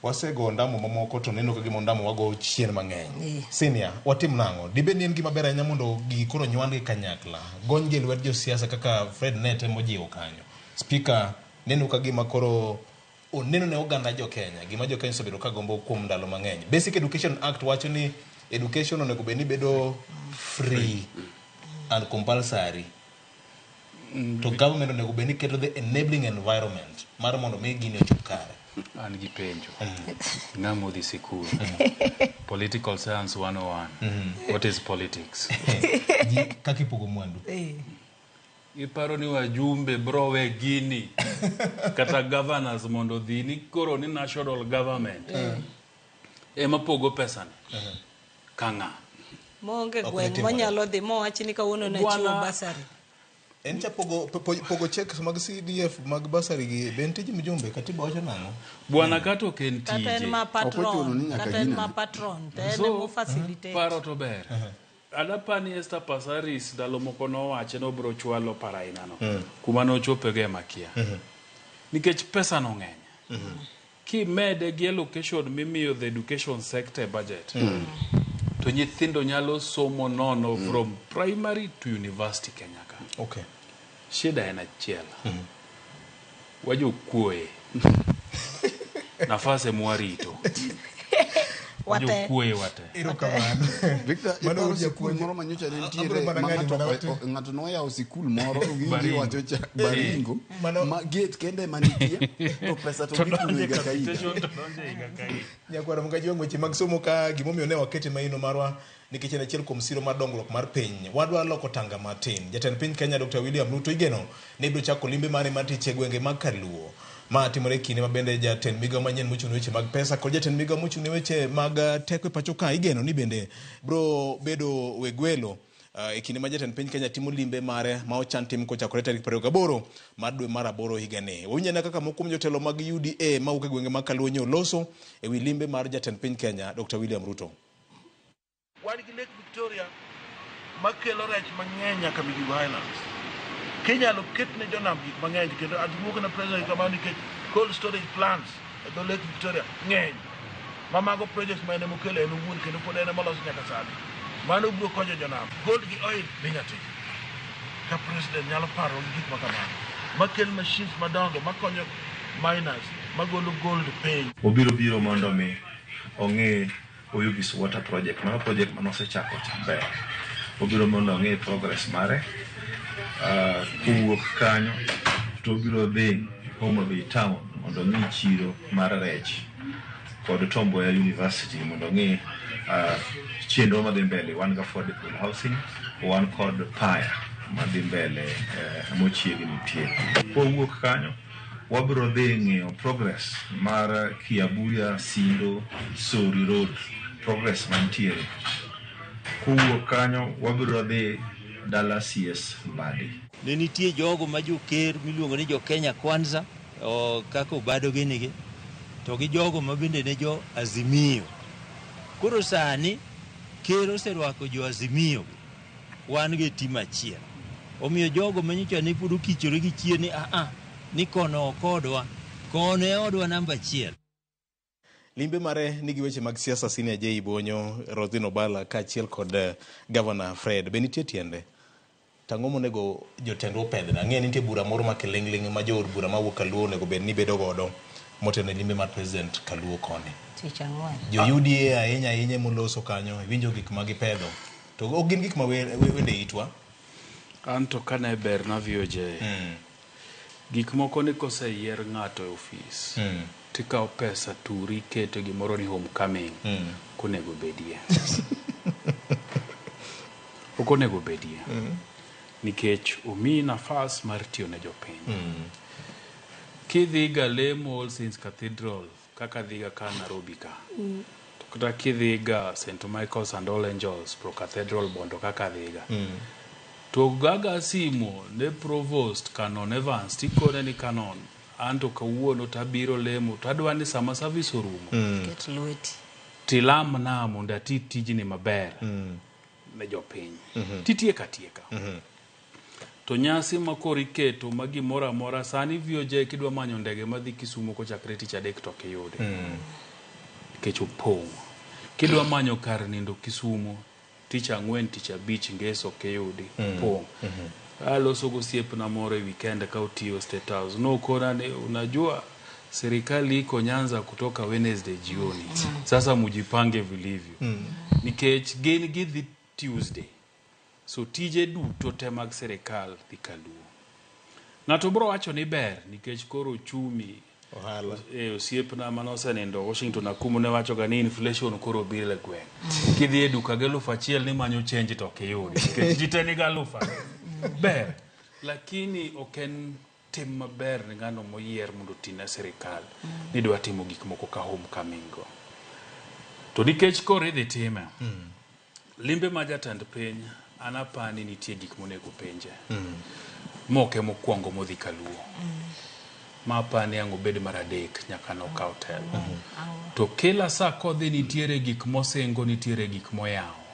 Speaker 1: Wasego ondamo mamoko to neno ka gima ondamo wago chien mang'eny. Senior, watim nang'o? Dibed ni en gima ber ahinya mondo gigi koro nywandgi kanyakla. Gonygi e lwet josiasa kaka Fred ne temo jiwo kanyo. Speaker neno ka gima koro oneno ne oganda jo Kenya, gima jo Kenya osebedo ka gombo kuom ndalo mang'eny. Basic Education Act wacho ni education onego bed ni bedo free and compulsory. To government onego bed ni keto the enabling environment mar mondo mi gini ochop kare.
Speaker 2: An gi penjo. Ng'ama odhi sikul. Political Science 101. What is politics?
Speaker 1: Ji kaka ipogo mwandu.
Speaker 2: Iparo ni wajumbe bro we gini kata governors mondo odhi ni koro ni national government ema pogo pesa ni ka ng'a?
Speaker 4: Maonge
Speaker 1: Ok
Speaker 4: gweng'
Speaker 1: nitimore.
Speaker 4: monyalo dhi mowach ni kawuono nachiwo
Speaker 2: Bwana-
Speaker 4: bursary.
Speaker 1: En cha pogo checks mag CDF mag bursary gi be en tij mjumbe? Katiba wacho nang'o?
Speaker 2: Bwana, kata ok en
Speaker 4: Kata en
Speaker 2: tije.
Speaker 4: ma
Speaker 3: ochuno ni
Speaker 4: patron,
Speaker 3: nyaka
Speaker 4: kata en
Speaker 3: gine.
Speaker 4: ma patron, to en
Speaker 2: So,
Speaker 4: emo facilitate.
Speaker 2: Paro to ber. Adapani Esther Passaris ndalo moko nowache nobiro chwalo paro ainano. Kuma nochopego ema kia. Nikech pesa no ng'eny. Kimede gi allocation mimiyo the education sector e budget, to nyithindo nyalo somo nono from primary to university Kenya ka. Shida en achiel. Wajokuoye. Nafas emwarito.
Speaker 4: Wate.
Speaker 2: Wajokuoye wate.
Speaker 1: Erokamano.
Speaker 3: Victor,
Speaker 1: Mano
Speaker 3: iparo
Speaker 1: japuonj.
Speaker 3: sikul moro manyocha ne
Speaker 1: Abiro
Speaker 3: nitiere
Speaker 1: mana
Speaker 3: ma
Speaker 1: ng'ani
Speaker 3: ng'ato
Speaker 1: mana wate.
Speaker 3: ng'ato noyawo sikul moro winji
Speaker 2: Baringo.
Speaker 3: wacho cha Baringo ma gate kende ema nitie to pesa to
Speaker 2: To
Speaker 3: gikulo
Speaker 2: donje
Speaker 3: higa ka higa.
Speaker 2: capitation to donje higa ka higa.
Speaker 1: Nyakwara Mgaji, weche mag somo ka gimomiyo ne wakete maino marwa nikech en achiel kuom siro mar dongruok mar piny. Wadwa loko tanga matin. Jatend piny Kenya Dr. William Ruto igeno ni ibiro chako limbe mare mar tich e gwenge mag Kaluo. Ma timore e kinde ma bende jatend migao manyien mochung' ne weche mag pesa kod jatend migao mochung' ne weche mag teko e pacho ka igeno ni bende biro bedo weg welo e kinde ma jatend piny Kenya timo limbe mare ma ochan tim kochakore tarik 28 mar dwe mar aboro higani. Wawinj ane kaka moko kuom jotelo mag UDA mawuok e gwenge mag Kaluo oloso e wi limbe mar jatend piny Kenya Dr. William Ruto.
Speaker 7: Wan gi Lake Victoria makelo rech mang'eny nyaka Migingo Highlands. Kinyalo ket ne jonam gik mang'eny kendo aduogo na president kamano nikech cold storage plants e dho Lake Victoria ng'eny. Ma mago projects ma en emokelo en owuon kendo pod en emoloso nyaka sani. Mano biro konyo jonam. Gold gi oil be inyalo tim. Ka president nyalo paro gi gik ma kamago. Makel machines madongo makonyo miners magolo gold piny.
Speaker 9: Obiro biro mondo mi ong'e Oyugis Water Project, mano project mane osechako cha ber. Obiro mondo ong'e progress mare. Kowuok kanyo to obiro dhi Homa Bay Town mondo ong'i chiro mar rech kod Tom Mboya University mondo ong'i chenro madhi mbele. Wan gi affordable housing, wan kod paya madhi mbele mochiegni tieko. Kowuok kanyo wabiro dhi ng'iyo progress mar Kiabuya Sindo Sori Road, progress mantiere. Kowuok kanyo wabiro dhi dala CS Mbadi.
Speaker 10: Ne nitie jogo ma joker miluongo ni jo Kenya Kwanza o, kaka Obado ginigi to gi jogo ma bende ne jo Azimio. Koro sani ker oserwako jo Azimio wan gi tim achiel. Omiyo jogo ma nyocha ne pod okichore gi chien ni aa ni kono ok odwa, kono e odwa namba achiel.
Speaker 1: Limbe mare nigi weche mag siasa Senior J Bonyo, Roslyn Obala kaachiel kod Governor Fred. Be nitie tiende? Tang'o monego jotendwa opedhne? Ang'eyo ni nitie bura moro ma kiling'ling' ma jood bura mawuok Kaluo onego bed ni bedo godo motelo ne limbe mar President Kaluo koni.
Speaker 4: Tich ang'wen.
Speaker 1: Jo UDA ahinya ahinya emoloso kanyo, iwinjo gik ma gipedho. To ok gin gik ma wende itwa.
Speaker 2: An to kane berna VOJ. Gik moko ni koseyier ng'ato e ofis tikawo pesa turi iketo gimoro ni homecoming konego bedie. Ok onego bedie. Nikech omiyi nafas mar tiyo ne jopiny. Kidhi ga lemo All Saints Cathedral kaka dhiga ka Nairobi ka. To kata kidhi ga St. Michael's and All Angels Pro Cathedral Bondo kaka dhiga. To gaga simo ne Provost Canon Evans tikone ni Canon anto kawuono tabiro lemo tadwa ni sama service orumo
Speaker 4: Ket lweti.
Speaker 2: tilamna mondo ati tijni maber ne jopiny. Titieka tieka. To nyasi ma koro iketo ma gimoro amora sani VOJ kidwa manyo ndege madhi Kisumu kochakre tich adek to ok iyudi. Nikech opong'. Kidwa manyo kar nindo Kisumu tich ang'wen tich abich ngeso ok iyudi pong'. Aloso gosiepna moro e weekend ka otiyo State House. Nokona ni unajua serikali iko Nyanza kutoka Wednesday jioni. Sasa mujipange vilivyo. Nikech gin gidhi Tuesday. So tije duto te mag sirikal dhi Kaluo. Ng'ato biro wacho ni ber nikech koro uchumi
Speaker 1: Ohala.
Speaker 2: Osiepna mane osenindo Washington Akumu ne wacho ga ni inflation koro biro e gweng'. Kidhi e duka gi 1000 nimanyo change to ok iyudi nikech ji te nigi alufu ariyo. Ber. Lakini ok en tim maber ne ng'ano moyier mondo oti ne sirikal ni dwa timo gik moko ka homecoming go. To nikech koro idhi time, limbe ma jatend piny an apani nitie gik monego penje. Mok emokwongo modhi Kaluo. Ma apani ang' obed mar adek nyaka nokaw telo. To kila sa kodhi nitiere gik mosingo, nitiere gik moyawo.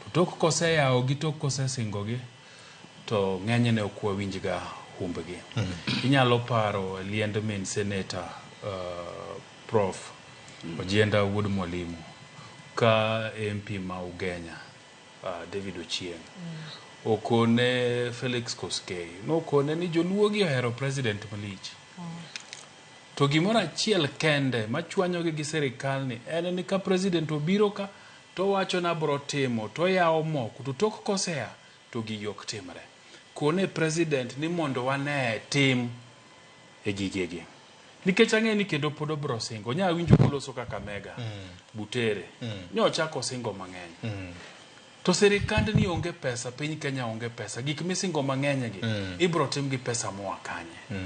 Speaker 2: To tok koseyawo gi tok kosesingogi, to ng'enyne ok wawinj ga humbgi. Inyalo paro liend min seneta Prof Ojienda Wuod Mwalimu ka MP ma Ugenya David Ochieng okone Felix Koskei nokone ni joluo gi ohero president malich. To gimoro achiel kende machwanyogi gi sirikal ni en ni ka president obiro ka to wacho ni abro timo to yawo moko to tok kosea to gigi ok timre. Kone president ni mondo wane tim e gigegi. Nikech ang'e ni kendo pod obro singo. Nya winjo koloso Kakamega, Butere. Nyochako singo mang'eny. To sirikand ni onge pesa, piny Kenya onge pesa. Gik misingo mang'eny gi ibro tim gi pesa moa kanye.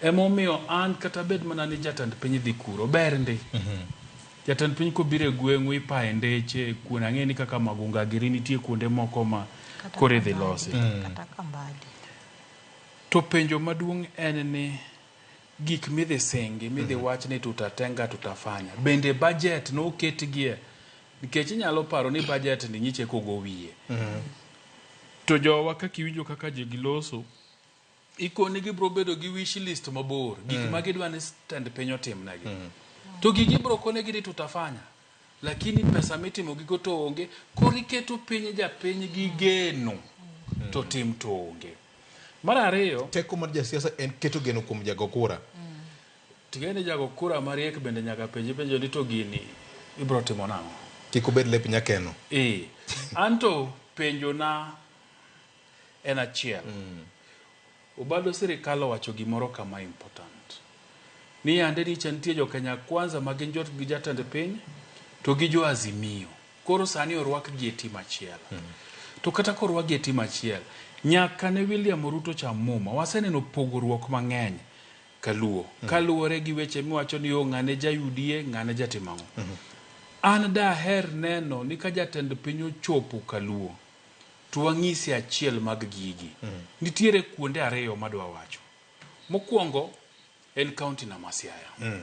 Speaker 2: Emomiyo an kata bed mana ni jatend piny dhi kuro, ber ndi. Jatend piny kobiro e gweng'u ipaye ndeche, kuon ang'e ni kaka Magunga giri nitie kuonde moko ma koro idhi losi.
Speaker 4: Kata Kambadi.
Speaker 2: To penjo maduong' en ni gik midhi singi, midhi wach ni tutatenga tutafanya. Bende budget noketgie nikech inyalo paro ni budget ni nyiche kogo wiye. To jowa kaka iwinjo kaka ji giloso, ikoni gibro bedo gi wish list mabor, gik ma gidwa ni tend piny otimnegi. To gigi ibro konegi ni tutafanya. Lakini pesa mitimo gigo to onge, koro iketo piny japiny gi geno to tim to onge. Mar ariyo,
Speaker 1: Teko mar jasiasa en keto geno kuom jago kura.
Speaker 2: Tigeni jago kura mariek bende nyaka penji penjo ni to gini ibro timo nang'o?
Speaker 1: Kik obed lep nyakeno.
Speaker 2: Ee. Anto penjona en achiel. Obado sirikal owacho gimoro kama important. Ni yande nicha nitie jo Kenya Kwanza ma gin jot gi jatend piny to gi jo Azimio. Koro sani orwakgi e team achiel. To kata korwakgi e team achiel, nyaka ne William Ruto cham muma, waseneno pogruok mang'eny kaluo. Kaluwore gi weche miwacho ni o ng'ane ja UDA, ng'ane jatim ang'o. An daher neno ni ka jatend piny ochopo kaluo, to wang'ise achiel mag gigi. Nitiere kuonde ariyo madwa wacho. Mokwongo en county na ma Siaya.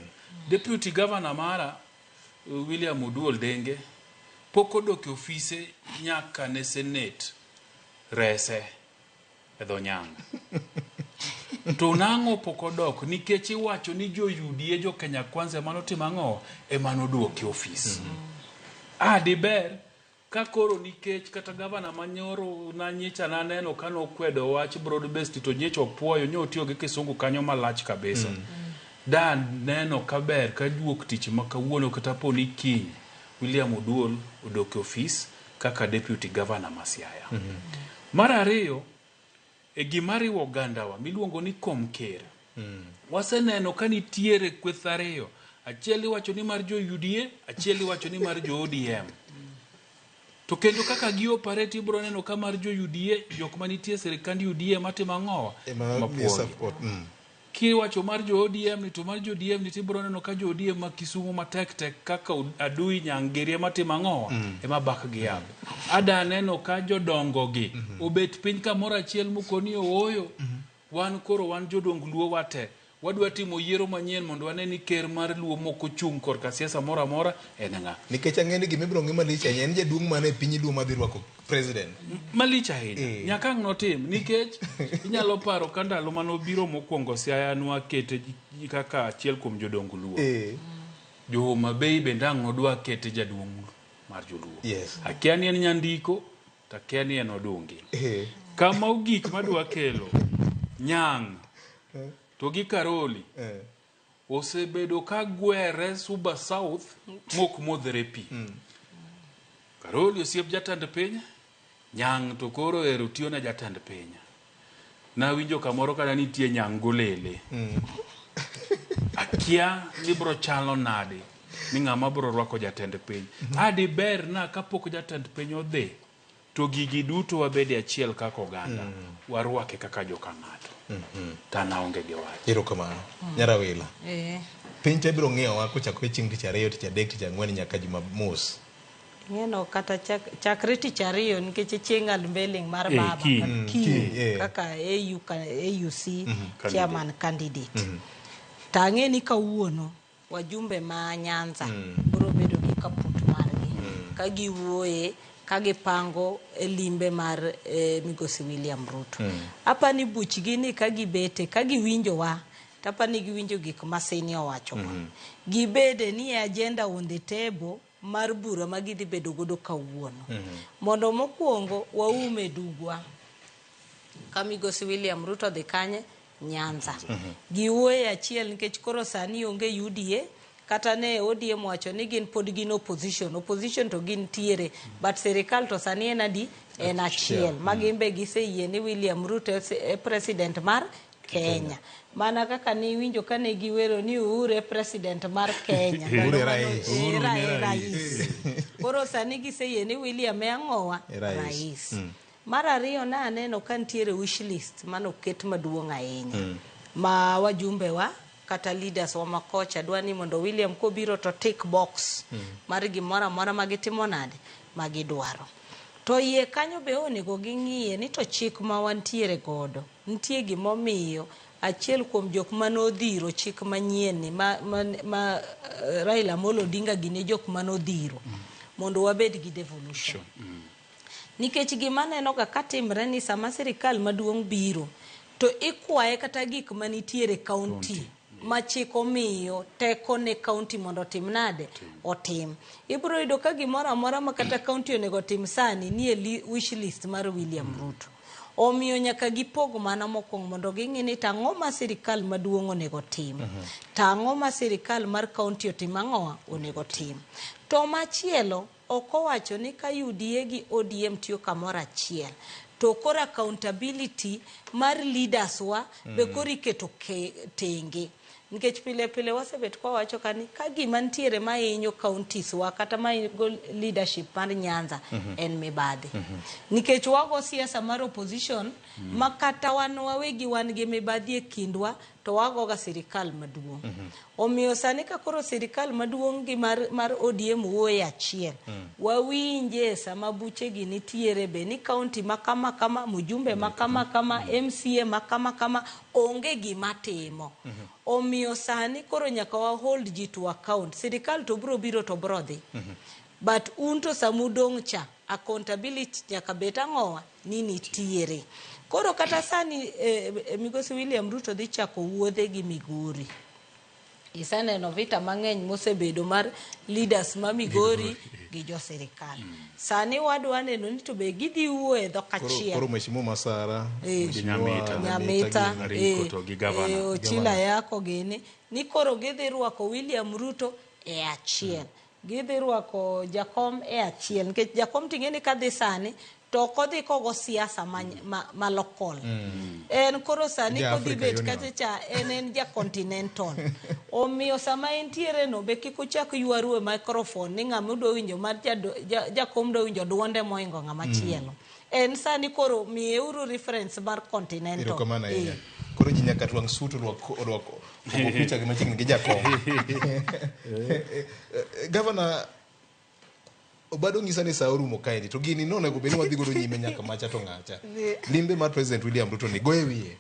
Speaker 2: Deputy Governor mara William Oduol Denge pok odok e ofise nyaka ne Senate rese e dho nyang'. To nang'o pok odok? Nikech iwacho ni jo UDA, jo Kenya Kwanza ema notimo ang'o? Ema noduoke e ofis. Ah, diber ka koro nikech kata gavana manyoro na nyicha naneno ka nokwedo wach broad based to nyicha opuoyo nyo otiyo gi kisungu kanyo malach kabisa. Da neno kaber ka juok tich ma kawuono kata po ni kiny William Oduol odok e ofis kaka deputy governor ma Siaya. Mar ariyo, e gima riwo ogandawa miluongo ni kom ker. Waseneno ka nitiere kweth ariyo. Achiel iwacho ni mar jo UDA, achiel iwacho ni mar jo ODM. To kendo kaka gi operate ibro neno ka mar jo UDA, jok manitie e sirikand UDA matimo ang'owa?
Speaker 1: Ema miyo
Speaker 2: Mapuogi.
Speaker 1: support.
Speaker 2: Kiwacho mar jo ODM ni to mar jo ODM ni tibro neno ka jo ODM ma Kisumu matek tek kaka Adui Nyang'geri ema timo ang'owa? Ema back gi up. Ada neno ka jodongo gi obet piny kamoro achiel mokoni ooyo. Wan koro wan jodong Luo wate. Wadwa timo yiero manyien mondo wane ni ker mar Luo mok ochung' korka siasa moro amora en ng'a.
Speaker 1: Nikech ang'e ni gima ibiro ng'i malich ahinya en jaduong' mane e piny Luo madhi rwako president.
Speaker 2: Malich ahinya. Nyaka ang' notim nikech inyalo paro ka ndalo mane obiro mokwongo Siaya nwakete kaka achiel kuom jodong Luo. Jo Homa Bay bende ang' nodwa kete jaduong' mar joluo.
Speaker 1: Yes.
Speaker 2: Akia ni en nyandiko to akia ni en odungi. Kama ogik madwa kelo Nyang' to gi Karoli osebedo ka gwere Suba South mok modhre pi. Karoli osiep jatend piny, Nyang' to koro ero tiyo ne jatend piny. Nawinjo kamoro kata nitie Nyang' golele. Akia ni bro chalo nade ni ng'ama bro rwako jatend piny. Adi ber na kapok jatend piny odhi to gigi duto wabede achiel kaka oganda. Warwake kaka joka ng'ato. To an aonge gi wach.
Speaker 1: Erokamano. Nyarawila. Piny te biro ng'iyowa kochakore chieng' tich ariyo, tich adek, tich ang'wen nyaka Jumamos.
Speaker 4: Ing'eno kata chakre tich ariyo nikech e chieng' unveiling mar baba
Speaker 1: kiny.
Speaker 4: Kiny,
Speaker 1: Kiny,
Speaker 4: kaka AU, AUC chairman candidate. To ang'e ni kawuono wajumbe ma Nyanza biro bedo gi kaput margi ka giwuoye ka gipango e limbe mar migosi William Ruto. Apani buchgi ni ka gibete ka giwinjowa to apani giwinjo gik ma Sini owacho go. Gibede ni e agenda on the table mar bura ma gidhi bedo godo kawuono. Mondo mokwongo waume dugwa ka migosi William Ruto dhi kanye Nyanza. Giwuoye achiel nikech koro sani onge UDA kata ne ODM wacho ni gin pod gin opposition. Opposition to gin tiere but sirikal to sani en adi? En achiel. Ma gin be giseyie ni William Ruto e president mar Kenya. Mana kaka niwinjo kane giwero ni Uhuru e president mar Kenya.
Speaker 1: Uhuru e rais.
Speaker 4: Uhuru e rais. Koro sani giseyie ni William e ang'owa?
Speaker 1: E rais.
Speaker 4: Rais. Mar ariyo na aneno ka nitiere wish list manoket maduong' ahinya. Ma wajumbe wa kata leaders wa makocha dwa ni mondo William kobiro to tick box mar gimoro amora ma gitimo nade ma gidwaro. To iye kanyo be onego ging'iye ni to chik ma wantiere godo nitie gimomiyo achiel kuom jok manodhiro chik manyien ni ma Raila Amolo Odinga gini jok manodhiro mondo wabed gi devolution. Nikech gima aneno ga katimre ni sama sirikal maduong' biro to ikwaye kata gik manitiere county ma chik omiyo teko ne county mondo otim nade? Otim. Ibiro yudo ka gimoro amora ma kata county onego otim sani nie wish list mar William Ruto. Omiyo nyaka gipog mano mokwongo mondo ging'i ni to ang'o ma sirikal maduong' onego tim. To ang'o ma sirikal mar kaunti otim ang'owa onego tim. To machielo ok owacho ni ka UDA gi ODM tiyo kamoro achiel to koro accountability mar leaders wa be koro iketo tenge. Nikech pile pile wasebet kwa wacho ka ni ka gima nitiere mahinyo counties wa kata mahinyo leadership mar Nyanza en mibadhi. Nikech wago siasa mar opposition ma kata wan wawegi wan gi mibadhi e kindwa to wagoga sirikal maduong'. Omiyo sani ka koro sirikal maduong' gi mar ODM wuoyo achiel, wawinje sama buchegi nitiere be ni county ma kama kama, mjumbe ma kama kama, MCA ma kama kama onge gima timo. Omiyo sani koro nyaka wa hold ji to account. Sirikal to bro biro to bro dhi. But un to samudong' cha, accountability nyaka bet ang'owa ni nitiere. Koro kata sani Migosi William Ruto dhi chako wuodhe gi Migori. Iseneno vita mang'eny mosebedo mar leaders ma Migori gi jo sirikal. Sani wadwa neno ni to be gidhi wuoyo e dhok achiel.
Speaker 1: Koro Mheshimiwa Masara,
Speaker 2: Mheshimiwa
Speaker 4: Nyamita,
Speaker 2: Ariko to gi gavana.
Speaker 4: Ochila yako gini ni koro gidhi rwako William Ruto e achiel. Gidhi rwako Jakom e achiel. Nikech Jakom ting'e ni kadhi sani to ok odhi kogo siasa ma local. En koro sani kodhi bet kacha cha en ja continental. Omiyo sama entiere no be kik uchak ywaru e microphone ni ng'ama udwa winjo mar Jakom dwa winjo duonde moingo ng'ama chielo. En sani koro miyeuru reference mar continental.
Speaker 1: Erokamano ahinya. Koro ji nyaka twang' suit orwak ogo picha gi machiegni gi Jakom. Governor Obado ng'isa ni sa orumo kaendi to gini nonego bed ni wadhi godo nyime nyaka macha to ng'acha. Limbe mar President William Ruto ni goye wiye.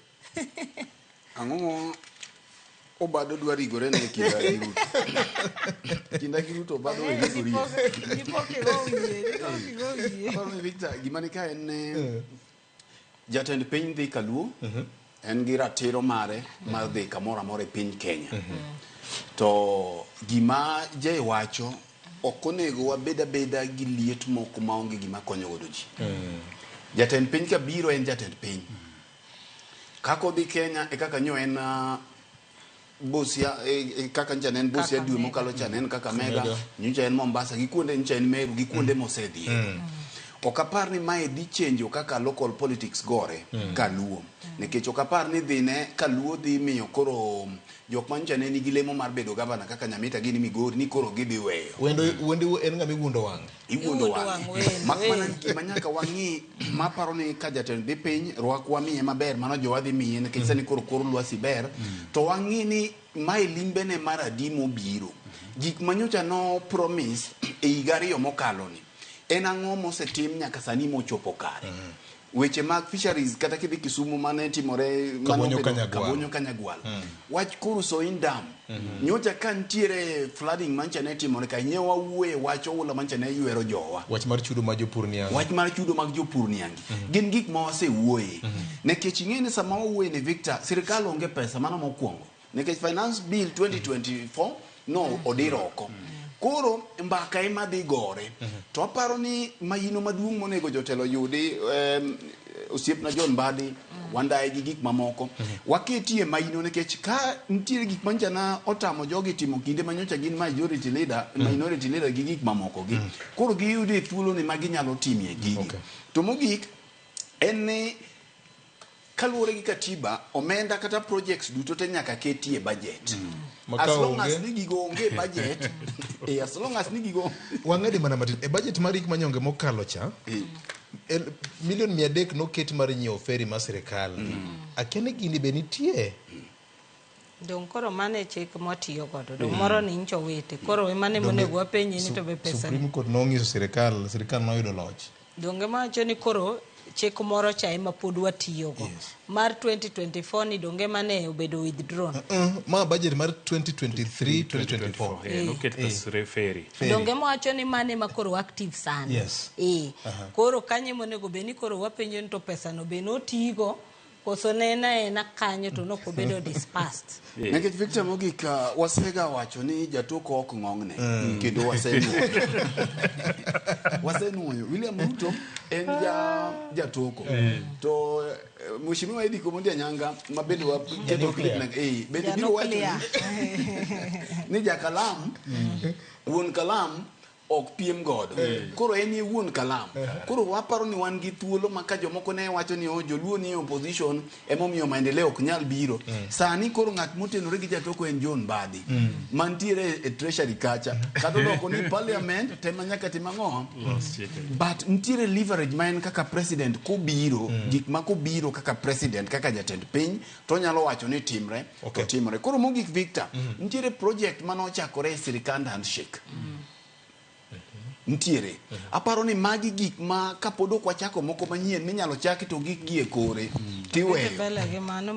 Speaker 3: Ang'o Obado dwa rigore ne kinda gi Ruto. Kinda gi Ruto Obado rigore. Aparo ni Victor, gima ni ka en ni jatend piny dhi Kaluo, en gi ratiro mare mar dhi kamoro amora e piny Kenya. To gima Jay wacho ok onego wabed abeda gi liet moko maonge gima konyo godo ji. Jatend piny ka biro en jatend piny. Kaka odhi Kenya e kaka nyo en Busia, kaka ncha ne en Busia dwe mokalo cha ne en Kakamega, nyocha en Mombasa, gi kuonde nyocha en Meru, gi kuonde mosedhiye. Ok apar ni mae dhi chenjo kaka local politics gore Kaluo. Nikech ok apar ni dhine Kaluo dhi miyo koro jok ma nyocha ne nigi lemo mar bedo gavana kaka Nyamita gini Migori ni koro gidhi weyo.
Speaker 1: Wendo en ng'ama iwuondo wang'.
Speaker 3: Iwuondo wang'. Mak mana gima nyaka wang'i maparo ni ka jatend dhi piny rwak wamiye maber mano jowa dhi miye nikech sani koro kor lwasi ber. To wang'i ni mae limbene mar adi mobiro. Gik ma nyocha no promise e higa ariyo mokalo ni en ang'o mosetim nyaka sani mochopo kare. Weche mag fisheries kata kidhi Kisumu mane timore Kabonyo Kanyagwal. Wach Kurusoin Dam. Nyocha ka nitiere flooding mancha ne timore ka nyewa wawuoye wach oula mancha ne ywero jowa.
Speaker 1: Wach mar chudo mag jopur niangi.
Speaker 3: Wach mar chudo mag jopur niangi. Gin gik ma wasewuoye. Nikech ing'e ni sama wawuoye ni Victor, sirikal onge pesa mano mokwongo. Nikech Finance Bill 2024 no odir oko. Koro mbaka ema dhi gore. To aparo ni maino maduong' monego jotelo yudi osiepna John Mbadi, Wandayi gi gik mamoko. Waketie maino nikech ka nitiere gik manyocha na otamo jogi timo kinde manyocha gin majority leader, minority leader gi gik mamoko gi. Koro giyude thuolo ni ma ginyalo timie gigi. To mogik en ni kaluwore gi katiba, omenda kata projects duto te nyaka ketie budget. As long as ni gigo onge budget, as long as ni gigo
Speaker 1: wang'ade mana matin e budget mar hik manyonge mokalo cha, milion 300 noket mar nyiewo feri mar sirikal. Akia ni gini be nitie.
Speaker 4: Dong koro mane chik mwatiyo godo. Dong moro ni ncho wete. Koro emane monego wapenji ni to be pesa.
Speaker 1: Supreme Court nong'iso sirikal, sirikal noyudo loch.
Speaker 4: Donge mawacho ni koro chik moro cha ema pod watiyogo. Mar 2024 ni donge mane obedo withdrawn.
Speaker 1: Ma budget mar 2023 2024.
Speaker 2: Noket pes ferry.
Speaker 4: Donge mawacho ni mane ma koro active sani.
Speaker 1: Yes.
Speaker 4: Koro kanye monego bed ni koro wapenjo ni to pesa no be notigo koso ne en kanyo to nok obedo dispersed.
Speaker 3: Nikech Victor mogik wasega wacho ni jatuo ok ng'ong'ne kendo wasenuoyo. Asenuoyo William Ruto en ja jatoko to Mheshimiwa Edith Omondi Anyanga ma bende wa keto clip na bende biro wacho ni jakalam wuon kalam ok piem godo. Koro en e wuon kalam. Koro waparo ni wan gi thuolo ma ka jomoko ne wacho ni joluo ni opposition emomiyo maendeleo ok nyal biro. Sani koro ng'at motenore gi jatoko en John Mbadi mantiere e treasury kacha. Kata odoko ni parliament tema nyaka tim ang'o? But nitiere leverage ma en kaka president kobiro, gik ma kobiro kaka president, kaka jatend piny, to onyalo wacho ni timre, to timre. Koro mogik Victor, nitiere project manochakore e sirikand handshake. Nitiere. Aparo ni magi gik ma kapod ok wachako moko manyien minyalo chaki to gik gi e kore tiweyo.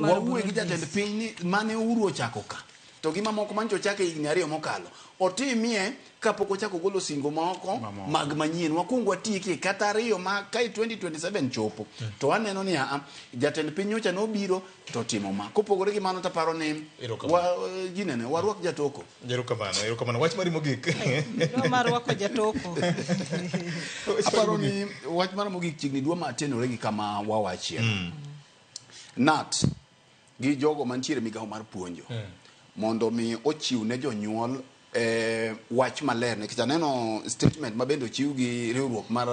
Speaker 3: Wawuoye gi jatend piny ni mane Uhuru ochako ka to gi mamoko mancho ochako e higni 2 mokalo otimie kapok ochako golo singo moko mag manyien. Wakuong watieki kata 2 ma ka 2027 chopo to aneno ni jatend piny nyocha nobiro to timo ma. Kopogore gi mano taparo ni ginene warwak jatoko.
Speaker 1: Erokamano. Wach mari mogik.
Speaker 4: No mar rwako jatoko.
Speaker 3: Aparo ni wach mar mogik chiegni dwa matenore gi kama wawachie. Nat gi jogo mantiere migawo mar puonjo mondo mi ochiw ne jonyuol wach maler nikech aneno statement ma bende ochiw gi riwruok mar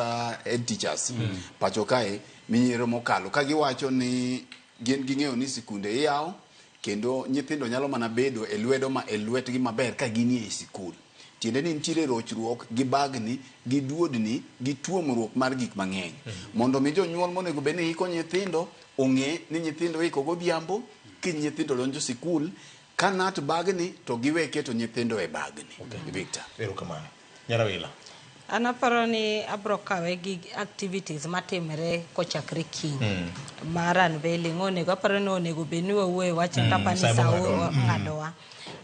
Speaker 3: head teachers pacho kae minyero mokalo ka giwacho ni gin ging'eyo ni sikunde iyawo kendo nyithindo nyalo mana bedo e lwedo ma e lwetgi maber ka ginie e sikul. Tiende ni nitiere rochruok gi bagni gi duodni gi tuomruok mar gik mang'eny. Mondo mi jonyuol monego bed ni iko nyithindo ong'e ni nyithindo iko godhiambo, kiny nyithindo donjo sikul, ka nat bagni to giwe keto nyithindo e bagni. Victor.
Speaker 1: Erokamano. Nyarawila.
Speaker 4: An aparo ni abro kawe gi activities matimre kochakre kiny. Mar unveiling onego aparo ni onego bed ni wawuoye wach tapani sa ng'adowa.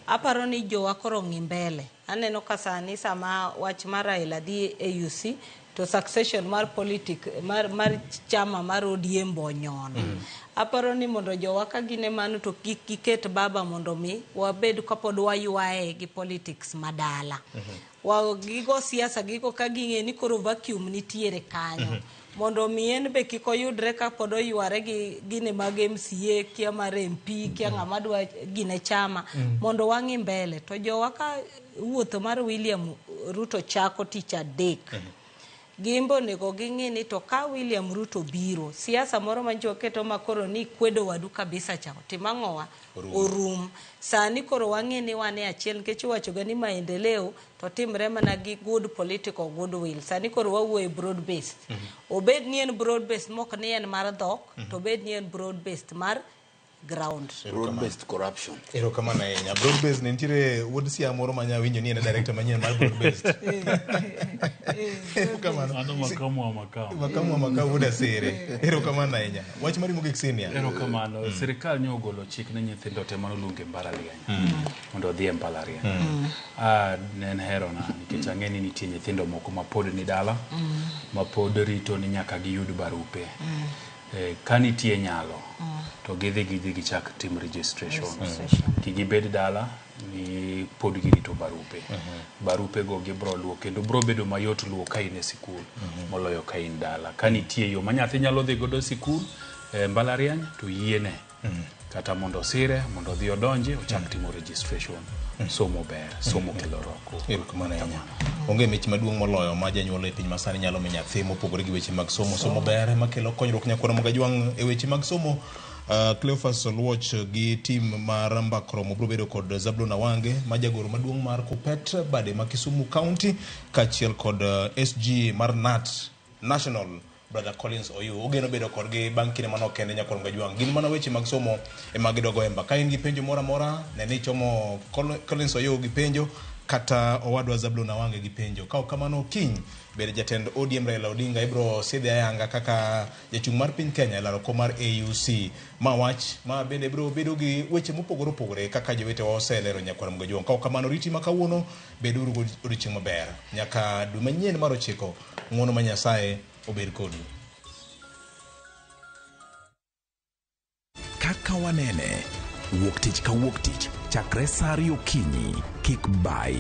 Speaker 4: Aparo ni jowa koro ng'i mbele. Aneno ka sani sama wach mar Raila dhi AUC to succession mar politic mar chama mar ODM bonyono. Aparo ni mondo jowa ka gine mano to kik giket baba mondo mi wabed kapod waywaye gi politics madala. Wa gigo siasa gigo ka ging'e ni koro vacuum nitiere kanyo. Mondo mi en be kik oyudre kapod oyware gi gine mag MCA, kia mar MP, kia ng'ama dwa gine chama. Mondo wang'i mbele. To jowa ka wuotho mar William Ruto chako tich adek. Gimbe onego ging'i ni to ka William Ruto biro, siasa moro mancho keto makoro ni kwedo wadu kabisa cha, timang'owa orum. Sani koro wang'e ni wan e achiel nikech iwacho ga ni maendeleo to timre mana gi good political goodwill. Sani koro wawuoyo broad based. Obed ni en broad based mok ni en mar dhok, to obed ni en broad based mar ground.
Speaker 3: Broad based corruption.
Speaker 1: Erokamano ahinya. Broad based ne nitiere wuod Siaya moro ma nyawinjo ni en director manyien mar broad based. Erokamano.
Speaker 2: Mano makamu wa makamu.
Speaker 1: Makamu wa makamu wuod Asere. Erokamano ahinya. Wach mari mogik senior.
Speaker 2: Erokamano. Sirikal nyo ogolo chik ne nyithindo te manoluonge mbalariany. Mondo odhi e mbalariany. Ne en herona nikech ang'e ni nitie nyithindo moko ma pod ni dala, ma pod rito ni nyaka giyud barupe. Ka nitie nyalo to gidhi gichak tim registration. Kik gibed dala ni pod girito barupe. Barupe go gibro luwo kendo bro bedo mayot luwo ka in e sikul moloyo ka in dala. Ka nitie yo ma nyathi nyalo dhi godo sikul mbalariany to yiene kata mondo osire mondo odhi odonji ochak timo registration. Somo ber, somo kelo roko.
Speaker 1: Erokamano ahinya. Onge mich maduong' moloyo ma janyuol e piny masani nyalo miyo nyathi mopogore gi weche mag somo. Somo ber ema kelo konyruok nyakwar Mogajwang' e weche mag somo. Cleophas Oluoch gi tim mar Mbakromo biro bedo kod Zablon Awange ma jagoro maduong' mar Kupet bade ma Kisumu County kaachiel kod SG mar NAT National Brother Collins Oyu. Ogeno bedo kodgi bang' kinde manok kende nyakwar Mogajwang'. Gin mana weche mag somo ema gidwa e mbaka. Ka in gi penjo moro amora, ne ni ichomo Collins Oyu gi penjo kata owadwa Zablon Awange gi penjo. Ka ok kamano kiny bende jatend ODM Raila Odinga ibro sidhe ayanga kaka jachung' mar piny Kenya e laro kom mar AUC. Ma wach ma bende biro bedo gi weche mopogore opogore kaka jowetewa oselero nyakwar Mogajwang'. Ka ok kamano riti ma kawuono beduru gi odiochieng' maber. Nyaka dwe manyien mar 9, ng'uono ma Nyasaye obed kodu.
Speaker 12: Kaka wanene, wuok tich ka wuok tich, chakre saa 2 okinyi, kik bai.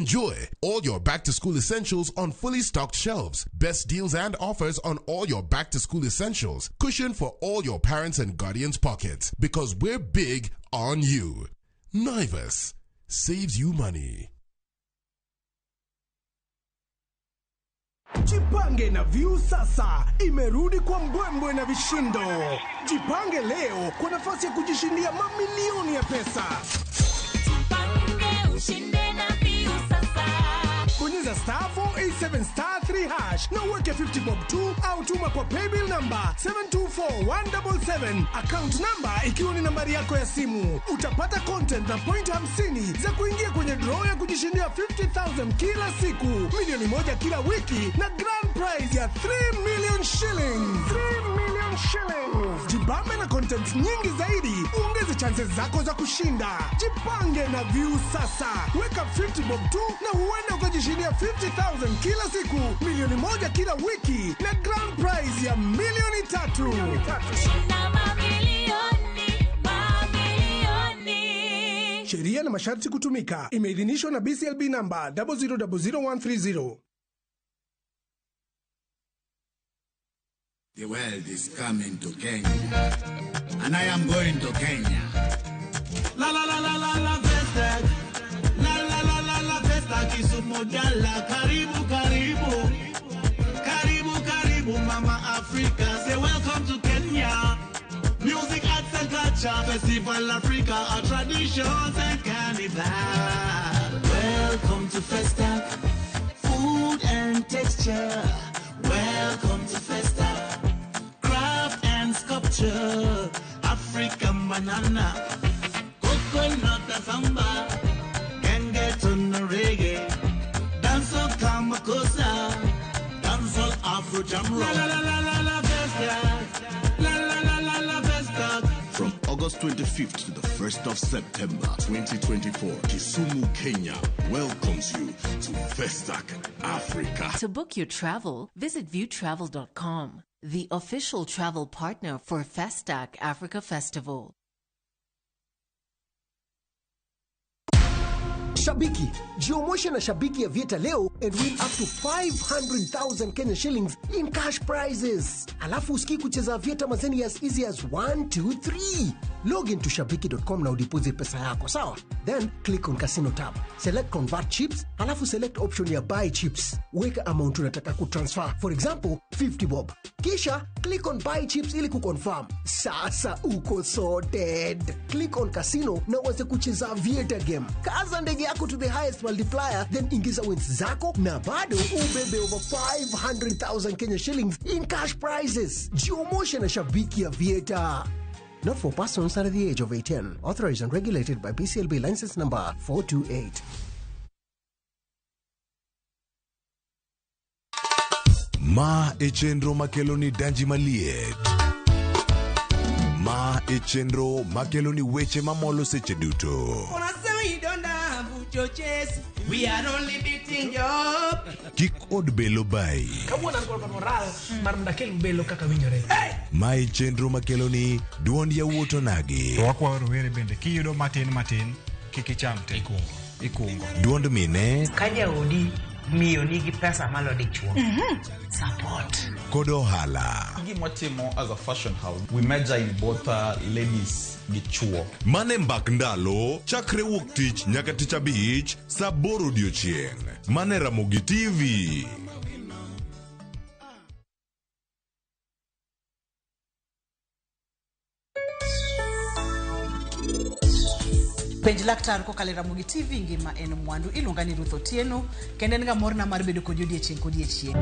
Speaker 13: Enjoy all your back to school essentials on fully stocked shelves. Best deals and offers on all your back to school essentials. Cushion for all your parents and guardians' pockets because we're big on you. Naivas saves you money.
Speaker 14: Jipange na Viusasa imerudi kwa mbwembwe na vishindo. Jipange leo kwa nafasi ya kujishindia mamilioni ya pesa.
Speaker 15: Jipange ushinde na Viusasa.
Speaker 14: Bonyeza star 487 star 3 hash na uweke 50 bob 2 au tuma kwa paybill number 724177, account number ikiwa ni nambari yako ya simu. Utapata content na point 50 za kuingia kwenye draw ya kujishindia 50,000 kila siku, 1 milioni kila wiki na grand prize ya 3 million shillings. 3 million shillings. Jibambe na content nyingi zaidi, uongeze chances zako za kushinda. Jipange na Viusasa, weka 50 bob tu na huenda ukajishindia 50,000 kila siku, 1 milioni kila wiki na grand prize ya milioni 3.
Speaker 15: Shinda mamilioni, mamilioni.
Speaker 14: Sheria na masharti kutumika. Imeidhinishwa na BCLB namba 0000130.
Speaker 24: The world is coming to Kenya, and I am going to Kenya.
Speaker 25: La la la la la la Festac. La la la la la Festac Kisumu Dala. Karibu karibu. Karibu karibu Mama Africa. Say welcome to Kenya. Music, arts and culture, Festival Africa, our traditions and carnival. Welcome to Festac. Food and texture. Welcome to Festac. Craft and sculpture. African banana. Coconut and samba. Gengetone and reggae. Dancehall Kamakosa. Dancehall Afro Jam Rock. La la la la la Festac. La la la la la Festac.
Speaker 26: From August 25th to the 1st of September 2024, Kisumu, Kenya welcomes you to Festac Africa.
Speaker 16: To book your travel, visit viewtravel.com, the official travel partner for Festac Africa Festival.
Speaker 27: Shabiki, jiomoshe na Shabiki ya Aviator leo and win up to 500,000 Kenya shillings in cash prizes. Alafu usikii kucheza Aviator mazeni as easy as 1, 2, 3. Log into shabiki.com na udeposit pesa yako, sawa? Then click on casino tab. Select convert chips, alafu select option ya buy chips. Weka amount unataka kutransfer, for example 50 bob. Kisha click on buy chips ili kuconfirm. Sasa uko sorted. Click on casino na uanze kucheza Aviator game. Kaza ndege yako to the highest multiplier, then ingiza wins zako na bado ubebe over 500,000 Kenya shillings in cash prizes. Jiomoshe na Shabiki Aviator. Not for persons under the age of 18. Authorized and regulated by BCLB license number 428.
Speaker 17: Ma e chenro makelo ni danji maliet. Ma e chenro makelo ni weche mamolo seche duto.
Speaker 28: Wanasema you don't have churches. We are only beating you up.
Speaker 17: Kik od belo bayi.
Speaker 29: Kawuono an kod moral mar mondo akel belo kaka winjore.
Speaker 17: Ma e chenro makelo ni duond yawuot onagi.
Speaker 19: To wakwayo rowere bende kiyudo matin matin kik icham te ikungo.
Speaker 17: Duond mine
Speaker 30: Ka jaodi miyo nigi pesa malo dichuo, support.
Speaker 17: Kod ohala.
Speaker 31: Gima as a fashion house, we major in both ladies gi chuo.
Speaker 17: Mane mbak ndalo chakre wuok tich nyaka tich abich saa 8 odiochieng'. Mane Ramogi TV.
Speaker 32: Penj laktar kokalo e Ramogi TV. Ngima en mwandu. Iluonga ni Ruth Otieno kendo en ga morna mar bedo kodi odiechieng' kodiechieng'.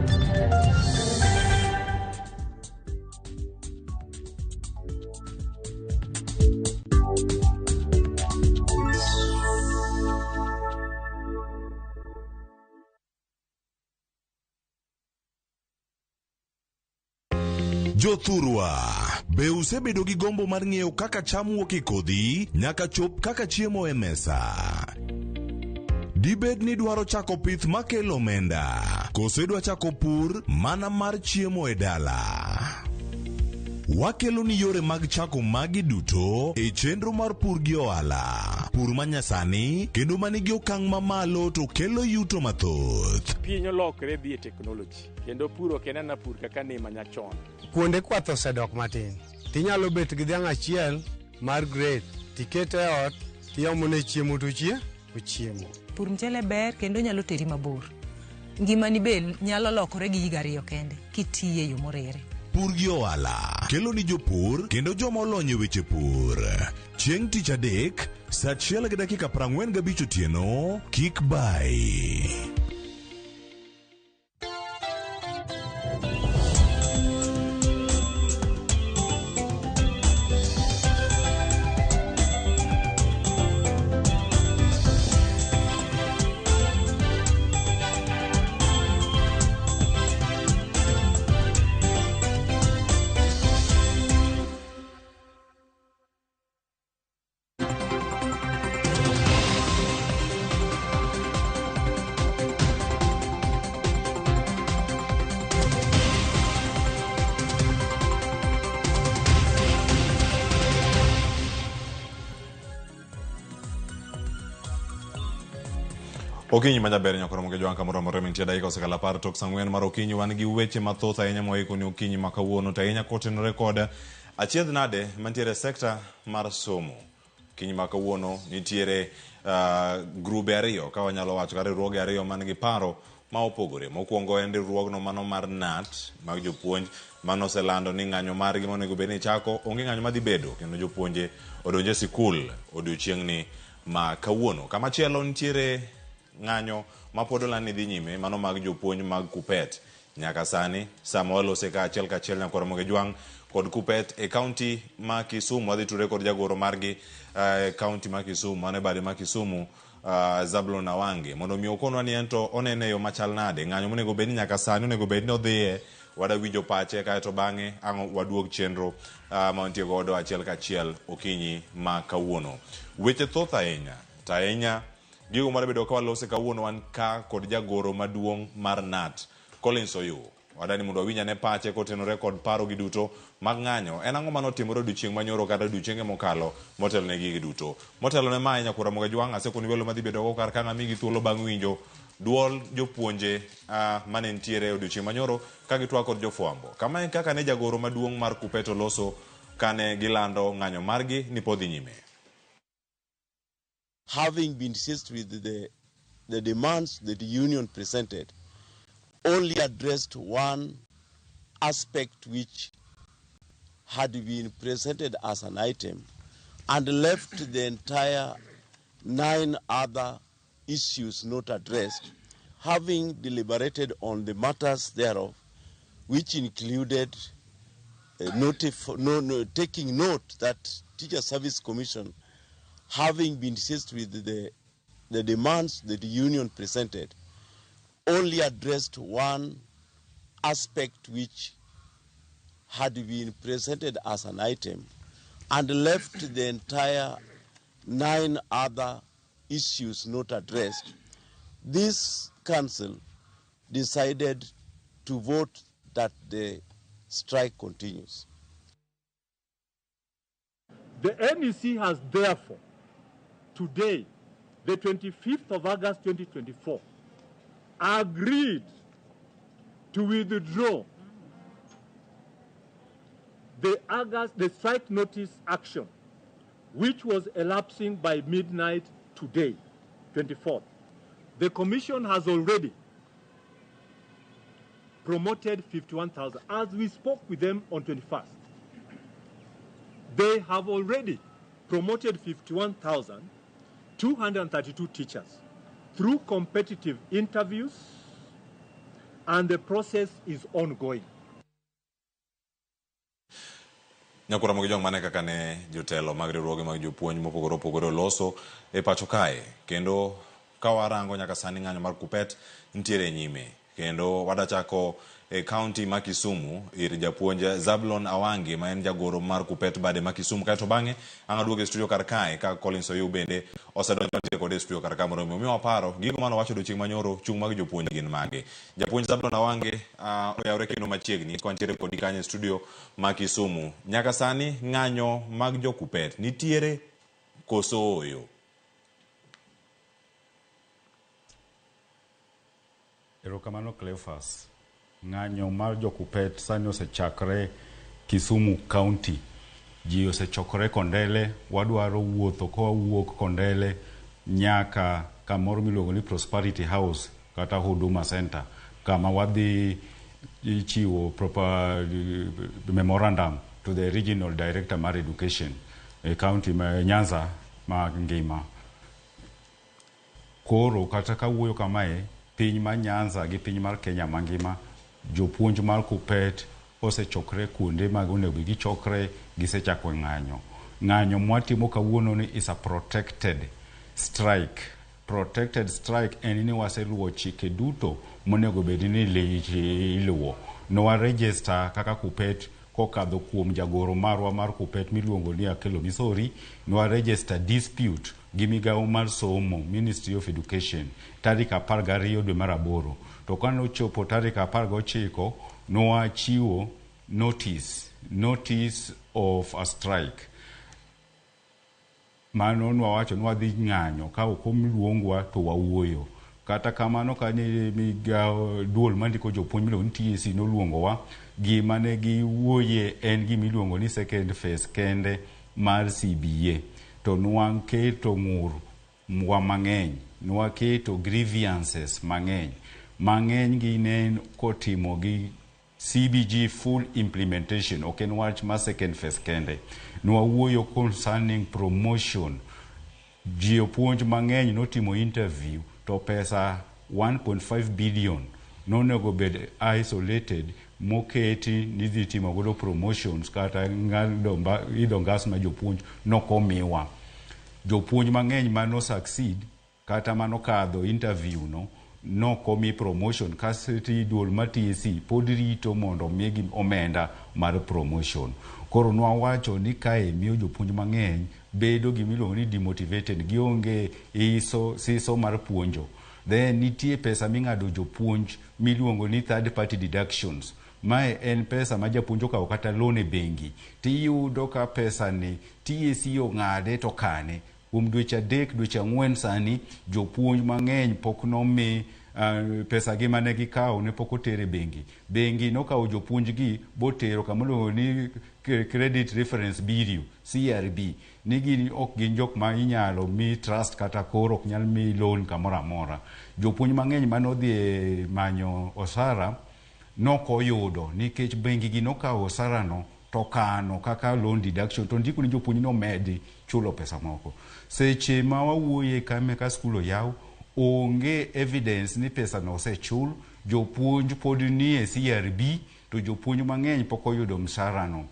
Speaker 17: Jothurwa, be usebedo gi gombo mar ng'eyo kaka cham wuok e kodhi nyaka chop kaka chiemo e mesa? Dibed ni dwaro chako pith makelo omenda, koso idwa chako pur mana mar chiemo e dala? Wakelo ni yore mag chako magi duto e chenro mar pur gi ohala. Pur manyasani kendo manigi okang' mamalo to kelo yuto mathoth.
Speaker 5: Piny olokre dhi e teknoloji kendo pur ok en ana pur kaka ne manyachon.
Speaker 6: Kuonde kwath osedok matin. Tinyalo bet gi dhiang' achiel mar grade tikete e ot tiomone chiemo to ochiemo.
Speaker 7: Pur mchele ber kendo nyalo teri mabor. Ngimani be nyalo lokore gi higa 2 kende kitiye e yo morere.
Speaker 17: Pur gi ohala kelo ni jopur kendo joma olony e weche pur. Chieng' tich adek saa 1:45 otieno kik bai. Okinyi majaber nyakoro moge jwang' kamoro amora mintie dakika osekalo 10 tok saa 4 mar okinyi. Wan gi weche mathoth ahinya mwaiko ni okinyi ma kawuono, to ahinya kotenore kod achiedh nade mantiere e sekta mar somo. Okinyi ma kawuono nitiere grube ariyo, ka wanyalo wacho kata riwruoge ariyo man gi paro ma opogore. Mokwongo en riwruogno mano mar KNUT mag jopuonj mano oselando ni ng'anyo margi monego bed ni chako onge ng'anyo madhi bedo kendo jopuonje odonje sikul odiochieng'ni ma kawuono. Kamachielo nitiere ng'anyo ma pod oland ni dhi nyime mano mag jopuonj mag KUPPET. Nyaka sani sama walose ka achiel kachiel nyakwar Moge Jwang' kod KUPPET e kaunti ma Kisumu, wadhi tudre kod jagoro margi e kaunti ma Kisumu, mano e bade ma Kisumu, Zablon Awange, mondo mi okonwa ni ento onene e yo machal nade ng'anyo monego bed ni nyaka sani onego bed ni odhiye. Wada winjo pache kaeto bang'e ang' waduog chenro ma wantie godo achiel kachiel okinyi ma kawuono. Weche thoth ahinya, to ahinya gigo mar bedo ka walose kawuono wan ka kod jagoro maduong' mar KNUT, Collins Oyuu. Wadani mondo wawinj ane pache kotenore kod paro gi duto mag ng'anyo. En ang'o mane otimore odiochieng' manyoro kata odiochienge mokalo motelo ne gigi duto. Motelo ne mae nyakwar Ramogi Jwang' asekoni welo madhi bedo go kar ka ng'amigi thuolo bang' winjo duol jopuonje mane nitiere odiochieng' manyoro ka gitwak kod jofwambo. Kama e kaka ne jagoro maduong' mar KUPPET oloso kane gilando ng'anyo margi ni podhi nyime.
Speaker 8: Having been seized with the demands that the union presented, only addressed one aspect which had been presented as an item and left the entire 9 other issues not addressed, having deliberated on the matters thereof, which included taking note that Teacher Service Commission, having been seized with the demands that the union presented, only addressed one aspect which had been presented as an item and left the entire 9 other issues not addressed. This council decided to vote that the strike continues.
Speaker 9: The NEC has therefore, today, the 25th of August 2024, agreed to withdraw the strike notice action, which was elapsing by midnight today, 24th. The Commission has already promoted 51,000. As we spoke with them on 21st, they have already promoted 51,232 teachers through competitive interviews, and the process is ongoing.
Speaker 17: Nyakura Mogi Jwang' mane kaka ne jotelo mag riwruoge mag jopuonj mopogore opogore oloso e pacho kae, kendo ka warango nyaka sani ng'anyo mar KUPPET nitiere nyime, kendo wadachako e kaunti ma Kisumu ir japuonj Zablon Awange ma en jagoro mar KUPPET bade ma Kisumu, kaeto bang'e ang' aduogo e studio kar kae ka Collins Oyuu bende osedonjo nitiere kode e studio kar ka mondo mi omiwa paro gigo mane owacho odiochieng' manyoro chung' mag jopuonj gin mage. Japuonj Zablon Awange oyawre kendo machiegni ka wantiere kodi kanyo e studio ma Kisumu. Nyaka sani ng'anyo mag jo KUPPET nitiere koso ooyo?
Speaker 1: Erokamano Cleophas. Ng'anyo mar jokupet sani osechakre Kisumu County. Ji osechokore Kondele, wadwaro wuotho kawawuok Kondele nyaka kamoro miluongo ni Prosperity House kata Huduma Center kama wadhi chiwo proper memorandum to the regional director mar education e county ma Nyanza ma ngima. Koro kata kawuoyo kamae, piny mar Nyanza gi piny mar Kenya mangima, jopuonj mar KUPPET osechokre kuonde mag onego gichokre, gisechako ng'anyo. Ng'anyo mwatimo kawuono ni is a protected strike. Protected strike en ni waseluwo chike duto monego bed ni iluwo. Nwa register kaka KUPPET kokadho kuom jagoro marwa mar KUPPET miluongo ni Akelo Misori, nwa register dispute gi migawo mar somo Ministry of Education tarik 12 dwe mar aboro. To kanochopo tarik 19 nwachiwo notice of a strike. Mano nwawacho ni wadhi ng'anyo ka ok oluongwa to wawuoyo. Kata kamano kane migawo duol mandiko jopuonj miluongo ni TSC noluongowa, gima ne giwuoye en gima iluongo ni second phase kende mar CBA. To nwaketo ng'ur wa mang'eny, nwaketo grievances mang'eny. Mang'eny gi ne kotimo gi CBG full implementation, ok en wach mar second phase kende. Nwawuoyo concerning promotion. Jopuonj mang'eny notimo interview to pesa 1.5 billion nonego bed isolated moketi ni dhi timo godo promotions kata idho ngas ma jopuonj nokomiwa. Jopuonj mang'eny mano succeed kata manokadho interview no nokomi promotion kasto duol mar TSC pod rito mondo migi omenda mar promotion. Koro nwawacho ni kae miyo jopuonj mang'eny bedo gimiluongo ni demotivated, gionge siso mar puonjo. Then nitie pesa ming'ado jopuonj miluongo ni third party deductions. Mae en pesa ma japuonj okawo kata loan e bengi tiyudo ka pesa ni TSC ong'ade to kane. Kuom dweche 3 dweche 4 sani jopuonj mang'eny pok nomi pesa gi mane gikawo ne pok oter e bengi. Bengi nokawo jopuonj gi botero kama iluongo ni Credit Reference Bureau CRB ni gin ok gin jok ma inyalo mi trust kata koro ok nyal mi loan kamoro amora. Jopuonj mang'eny manodhi e manyo osara nokoyudo nikech bengi gi nokawo osara no to kano kaka loan deduction to ndiko ni jopuonj nomedi chulo pesa moko. Seche ma wawuoye kame ka skul oyaw, onge evidence ni pesa no osechul, jopuonj pod nie CRB to jopuonj mang'eny pok oyudo mshahara no.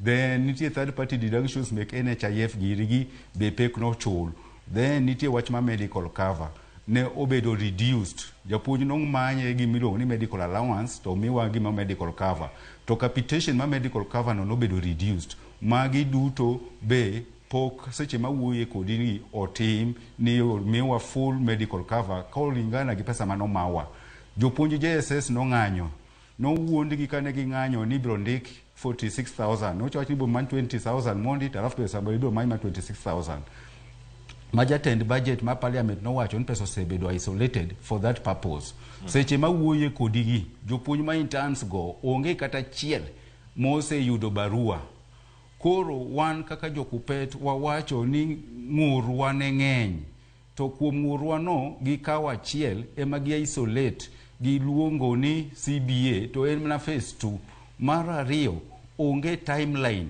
Speaker 1: Then nitie third party deductions mek NHIF girigi be pek nochul. Then nitie wach ma medical cover ne obedo reduced. Japuonj nomanye gimiluongo ni medical allowance to miwa gima medical cover. To capitation ma medical cover no nobedo reduced. Magi duto be pok seche mawuoye kodi ni otim ni miwa full medical cover kolingana gi pesa manomawa. Jopuonj JSS nong'anyo. Nowuondgi kane ging'anyo ni ibiro ndik 46,000. Nochawach ni ibiro many 20,000 mondi to alafu pesa ibiro many ma 26,000. Ma jatend budget ma parliament nowacho ni pesa osebedo isolated for that purpose. Seche mawuoye kodi gi, jopuonj ma interns go onge kata achiel moseyudo barua. Koro wan kaka jokupet wawacho ni ng'urwa ne ng'eny. To kuom ng'urwa no gikawo achiel ema gi isolate giluongo ni CBA to en mana phase 2. Mar ariyo, onge timeline.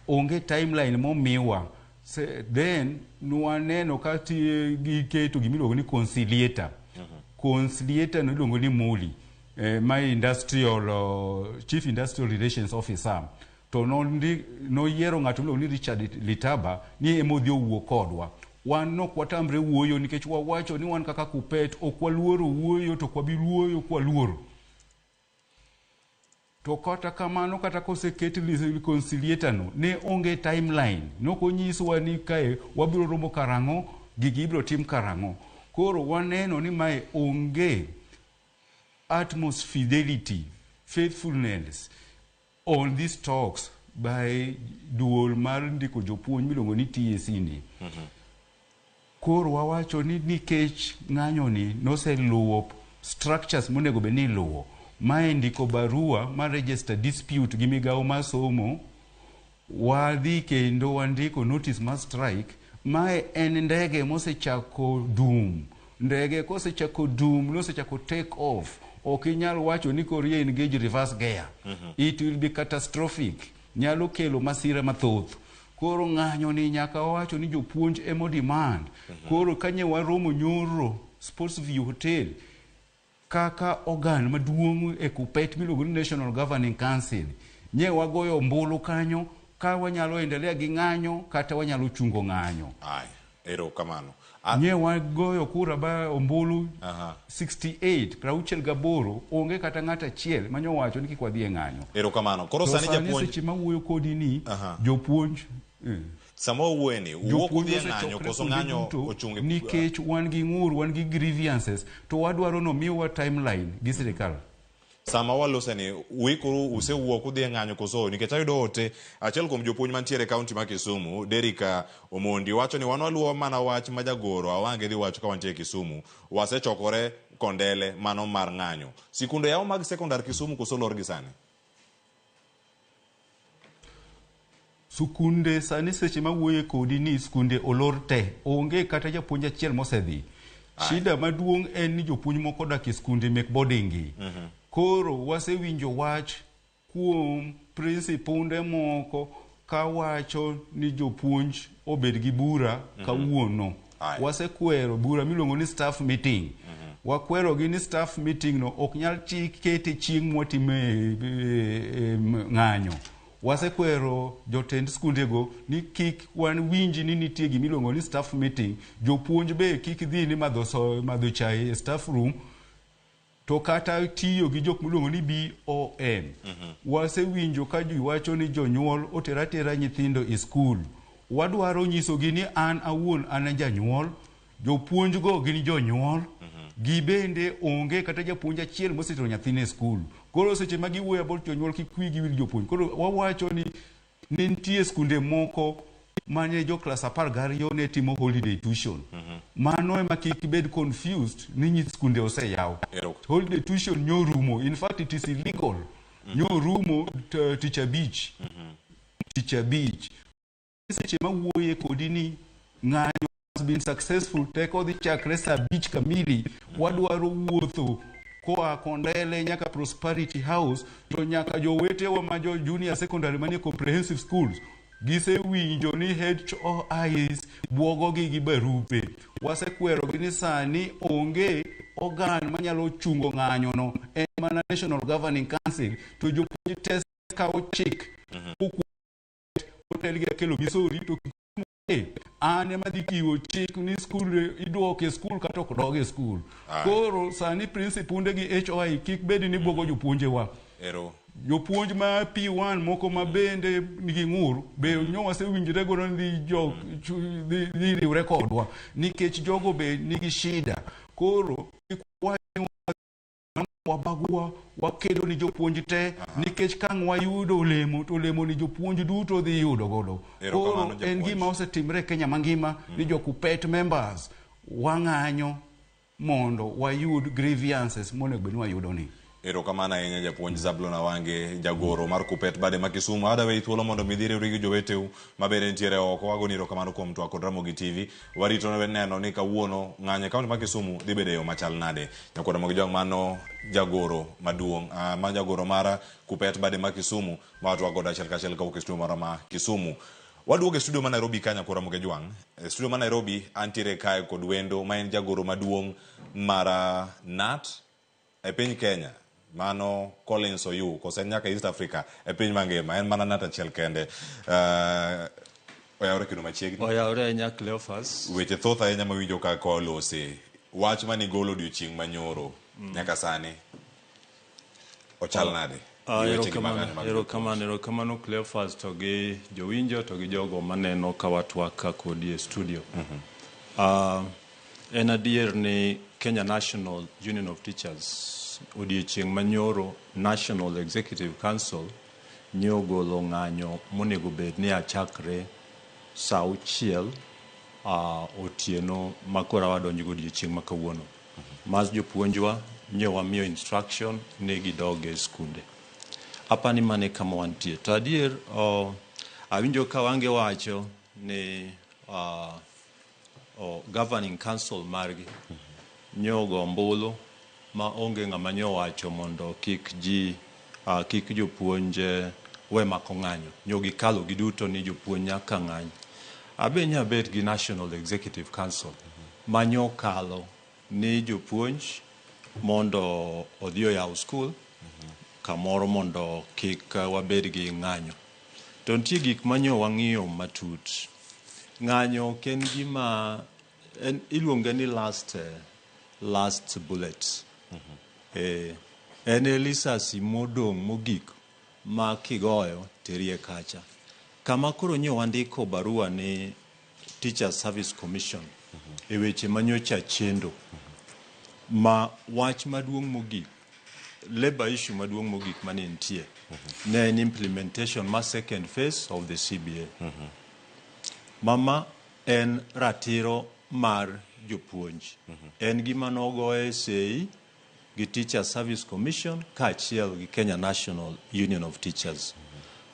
Speaker 1: Onge timeline momiwa. Then nwaneno ka giketo gimiluongo ni conciliator. Conciliator no iluongo ni Muli, ma industrial chief industrial relations officer. To noyiero ng'ato miluongo ni Richard Litaba ni ema odhi owuo kodwa. Wan nok watamre wuoyo nikech wawacho ni wan kaka KUPPET ok waluoro wuoyo to ok wabi wuoyo kwaluoro. To kata kamano kata koseket conciliator no ne onge timeline. Nokonyiswa ni kae wabiro romo karang'o, gigi ibiro tim karang'o. Koro waneno ni mae onge utmost fidelity, faithfulness on these talks by duol mar ndiko jopuonj miluongo ni TSC ni. Koro wawacho ni nikech ng'anyo ni noseluwo structures monego bed ni iluwo. Mae ndiko barua mar register dispute gi migawo mar somo, wadhi kendo wandiko notice mar strike. Mae en ndege mosechako dum. Ndege kosechako dum, nosechako take off, ok inyal wacho ni koro i engage reverse gear. It will be catastrophic. Nyalo kelo masira mathoth. Koro ng'anyo ni nyaka wawacho ni jopuonj emo demand. Koro kanye waromo nyoro Sports View Hotel kaka organ maduong' e Kuppet miluongo ni National Governing Council. Nye wagoyo ombulu kanyo ka wanyalo endelea gi ng'anyo kata wanyalo chungo ng'anyo.
Speaker 2: Ai, erokamano.
Speaker 1: Nye wagoyo kura ba ombulu 68 68, onge kata ng'at achiel manyowacho ni kik wadhi e ng'anyo.
Speaker 2: Erokamano. Koro
Speaker 1: To
Speaker 2: sani japuonj
Speaker 1: seche mawuoyo kodi ni jopuonj
Speaker 2: sama wawuoye ni wuok
Speaker 1: jopuonj
Speaker 2: udhi e ng'anyo
Speaker 1: osechokre
Speaker 2: koso
Speaker 1: kuonde
Speaker 2: ng'anyo
Speaker 1: duto
Speaker 2: ochung' e
Speaker 1: nikech wan gi ng'ur, wan gi grievances to wadwaro ni omiwa timeline gi sirikal.
Speaker 2: Sama walose ni uikoru usewuok udhi e ng'anyo koso nikech ayudo ote achiel kuom jopuonj mantiere e kaunti ma Kisumu Derrick Omondi wacho ni wan waluwo mana wach ma jagoro Awange dhi wacho ka wantie Kisumu wasechokore Kondele mano mar ng'anyo. Sikunde yaw mag sekondar Kisumu koso lor gi sani?
Speaker 1: Skunde sani seche mawuoye kodi ni skunde olor te, onge kata japuonj achiel mosedhi. Shida maduong' en ni jopuonj moko odak e skunde mek boarding gi. Koro wasewinjo wach kuom prinsipunde moko kawacho ni jopuonj obed gi bura kawuono. Wasekwero bura miluongo ni staff meeting. Wakwero gi ni staff meeting no ok nyal kete chieng' mwatime ng'anyo. Wasekwero jotend skundego ni kik wan winji ni nitie gimiluongo ni staff meeting. Jopuonj be kik dhi ni madho chai e staff room to kata tiyo gi jok miluongo ni BOM. Wasewinjo ka ji wacho ni jonyuol otera atera nyithindo e skul. Wadwaro nyisogi ni an awuon an janyuol, jopuonj go gin jonyuol, gibende onge kata japuonj achiel mosetero nyathine e skul. Koro seche ma giwuoyo about jonyuol kik wigi wil jopuonj. Koro wawacho ni ne nitie skunde moko mane jo klas 12 ne timo holiday tuition. Mano ema kik bed confused ni nyi skunde oseyaw. Holiday tuition nyorumo. In fact it is illegal. Nyorumo tich abich. Tich abich. Seche mawuoye kodi ni ng'anyo has been successful, teko dhi chakre saa 5 kamili. Wadwaro wuotho koa Kondele nyaka Prosperity House to nyaka jowetewa ma jo junior secondary manie comprehensive schools gisewinjo ni HOIs buogogi gi barupe. Wasekwerogi ni sani onge organ manyalo chungo ng'anyono, en mana National Governing Council to jopuonj te kawo chik otel gi Akelo Misori to an ema dhi chiwo chik ni skul idwoke e skul kata ok dog e skul. Koro sani principunde gi HOI kik bed ni buogo jopuonjewa. Jopuonj ma P1 moko ma bende nigi ng'ur be nyo wasewinjore godo ni dhi riwre kodwa nikech jogo be nigi shida. Koro wabagua wakedo ni jopuonj te nikech ka ang' wayudo olemo to olemo ni jopuonj duto dhi yudo godo. Koro en gima osetimre e Kenya mangima ni jo Kuppet members wang'anyo mondo wayud grievances monego bed ni wayudo ni.
Speaker 2: Erokamano ahinya japuonj Zablon Awange, jagoro mar Kuppet bade ma Kisumu. Ada weyi thuolo mondo mi idhi riwri gi joweteu ma bende nitiere oko. Wagoni erokamano kuom twak kod Ramogi TV. Warito neno ni kawuono ng'anyo e kaunti ma Kisumu dhi bedo e yo machal nade. Nyakwar Ramogi Jwang' mano jagoro maduong' ma jagoro mar Kuppet bade ma Kisumu ma watwak godo achiel kachiel kawuok e studio marwa ma Kisumu. Waduogo e studio ma Nairobi ka nyakwar Ramogi Jwang'. E studio ma Nairobi antiere kae kod wendo ma en jagoro maduong' mar KNUT e piny Kenya. Mano Collins Oyu kose en nyaka East Africa e piny mangima en mana KNUT achiel kende. Oyawore kendo machiegni.
Speaker 3: Oyawore ahinya Cleophas.
Speaker 2: Weche thoth ahinya mawinjo ka kolose. Wach manigolo odiochieng' manyoro nyaka sani ochal nade?
Speaker 3: Erokamano, erokamano Cleophas to gi jowinjo to gi jogo maneno ka watwak ka kodi e studio. En adier ni Kenya National Union of Teachers odiochieng' manyoro National Executive Council ne ogolo ng'anyo monego bed ni achakre saa 6 otieno makoro wadonjo go odiochieng' ma kawuono. Mas jopuonjwa nyo wamiyo instruction ni gidog e skunde. Apani mano e kama wantie. To adier awinjo ka Wange wacho ni governing council margi nyogo ombulu ma onge ng'ama nyowacho mondo kik ji kik jopuonj we mako ng'anyo. Nyo gikalo giduto ni jopuonj nyaka ng'any. Abe nyabet gi National Executive Council ma nyokalo ni jopuonj mondo odhi oyaw skul kamoro mondo kik wabed gi ng'anyo. To nitie gik manyo wang'iyo matut. Ng'anyo ok en gima en iluonge ni last bullet. En e lisasi modong' mogik ma kigoyo terie kacha. Kama koro nyo wandiko barua ni Teacher Service Commission e weche manyocha chendo ma wach maduong' mogik, labor issue maduong' mogik mane nitie ne en implementation mar second phase of the CBA. Mama en ratiro mar jopuonj. En gima nogoye sei gi Teacher Service Commission kaachiel gi Kenya National Union of Teachers.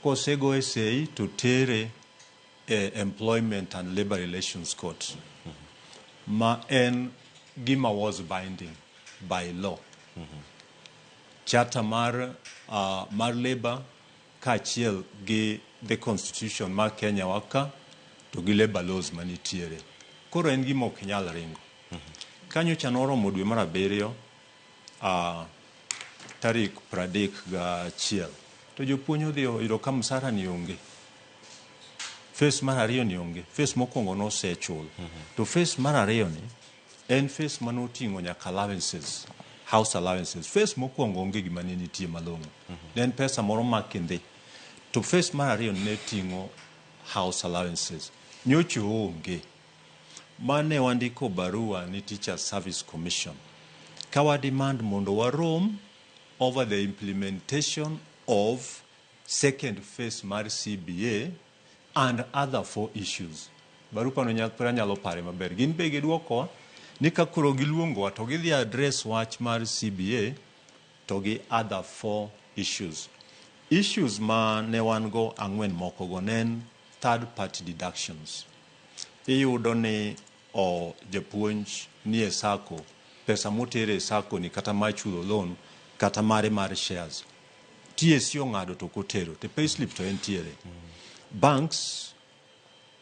Speaker 3: Kosegoye sei to tere e Employment and Labor Relations Court ma en gima was binding by law. Charter mar labor kaachiel gi the constitution mar Kenya waka to gi labor laws manitiere. Koro en gima ok nyal ringo. Kanyocha noromo dwe mar abiriyo tarik 31 to jopuonj odhi oyudo ka msara ni onge. Phase mar ariyo ni onge. Phase mokwongo nosechul. To phase mar ariyo ni en phase manoting'o nyaka allowances, house allowances. Phase mokwongo onge gima ne nitie malong'o. Ne en pesa moro ma kindhi. To phase mar ariyo ne ting'o house allowances. Nyocha onge. Mane wandiko barua ni Teacher Service Commission ka wa demand mondo warom over the implementation of second phase mar CBA and other four issues. Barupa no anyalo pare maber. Gin be giduokowa ni ka koro giluongowa to gidhi address wach mar CBA to gi other four issues. Issues ma ne wan go ang'wen moko go ne en third party deductions. Iyudo ni o japuonj ni e sacco, pesa motere e sacco ni kata mar chulo loan kata mare mar shares. TSC ong'ado to ok otero, to payslip to entiere. Banks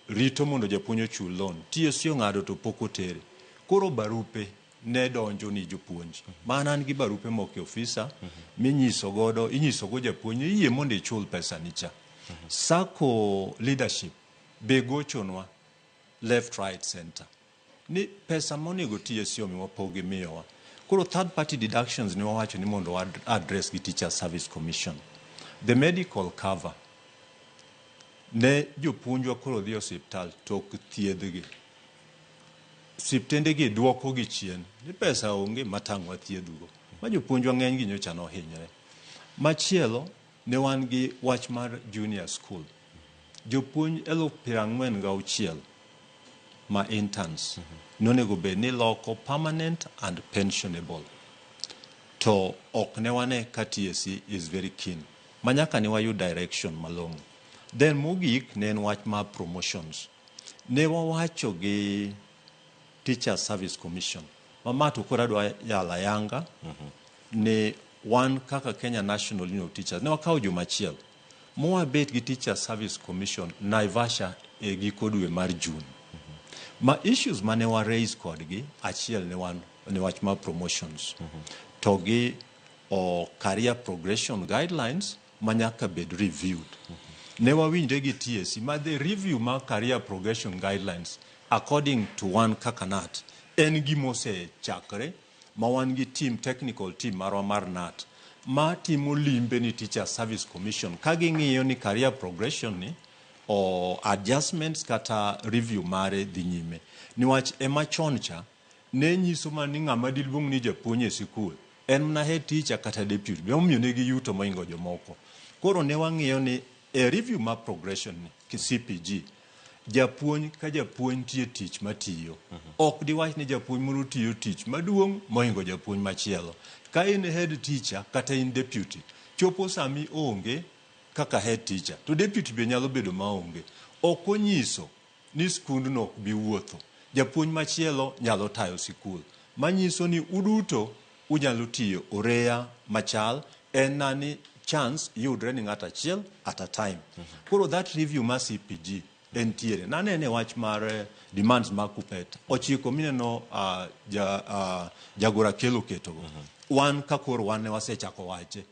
Speaker 3: rito mondo japuonj ochul loan. TSC ong'ado to pok otere. Koro barupe ne donjo ni jopuonj. Mana an gi barupe moko e ofisa minyiso godo, inyiso go japuonj ni yie mondo ichul pesa ni cha. Sacco leadership be gochonwa left, right, center. Ni pesa monego TSC omiwa pok gimiyowa. Koro third party deductions ni wawacho ni mondo wa address gi Teacher Service Commission. The medical cover ne jopuonjwa koro dhi e osiptal to ok thiedhgi. Osiptende gi duoko gi chien ni pesa onge matang' wathiedhgo. Ma jopuonjwa ng'eny gi nyocha nohinyre. Machielo ne wan gi wach mar junior school. Jopuonj 46,000 ma interns nonego bed ni loko permanent and pensionable. To ok ne wane ka TSC is very keen. Ma nyaka ne wayud direction malong'o. Then mogik ne en wach mar promotions. Ne wawacho gi Teacher Service Commission. Ma to koro adwa yalo ayanga ni wan kaka Kenya National Union of Teachers ne wakawo juma achiel mwabet gi Teacher Service Commission Naivasha e giko dwe mar June. Ma issues mane wa raise kodgi achiel ne wan ne wach mar promotions to gi o career progression guidelines ma nyaka bed reviewed. Ne wawinjre gi TSC ma the review mar career progression guidelines according to wan kaka KNUT en gimosechakre ma wan gi team, technical team marwa mar KNUT ma timo limbe ni Teacher Service Commission ka ging'iyo ni career progression ni o adjustments kata review mare dhi nyime. Niwach ema chon cha ne nyiso mana ni ng'ama diluong ni japuonj e sikul en mana head teacher kata deputy emomiyo ne giyuto mohingo jomoko. Koro ne wang'iyo ni e review mar progression ni ki CPG Japuonj ka japuonj nitie tich matiyo. Ok diwach ni japuonj moro tiyo tich maduong' mohingo japuonj machielo. Ka in head teacher kata in deputy, chopo sama ionge kaka head teacher, to deputy be nyalo bedo maonge. Ok onyiso ni skundno ok bi wuotho. Japuonj machielo nyalo tayo sikul. Manyiso ni uduto unyalo tiyo oreya machal, en na ni chance yudre ni ng'ato achiel at a time. Koro that review mar CPG entiere. Nanene wach mar demands mag Kuppet. Ochiko mineno jagoro Akello oketogo. Wan ka koro wan ne wasechako wache.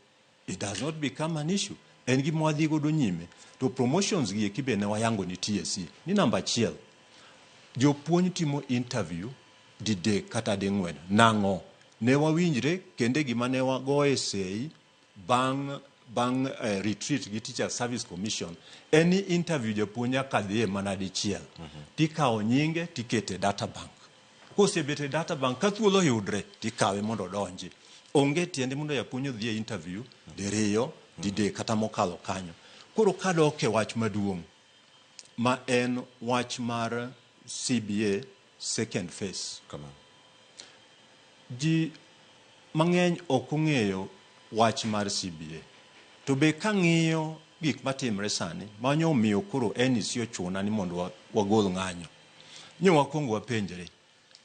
Speaker 3: It does not become an issue. En gima wadhi godo nyime. To promotions gi eki be ne wayango ni TSC. Ni namba achiel, jopuonj timo interview didek kata ding'wen. Nang'o? Ne wawinjre kendo gima ne wagoye sei bang' retreat gi Teacher Service Commission en ni interview japuonj nyaka dhiye mana dichiel. Tikawo nyinge tikete e data bank. Kosebet e data bank ka thuolo yudre tikawe mondo odonji. Onge tiende mondo japuonj odhi e interview diriyo, didek kata mokalo kanyo. Koro kadok e wach maduong' ma en wach mar CBA second phase. Ji mang'eny ok ong'eyo wach mar CBA. To be kang'iyo gik matimre sani, manyo omiyo koro NEC ochuna ni mondo wagol ng'anyo. Nyo wakwongo wapenjre,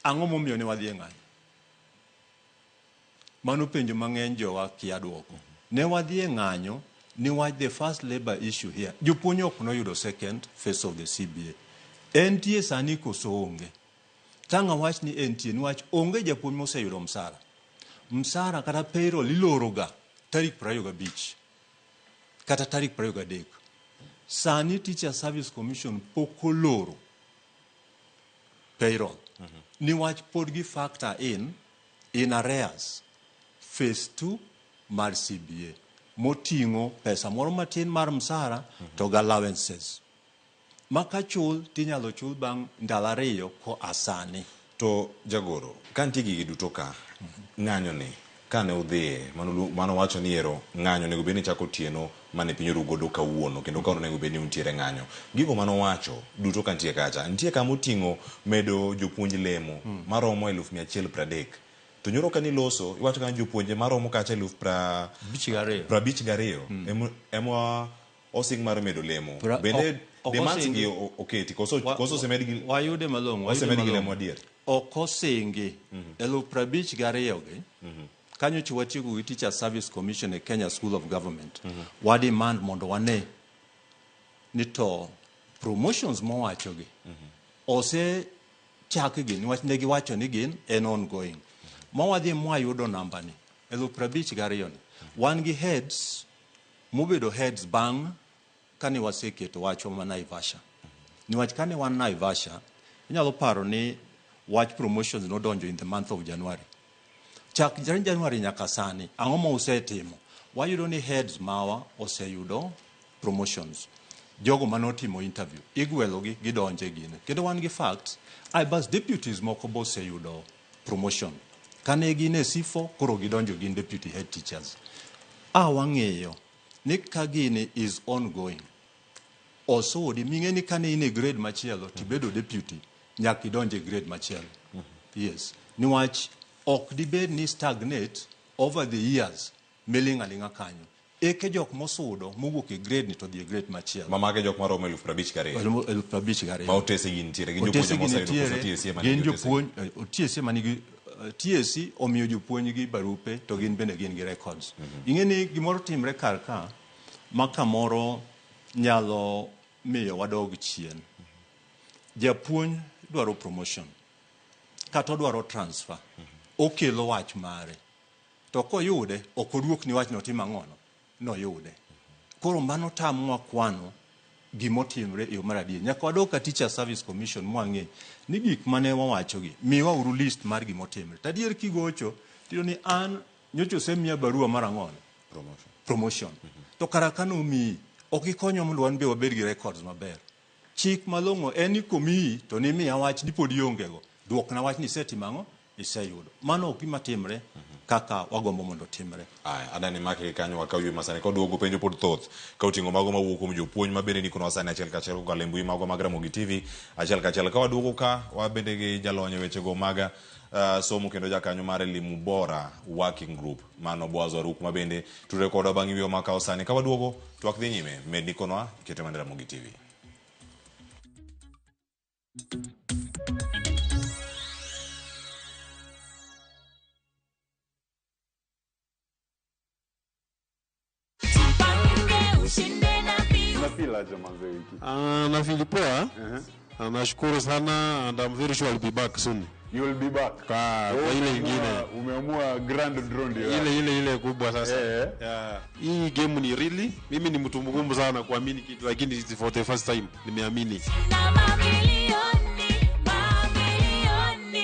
Speaker 3: ang'o momiyo ne wadhi e ng'anyo? Mano penjo mang'eny jowa kia duoko. Ne wadhi e ng'anyo niwach the first labor issue here. Jopuonj ok noyudo second phase of the CBA. Entie sani koso onge? Tang' awach ni entie niwach onge japuonj moseyudo msara. Msara kata payroll iloro ga tarik 25 kata tarik 23. Sani Teacher Service Commission pok oloro payroll. Niwach pod gi factor in arrears phase 2 mar CBA moting'o pesa moro matin mar msara to gi allowances. Ma ka chul tinyalo chul bang' ndalo 2 koa sani.
Speaker 2: To jagoro, ka nitie gigi duto ka, ng'anyo ni, kane udhiye, mano wacho ni ero ng'anyo onego bed ni chako otieno mane piny oru godo kawuono, kendo kawuono onego bed ni untiere ng'anyo. Gigo manowacho duto ka nitie kacha, nitie kama oting'o medo jopuonj lemo maromo 130,000. To nyoro ka niloso, iwacho ka jopuonje maromo kacha eluf 52 ema osing mar medo lemo. Bende demands gi oketi, koso osemedgi
Speaker 3: Wayude malong'o.
Speaker 2: Osemedgi lemo adier?
Speaker 3: Ok osingi. 52,000 gi, kanyo chi watieko gi Teacher Service Commission e Kenya School of Government. Wa demand mondo wane ni to promotions mowacho gi ose chak gi niwach ne giwacho ni gin en ongoing. Ma wadhi mwayudo namba ni 52,000 ni. Wan gi heads mobedo heads bang' kane waseketo wachwa ma Naivasha. Niwach kane wan Naivasha, inyalo paro ni wach promotions nodonjo in the month of January. Chak January nyaka sani, ang'o ma usetimo? Wayudo ni heads mawa oseyudo promotions. Jogo manotimo interview, igwelogi gidonje gine. Kendo wan gi facts, ai bas deputies moko bo oseyudo promotion. Kane gin e C4, koro gidonjo gin deputy head teachers. A wang'eyo ni ka gini is ongoing, osudi ming'e ni kane in e grade machielo tibedo deputy nyaka idonj e grade machielo. Yes. Niwach ok dibed ni stagnate over the years miling' aling'a kanyo. Eke jok mosudo mowuok e grade ni to dhi e grade machielo.
Speaker 2: Mamage jok maromo 52,000.
Speaker 3: 52,000.
Speaker 2: Ma otese gi nitiere, gin jopuonje moseyudo koso TSC ema
Speaker 3: gin
Speaker 2: nigi otese?
Speaker 3: Jopuonj TSC ema nigi TSC omiyo jopuonj gi barupe to gin bende gin gi records. Ing'e ni gimoro timre kar ka ma kamoro nyalo miyo wadog chien. Japuonj dwaro promotion kata odwaro transfer. Okelo wach mare. To koyude, ok oduok ni wach notimo ang'ono, noyude. Koro mano tamowa kwano gimotimre e yo mar adier. Nyaka wadog ka Teacher Service Commission mwang'e ni gik mane wawachogi, miwa uru list mar gimotimre. To adier kigocho, tiyudo ni an nyocha osemiya barua mar ang'ono?
Speaker 2: Promotion.
Speaker 3: Promotion. To kara ka nomiyi, ok ikonyo mondo wan be wabed gi records maber. Chik malong'o en ni komiyi to nimiya wach ni pod ionge go. Duokna wach ni isetimo ang'o? Iseyudo. Mano ok gima timre. kaka wagombo mondo otimre.
Speaker 2: Aya, adani make gi kanyo wakaw ywe masani ka waduogo penjo pod thoth ka oting'o mago mawuok kuom jopuonj ma bende ndikonwa sani achiel kachiel kokalo e mbui magwa mag Ramogi TV achiel kachiel. Ka waduogo ka wabende gi jalony e wechego mag somo kendo jakanyo mar Elimu Bora Working Group mano Boaz Waruk ma bende tudre kodwa bang' yweyo makawo sani. Ka waduogo twak dhi nyime, med ndikonwa ikete mana Ramogi TV.
Speaker 4: Unafeel aje manze wiki?
Speaker 10: Nafeel poa. Nashukuru sana and I'm very sure I'll be back soon.
Speaker 4: You will be back.
Speaker 10: Kwa ile ingine.
Speaker 4: Umeamua grand draw ndio.
Speaker 10: Ile kubwa sasa. Yeah. Hii game ni really, mimi ni mtu mgumu sana kuamini kitu lakini it's for the first time nimeamini.
Speaker 11: Na mamilioni, mamilioni.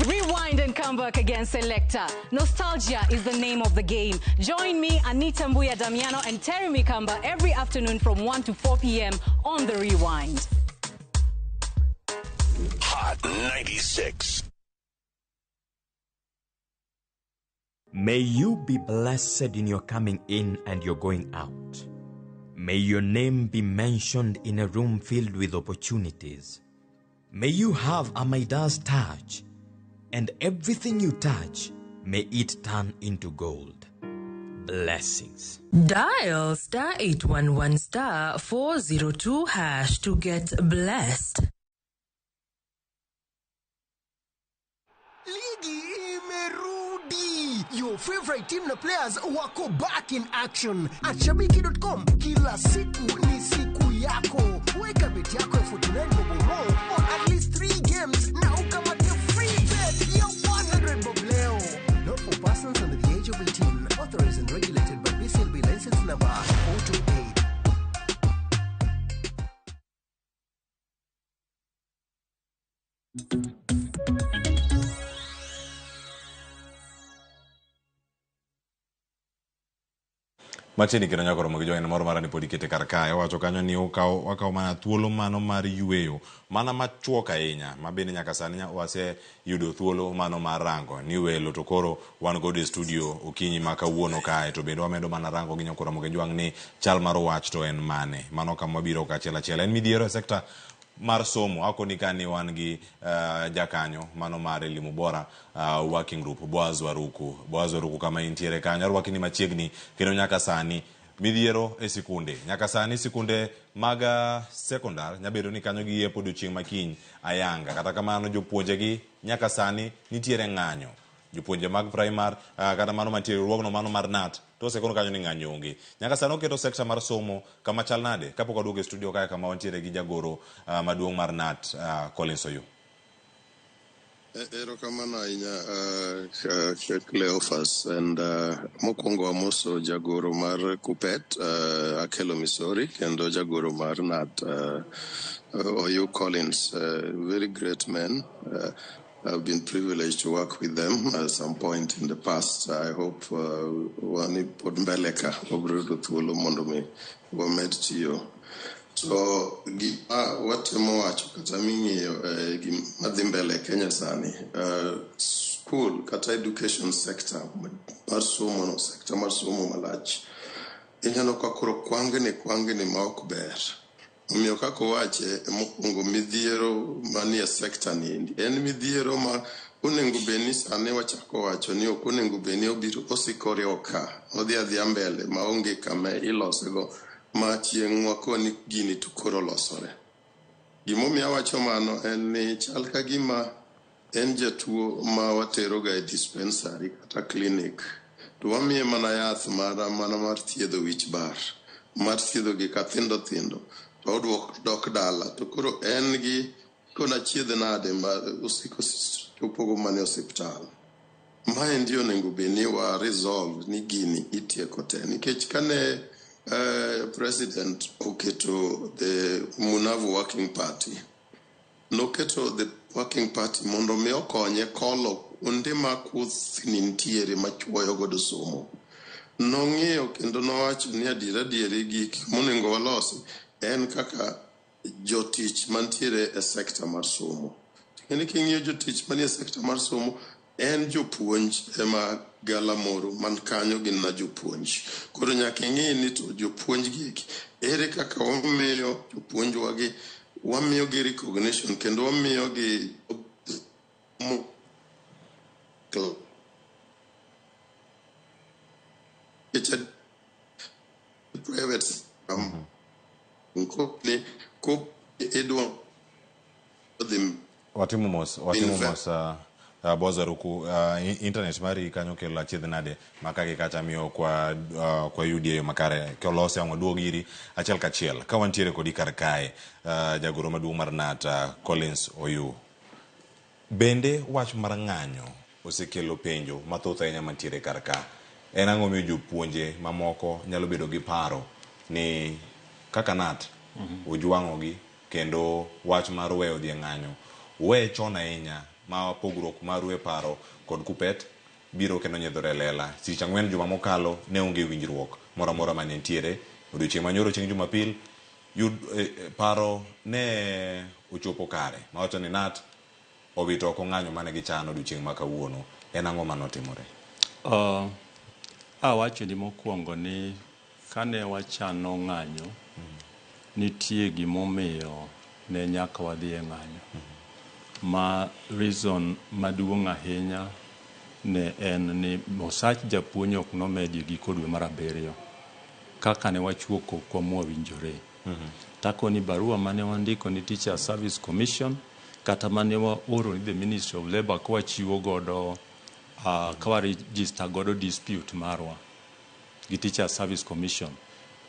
Speaker 12: Rewind and come back again, Selector. Nostalgia is the name of the game. Join me, Anita Mbuya Damiano, and Terry Mikamba every afternoon from 1 to 4 p.m. on The Rewind.
Speaker 13: Hot 96.
Speaker 14: May you be blessed in your coming in and your going out. May your name be mentioned in a room filled with opportunities. May you have a Midas touch, and everything you touch, may it turn into gold. Blessings.
Speaker 16: Dial star 811 star 402 hash to get blessed.
Speaker 27: Ligi imerudi. Your favorite team na players wako back in action. At shabiki.com kila siku ni siku yako. Weka bet yako ya 49 bob or more on at least 3 games na ukamate free bet ya 100 bob leo. Not for persons under the age of 18. Authorized and regulated by BCLB license number 428.
Speaker 2: Machiegni kendo nyaka romo gi joen moro mara ni pod ikete kar kae. Owacho kanyo ni wakawo mana thuolo mano mar yueyo, mana machuok ahinya, ma bende nyaka sani waseyudo thuolo mano mar rango ni welo to koro wan godo e studio okinyi ma kawuono kae, to bende wamedo mana rango gi nyaka romo gi jwang' ni chal mar wach to en mane. Mano kama wabiro kachiel achiel. En midhiero e sekta mar somo. Akoni ka ni wan gi jakanyo mano mar Elimu Bora Working Group, Boaz Waruku. Boaz Waruku kama intiere kanyo, arwaki ni machiegni kendo nyaka sani midhiero e sikunde. Nyaka sani sikunde mag sekondar nyabedo ni kanyo giyepo odiochieng' makiny ayanga. Kata kamano jopuonjegi nyaka sani nitiere ng'anyo. Jopuonje mag primar kata mano mantiere riwruogno mano mar KNUT to osekono kanyo ni ng'anyo onge. Nyaka sani oketo sekta mar somo kama chal nade kapok waduogo e studio kae kama wantiere gi jagoro maduong' mar KNUT Collins Oyuu.
Speaker 15: Erokamano ahinya Cleophas, and mokwongo amoso jagoro mar Kuppet Akelo Misori kendo jagoro mar KNUT Oyuu Collins, very great men. I've been privileged to work with them at some point in the past. I hope wani pod mbele ka wabiro yudo thuolo mondo mi wamed tiyo. So gima watemo wacho kata ming'iyo gima dhi mbele Kenya sani, school kata education sector mar somo no, sector mar somo malach, ineno ka koro kwangni ma ok ber. Omiyo kaka owache mokwongo midhiero manie sector ni endi en midhiero ma onego bed ni sani wachako wacho ni ok onego bed ni obiro osiko ka odhi adhiya mbele maonge kama ilosego ma chieng' wakoni gini to koro losore. Gimomiyo awacho mano en ni chal ka gima en jatuo ma wateroga e dispensary kata clinic to wamiye mana yath mana mar thiedho wich bar, mar thiedho gik athindo thindo, to oduok dok dala to koro en gi kona chiedh nade ma osiko chopogo mana e osiptal. Maendi onego bed ni wa resolve ni gini itieko te, nikech kane president oketo the Munavu Working Party, noketo the Working Party mondo mi okonye kolo kuonde ma kuthni nitiere machuoyo godo somo. Nong'iyo kendo nowacho ni adier adieri gik monego walosi en kaka jotich mantiere e sekta mar somo. Ting'eni king'iyo jotich manie sekta mar somo en jopuonj ema galamoro man kanyo gin na jopuonj. Koro nyaka ing'i ni to jopuonj gi eki ere kaka wamiyo jopuonjwa gi wamiyo gi recognition kendo wamiyo gi private ni ko idwa dhi
Speaker 2: Watimo mos, watimo mos Boza Ruku, internet mari kanyo kelo achiedh nade ma ka gi kacha miyo kwa yudi e yo makare kolose ang' waduog iri achiel kachiel ka wantiere kodi kar kae jagoro maduong' mar KNUT Collins Oyuu. Bende wach mar ng'anyo osekelo penjo mathoth ahinya mantiere kar ka. En ang'o miyo jopuonje mamoko nyalo bedo gi paro ni kaka KNUT ojwang'ogi kendo wach mar weyo dhi e ng'anyo uweye chon ahinya ma pogruok maru e paro kod KUPPET biro kendo nyiedhore e lela. Tich ang'wen juma mokalo ne onge winjruok moro amora mane nitiere. Odiochieng' manyoro chieng' Jumapil yud paro ne ochopo kare mawacho ni KNUT owito oko ng'anyo mane gichano odiochieng' ma kawuono. En ang'o manotimore?
Speaker 3: Awacho ni mokwongo ni kane wachano ng'anyo, nitie gimomiyo ne nyaka wadhi e ng'anyo. Ma reason maduong' ahinya ne en ni osach japuonj ok nomedi e giko dwe mar abiriyo kaka ne wachuo kokwa mwawinjore. Takoni barua mane wandiko ni Teacher Service Commission kata mane waoro ni the Ministry of Labour ka wachiwo godo ka wa register godo dispute marwa gi Teacher Service Commission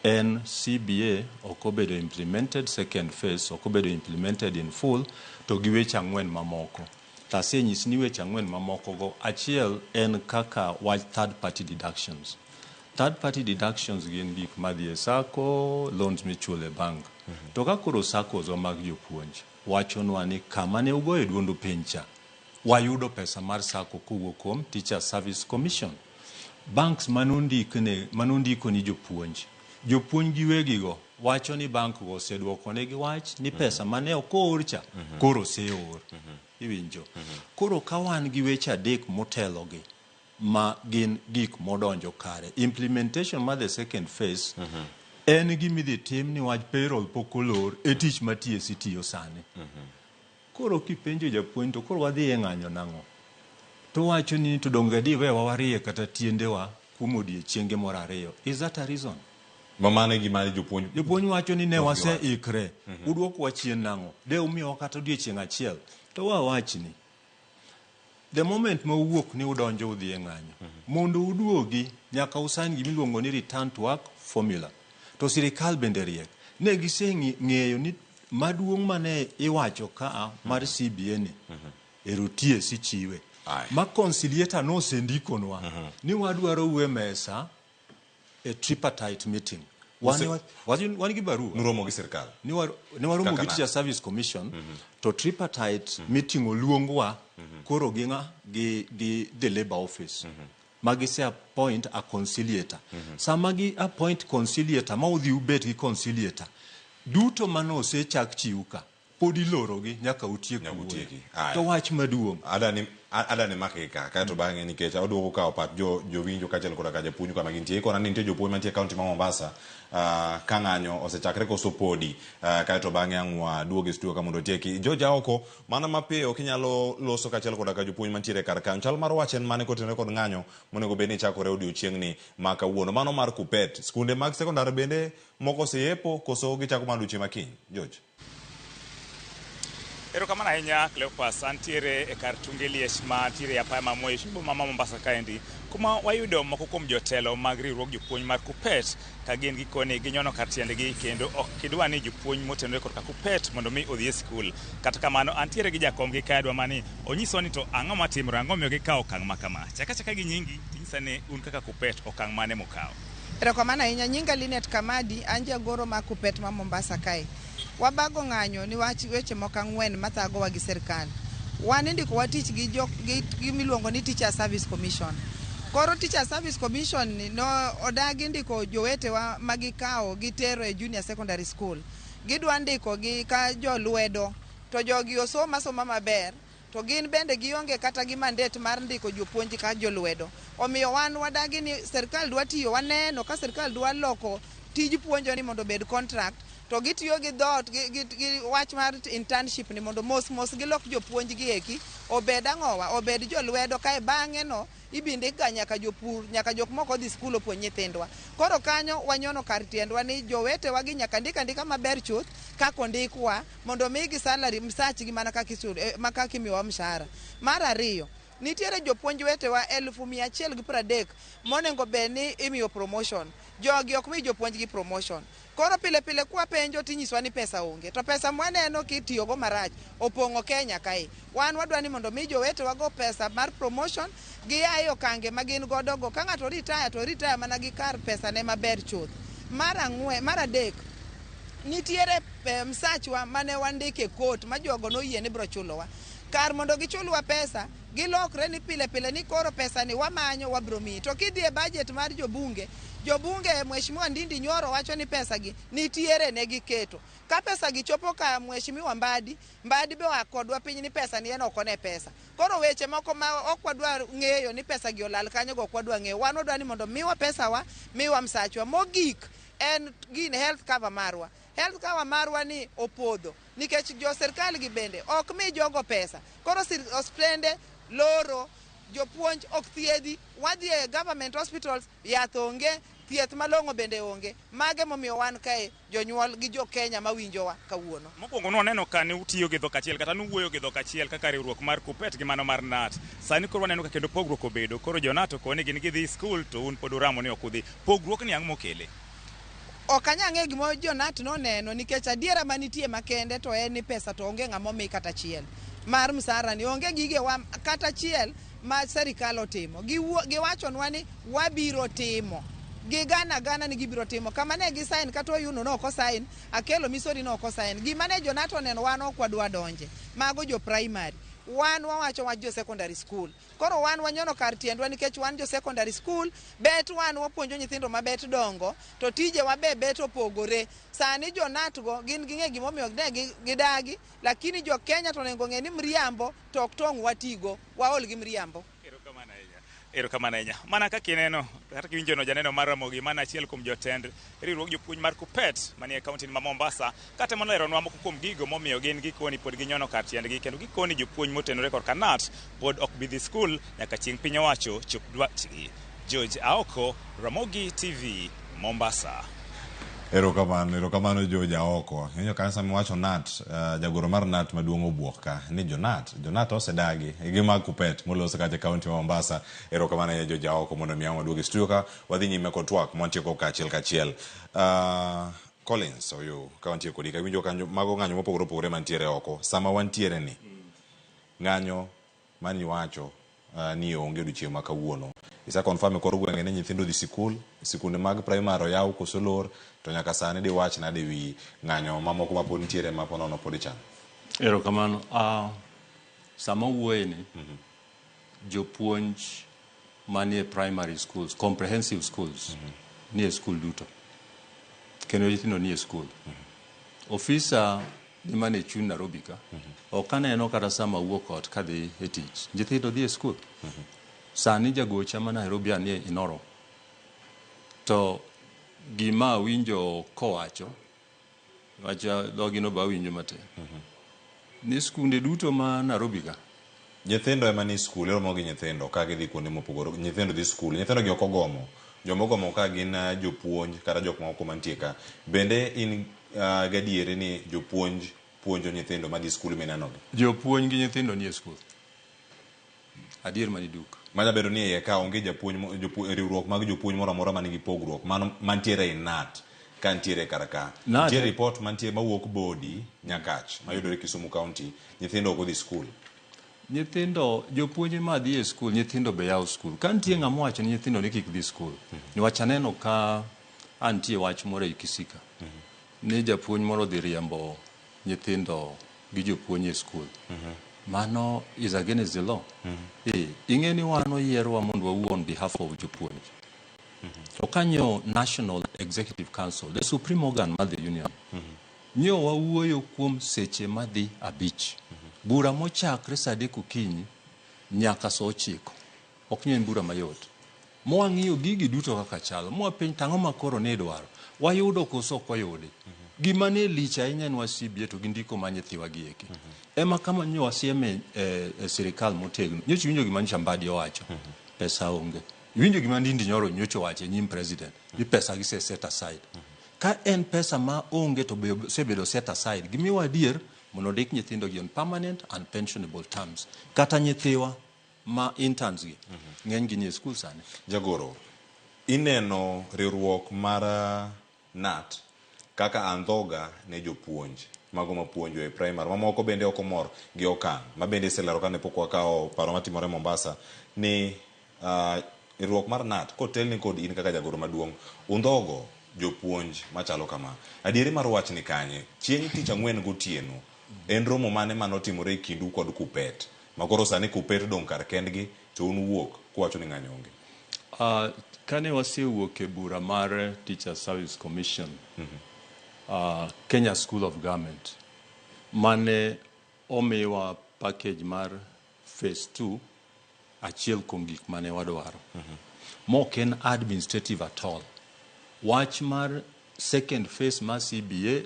Speaker 3: en CBA ok obedo implemented second phase ok obedo implemented in full to gi weche ang'wen mamoko. To asenyisi ni weche ang'wen mamoko go achiel en kaka wach third party deductions. Third party deductions gin gik madhi e sacco, loans michulo e bank. To ka koro saccos wa mag jopuonj wachonwa ni kama ne ugoye duondu piny cha wayudo pesa mar sacco kowuok kuom Teacher Service Commission. Banks manondiko ni jopuonj, jopuonj giwegi go wacho ni bank go oseduoko negi wach ni pesa mane ok oor cha koro oseor. Iwinjo? Koro ka wan gi weche adek motelo gi ma gin gik modonjo kare. Implementation mar the second phase en gimidhi tim niwach payroll pok olor e tich ma TSC tiyo sani. Koro kipenjo japuonj to koro wadhi e ng'anyo nang'o? To wacho ni to donge diwewa warie kata tiendewa kuom odiechienge moro ariyo. Is that a reason?
Speaker 2: Ma mano e gima jopuonj
Speaker 3: Jopuonj wacho ni ne
Speaker 2: Ok
Speaker 3: waseikre. Uduokowa chien nang'o? De umiyowa kata odiechieng' achiel. To wawachni, the moment ma uwuok ni udonjo udhi e ng'anyo, mondo uduogi nyaka usign gimiluongo ni return to work formula. To sirikal bende riek. Ne giseng'eyo ni maduong' mane iwacho ka mar CBA ni ero TSC chiwe. Ma conciliator nosendikonwa ni wadwaro u e mesa e tripartite meeting. Wan, wan gi barua.
Speaker 2: Nuromo gi sirikal.
Speaker 3: Ni waromo
Speaker 2: Kaka
Speaker 3: gi Teacher Service Commission to tripartite meeting oluongwa koro gi ng'a gi the labor office ma gise appoint a conciliator. Sama gi appoint conciliator ma udhi ubet gi conciliator duto mane osechak chiw ka pod ilorogi nyaka utiek
Speaker 2: Nyaka
Speaker 3: wuoyo.
Speaker 2: utieki. Aya.
Speaker 3: To wach maduong'
Speaker 2: Adani make ka kaeto bang'e nikech aduogo kawo pach jo jowinjo kaachiel koda ka japuonj kama gintie. Ikona ni nitie jopuonj mantie e kaunti ma Mombasa ka ng'anyo osechakre koso podi kaeto bang'e ang' waduog e studio ka mondo otieki. George Aoko, mana mapiyo kinyalo loso kaachiel koda ka jopuonj mantiere kar kanyo. Chal mar wach en mane kotenore kod ng'anyo monego bed ni chakore odiochieng'ni ma kawuono. Mano mar KUPPET. Skunde mag sekondar bende moko oseyepo koso gichako mana odiochieng' ma kiny. George.
Speaker 5: Erokamano ahinya Cleophas, antiere e kar tunge liech mantiere e apaya ma Moi boma ma Mombasa kaendi, kuma wayudo moko kuom jotelo mag riwruog jopuonj mar KUPPET ka gin gikone ginyono kar tiendgi kendo ok gidwa ni jopuonj motenore korka KUPPET mondo mi odhi e skul. Kata kamano antiere gi jakomgi kae adwa mani onyiswa ni to ang'o matimore, ang'o miyo gikawo okang' ma kama. Chak achaka gi nyingi tinyisa ni un kaka KUPPET okang' mane mukawo.
Speaker 18: Erokamano ahinya, nyinga Linet Kamadi, an jagoro mar KUPPET ma Mombasa kae. Wabago ng'anyo niwach weche moko ang'wen mathagowa gi sirkal. Wan indikowa tich gi, jo, gi, gi miluongo ni Teacher Service Commission. Koro Teacher Service Commission ni no odagi ndiko jowetewa ma gikawo gitero e junior secondary school. Gidwa ndikogi ka jolwedo to jogi osomo asoma maber to gin bende gionge kata gi mandate mar ndiko jopuonj ka jolwedo. Omiyo wan wadagi ni serikal dwa tiyo, waneno ka serikal dwa loko tij puonjo ni mondo obed contract to gitiyo gi dhoot gi wach mar internship ni mondo mos mos gilok jopuonj gi eki obed ang'owa, obed jolwedo kae bang'e no ibi ndikga nyaka jopur, nyaka jok mok odhi skul opuonj nyithindwa. Koro kanyo wanyono kar tiendwa ni jowetewa gi nyaka ndik andika maber chuth kaka ondikwa mondo omigi salary, msachgi mana kaka ichulo, ma kaka imiyowa mshahara. Mar ariyo, nitiere jopuonj wetewa 130,000 monengo bed ni imiyo promotion. Jogi ok mi jopuonj gi promotion. Koro pile pile kwapenjo tinyiswa ni pesa onge. To pesa mwaneno kitiyogo marach opong'o Kenya kae. Wan wadwa ni mondo mi jowetewa go pesa mar promotion gia e okange ma gin godo go. Ka ng'ato retire to retire mana gi kar pesa ne maber chuth. Mar ang'wen, mar adek, nitiere msachwa mane wandike court ma jogo noyie ni bro chulowa. Kar mondo gichulwa pesa, gilokre ni pile pile ni koro pesa ni wamanyo wabro miyi. To kidhi e budget mar jobunge, jobunge Mheshimiwa Ndindi Nyoro wacho ni pesa gi nitiere ne giketo. Ka pesa gi chopo ka Mheshimiwa Mbadi, Mbadi be oa kodwa piny ni pesa ni en ok one pesa. Koro weche moko ma ok wadwa ng'eyo ni pesa gi olal kanyo go ok wadwa ng'eyo. Wan wadwa ni mondo miwa pesa wa, miwa msachwa. Mogik en gin health cover marwa. Health cover marwa ni opodho nikech jo serikal gi bende ok mi jogo pesa. Koro osiptende loro, jopuonj ok thiedhi, wadhi e government hospitals, yath onge, thieth malong'o bende onge. Mage momiyo wan kae jonyuol gi jo Kenya mawinjowa kawuono.
Speaker 5: Mokwongo nwaneno ka ne utiyo gi dhok achiel kata nuwuoyo gi dhok achiel kaka riwruok mar KUPPET gi mano mar KNUT. Sani koro waneno ka kendo pogruok obedo. Koro jo KNUT okoni gin gidhi skul to un pod uramo ni ok udhi. Pogruok ni ang'o mokele?
Speaker 18: Ok anyal ng'eyo gima jo KNUT noneno nikech adiera manitie makende to en ni pesa to onge ng'ama omi kata achiel mar msara ni onge gigewa kata achiel ma serikal otimo. Giwachonwa ni wabiro timo. Gigana gana ni gibiro timo. Kama ne gi sign kata Oyuno ne ok osign, Akelo Misori ne ok osign. Gima ne jo KNUT oneno wan ok wadwa donje. Mago jo primary. Wan wawacho wach jo secondary school. Koro wan wanyono kar tiendwa nikech wan jo secondary school, bet wan wapuonjo nyithindo mabet dongo, to tijewa be bet opogore. Sani jo KNUT go gin ging'e gimomiyo ne gidagi, lakini jo Kenya to onego ng'e ni mriambo to ok tong' watigo, waol gi mriambo.
Speaker 5: Erokamano ahinya. Erokamano ahinya. Mana kaka ineno, kata kiwinjo no janeno mar Ramogi, mana achiel kuom jotend riwruog jopuonj mar KUPPET manie kaunti ma Mombasa, kata moleronwa moko kuom gigo momiyo gin gikoni pod ginyono kar tiendgi kendo gikoni jopuonj motenore korka KNUT pod ok bi dhi skul nyaka chieng' piny owacho chop dwachgi. George Aoko, Ramogi TV, Mombasa.
Speaker 2: Erokamano, erokamano George Aoko. Inyo kanyo sama iwacho KNUT, jagoro mar KNUT maduong' obuok ka ni jo KNUT, jo KNUT osedagi gi mag KUPPET molos kacha e kaunti ma Mombasa. Erokamano ahinya George Aoko mondo mi waduog e studio ka wadhi nyime kod twak mwantieko ka achiel kachiel. Collins Oyo, ka wantie kodi ka iwinjo kanyo mago ng'anyo mopogore opogore mantiere oko. Sama wantiere ni ng'anyo mani wacho ni onge odiochieng' ma kawuono. Isa confirm e kor gwenge ni nyithindo dhi sikul, sikunde mag primary oyaw koso lor, to nyaka sani diwach nade wi ng'anyo mamoko ma pod nitiere ma ponono pod ichano?
Speaker 3: Erokamano. Sama wuoye ni, jopuonj manie primary schools, comprehensive schools, nie skul duto. Kendo nyithindo nie skul. Ofisa ni mane chuny Nairobi ka, ok aneno kata sama awuok ot kadhi e tich. Nyithindo dhi e skul. Sani jagocha ma Nairobi anie Inoro. To gima awinjo kowacho, wacha dhogi no be awinjo matin. Ni skunde duto ma Nairobi ka.
Speaker 2: Nyithindo ema ni skul, iromo gi nyithindo ka gidhi kuonde mopogore. Nyithindo dhi skul, nyithindo gi ok ogomo. Joma ogomo ka gin jopuonj kata jok moko mantie ka. Bende in gadieri ni jopuonj puonjo nyithindo madhi skul minenogi?
Speaker 3: Jopuonj gi nyithindo nie skul. Adier mani duk.
Speaker 2: Manya bedo ni iye ka onge japuonj riwruok mag jopuonj moro amora manigi pogruok mano mantiere ei KNUT ka nitiere kar ka. Nitie report mantie mawuok Bodi Nyakach mayudore Kisumu County, nyithindo ok odhi skul.
Speaker 3: Nyithindo, jopuonj ma dhi e skul, nyithindo be yawo skul. Ka nitie ng'ama owacho ni nyithindo ni kik dhi skul, niwach aneno ka antie wach moro ei Kisika, ni japuonj moro odhi riembo nyithindo gi jopuonj e skul. Mano is against the law. Eh, ing'e ni wan oyierwa mondo wawuo on behalf of jopuonj. To kanyo National Executive Council, the supreme organ mar the union, nyo wawuoyo kuom seche madhi 5. Bura mochakre saa 3 okinyi nyaka saa 9. Ok nyo en bura mayot. Mwang'iyo gigi duto kaka chalo. Mwapenj tang'o ma koro ne idwaro. Wayudo koso ok wayudi. Gima ne lich ahinya en wach CBA to gi ndiko ma nyithiwa gi eki. Ema kama nyo wasieme e sirikal motegno. Nyocha iwinjo gima nyocha Mbadi owacho. Pesa onge. Iwinjo gima Ndindi Nyoro nyocha owacho e nyim president. Ni pesa gise set aside. Ka en pesa ma onge to be osebedo set aside. Gimiwa adier mondo ondik nyithindo gi on permanent and pensionable terms. Kata nyithiwa ma interns gi ng'eny gi nie skul sani.
Speaker 2: Jagoro, ineno riwruok mar KNUT kaka andhoga ne jopuonj mago mapuonjo e primary mamoko bende ok omor gi okang' ma bende iselero kane pok wakawo paro matimore Mombasa ni riwruok mar KNUT kotelni kod in kaka jagoro maduong' undhogo jopuonj machalo kama. Adieri mar wach ni kanye? Chieng' tich ang'wen gotieno en romo mane manotimore e kindu kod KUPPET makoro sani KUPPET odong' kar kendgi to un wuok kuwacho ni ng'anyo onge?
Speaker 3: Kane wasewuok e bura mar Teacher Service Commission, Kenya School of Government, mane omiwa package mar phase 2, achiel kuom gik mane wadwaro. Mok en administrative at all. Wach mar second phase mar CBA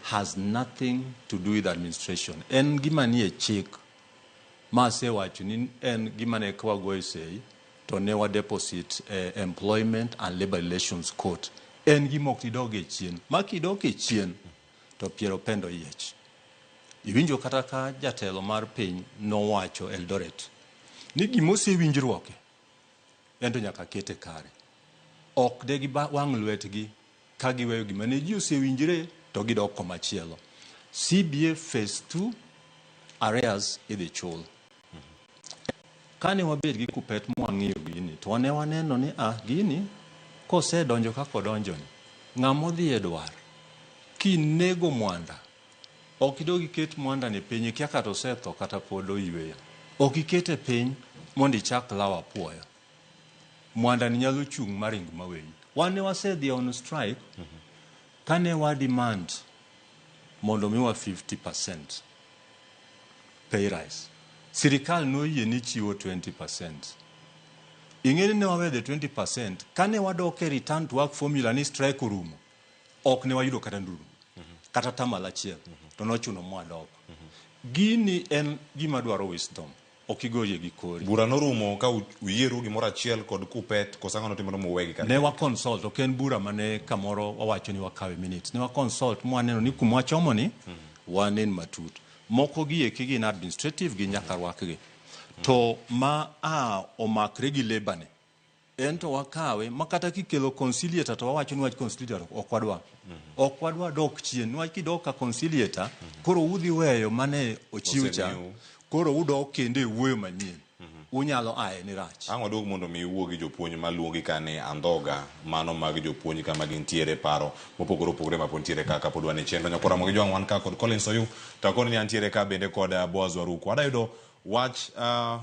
Speaker 3: has nothing to do with administration. En gima nie chik ma asewacho ni en gima ne ka wagoyo sei to ne wa deposit Employment and Labor Relations Court. En gima ok idog e chien. Ma kidok e chien to Piero Pendo yiech. Iwinjo kata ka jatelo mar piny nowacho Eldoret ni gima osewinjruoke en to nyaka kete kare. Ok de gi wang' lwetgi ka giweyo gima ne ji osewinjre to gidok komachielo. CBA phase 2 arrears idhi chul. Kane wabet gi KUPPET mwang'iyo gini to ne waneno ni gini kosedonjo kaka odonjo ni ng'ama odhi e dwar kinego mwanda ok idog iket mwanda ni piny ikia kata osetho kata pod oyweyo. Ok ikete piny mondo ichak lawo apuoyo. Mwanda ni nyalo chung' maring maweyi. Wan ne wasedhi on strike kane wa demand mondo miwa 50% pay rise. Sirikal noyie ni chiwo 20%. Ing'e ni ne wawe the 20% kane wadok e return to work formula ni strike orumo ok ne wayudo kata nduru kata tamalo achiel to nochuno mwadok. Gini en gima dwaro wisdom. Ok igoye gi kori.
Speaker 2: Bura norumo ka uyieru gimoro achiel kod KUPPET koso ang'o notimore muwegi kar
Speaker 3: Ne wa consult, ok en bura mane kamoro wawacho ni wakawe minutes. Ne wa consult mwaneno ni kuma wachomo ni wanen matut. Moko gi eki gin administrative gi nyaka rwakgi. To ma a omakre gi labor ni en to wakawe ma kata kikelo conciliator to wawacho ni wach conciliator ok wadwa. Ok wadwa dok chien niwach kidok ka conciliator koro udhi weyo mane ochiw cha koro udok kendo e wuoyo manyien. Unyalo aye ni rach.
Speaker 2: Ang' waduog mondo mi iwuo gi jopuonj maluongi ka ni andhoga mano mag jopuonj kama gintiere paro mopogore opogore ma pod nitiere ka kapod wan e chenro. Nyakor Ramogi Jwang' wan ka kod Collins Oyu to akoni ni antiere ka bende kod Boaz Waruku. Adwa yudo wach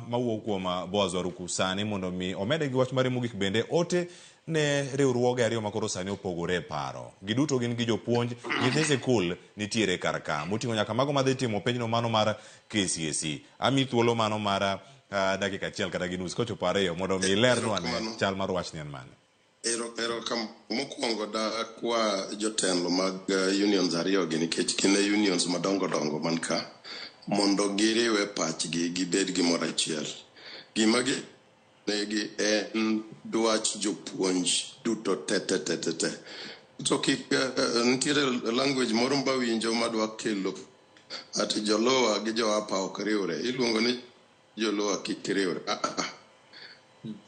Speaker 2: mawuok kuom Boaz Waruku sani mondo mi omede gi wach mare mogik bende ote ne riwruoge ariyo makoro sani opogore e paro. Giduto gin gi jopuonj, nyithi sikul nitiere kar ka. Moting'o nyaka mago madhi timo penjno mano mar KCSE. Ami thuolo mano mar dakika achiel kata gi nus kochopo 2 mondo mi ilernu ane chal mar wachni en mane.
Speaker 15: Ero mokwongo da kwa jotelo mag unions ariyo gi nikech gin e unions madongo dongo man ka mondo giriwe pachgi gibed gimoro achiel. Gima gi negi en dwach jopuonj duto te te te te te. To kik nitiere language moro mawinjo madwa kelo ati jolowa gi jo upper ok riwre. Iluongo ni jolowa kik riwre.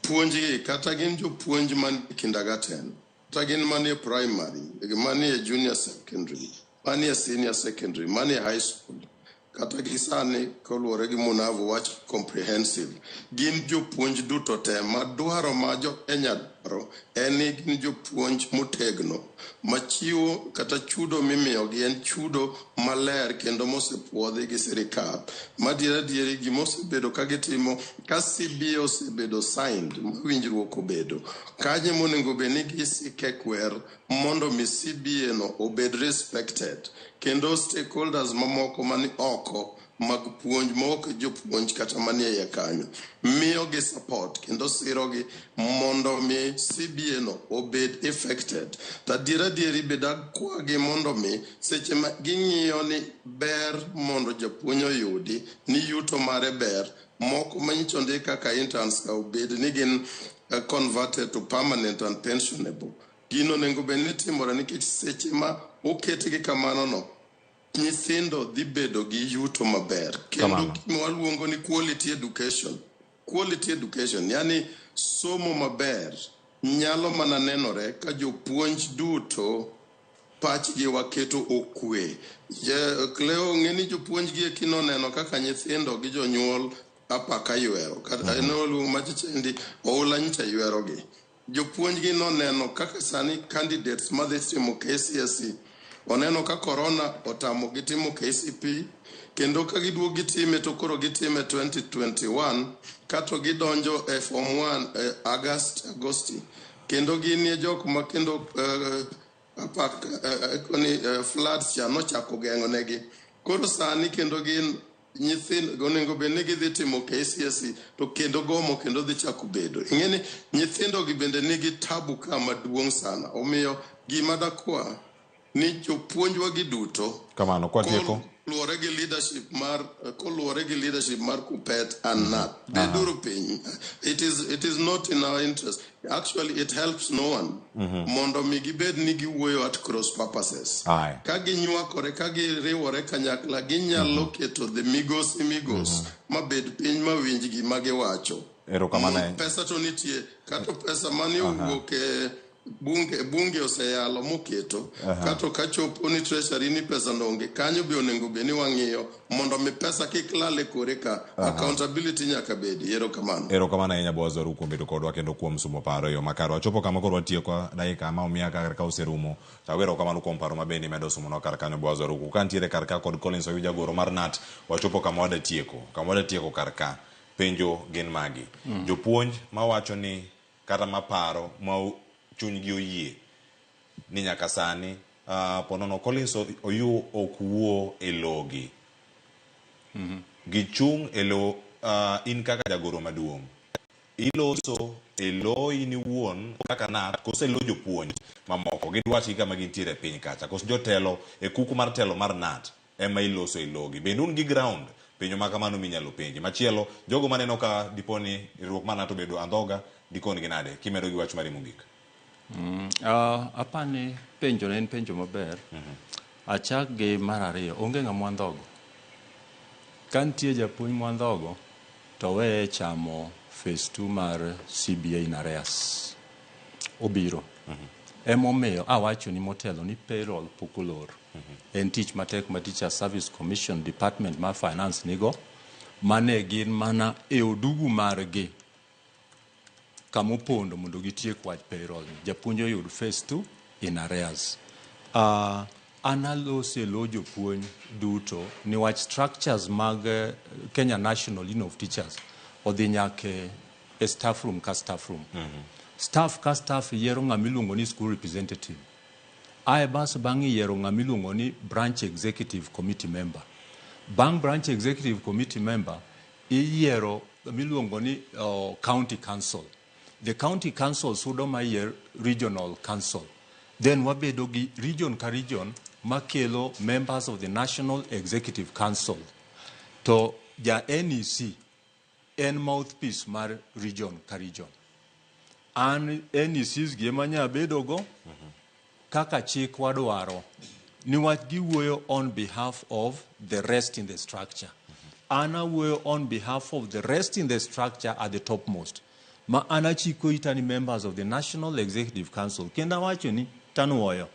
Speaker 15: Puonjgi kata gin jopuonj man e kindergarten, kata gin manie primary, manie junior secondary, manie senior secondary, manie high school, kata gi sani koluwore gi Munavu wach comprehensive, gin jopuonj duto te ma dwaro ma jo Kenya dwaro en ni gin jopuonj motegno machiwo kata chudo mimiyogi en chudo maler kendo mosepuodhi gi sirikal. Madier adieri gima osebedo ka gitimo ka CBA osebedo signed ma winjruok obedo kanyo monego bed ni gisike kwer mondo mi CBA no obed respected kendo stakeholders mamoko mani oko mag puonj ma ok jopuonj kata manie iye kanyo miyogi support kendo sirogi mondo mi CBA no obed affected. To adier adieri be dakwagi mondo mi seche ma ging'iyo ni ber mondo japuonj oyudi ni yuto mare ber moko manyicho ndik kaka interns ka obed ni gin converted to permanent and pensionable. Gino onego bed ni timore nikech seche ma oketgi kamano no nyithindo dhi bedo gi yuto maber kendo gima waluongo ni quality education quality education yani somo maber nyalo mana nenore ka jopuonj duto pachgi waketo okwe. Cleo ng'e ni jopuonj gi eki noneno kaka nyithindo gi jonyuol apaka ywero kata noluongo machichendi oula nyicha ywerogi. Jopuonj gi noneno kaka sani candidates madhi timo KCSE oneno ka corona otamogi timo KCPE kendo ka giduogo gitime to koro gitime 2021 kato gidonjo e form 1 e August Agosti kendo ginie jok ma kendo apak koni floods cha nochako geng'o negi koro sani kendo gin nyithindo onego bed ni gidhi timo KCSE to kendo gomo kendo dhi chako bedo ing'e ni nyithindo gi bende nigi tabu ka maduong' sana omiyo gima dakwa ni jopuonjwa gi duto
Speaker 2: Kamano, kwatieko.
Speaker 15: koluwore gi leadership mar koluwore gi leadership mar Kuppet and KNUT beduru piny it is not in our interest actually it helps no one mondo mi gibed ni giwuoyo at cross purposes
Speaker 2: Aye.
Speaker 15: ka ginywakore ka giriwore kanyakla ginyalo keto the migosi migos mabed piny mawinj gima giwacho
Speaker 2: Erokamano ahinya.
Speaker 15: pesa to nitie kata pesa mane owuok e bunge oseyalo moketo kato kachopo ni treasury ni pesa no onge kanyo be onego bed ni wang'iyo mondo mi pesa kik lal e kore ka accountability nyaka bedi erokamano
Speaker 2: Erokamano ahinya Boaz Waru kuom bedo kodwa kendo kuom sumo paro e yo makare. Wachopo kama koro watieko dakika ma omiya kar ka oserumo. To ago erokamano kuom paro mabende imedo sumonwa kar kanyo Boaz Waruku. Ka nitiere kar ka kod Collins Oyuja jagoro mar KNUT, wachopo kama wadatieko. Kama wadatieko kar ka. Penjo gin magi. Jopuonj mawacho ni kata maparo ma chunygi oyie ni nyaka sani ponono Collins Oyu ok wuo e logi. Gichung' e lo in kaka jagoro maduong' iloso e lo in iwuon kaka KNUT koso e lo jopuonj mamoko gi dwachgi kama gintiere e piny kacha koso jotelo e kuku mar telo mar KNUT ema iloso e logi bende un gi ground penjo ma kamano minyalo penji machielo jogo maneno ka dipo ni riwruok mar KNUT obedo andhoga dikon gi nade kimedo gi wach mari mogik
Speaker 3: Apani penjo ne en penjo maber. Achak gi mar ariyo, onge ng'ama wandhogo. Ka nitie japuonj mwandhogo, to weye chamo phase 2 mar CBA in arrears. Obiro. Emomiyo awacho ni motelo ni payroll pok olor. En tich matek ma Teacher Service Commission Department mar Finance nigo, mane gin mana e odugu margi kamopondo mondo gitiek wach payroll ni. Japuonj oyud phase 2 in arrears. An aloso e lo jopuonj duto niwach structures mag Kenya National Union of Teachers odhi nyaka e staff room ka staff room. Staff ka staff yiero ng'ama iluongo ni school representative. Ae bas bang' yiero ng'ama iluongo ni branch executive committee member. Bang' branch executive committee member, iyiero miluongo ni county council. The county council sudo mayier regional council. Then wabedo gi region ka region makelo members of the National Executive Council. To ja NEC en mouthpiece mar region ka region. An NECs gi ema nya bedo go kaka chik wadwaro niwach giwuoyo on behalf of the rest in the structure. An awuoyo on behalf of the rest in the structure at the topmost. Ma an achiko ita ni members of the National Executive Council. Kendo awacho ni tanuoyo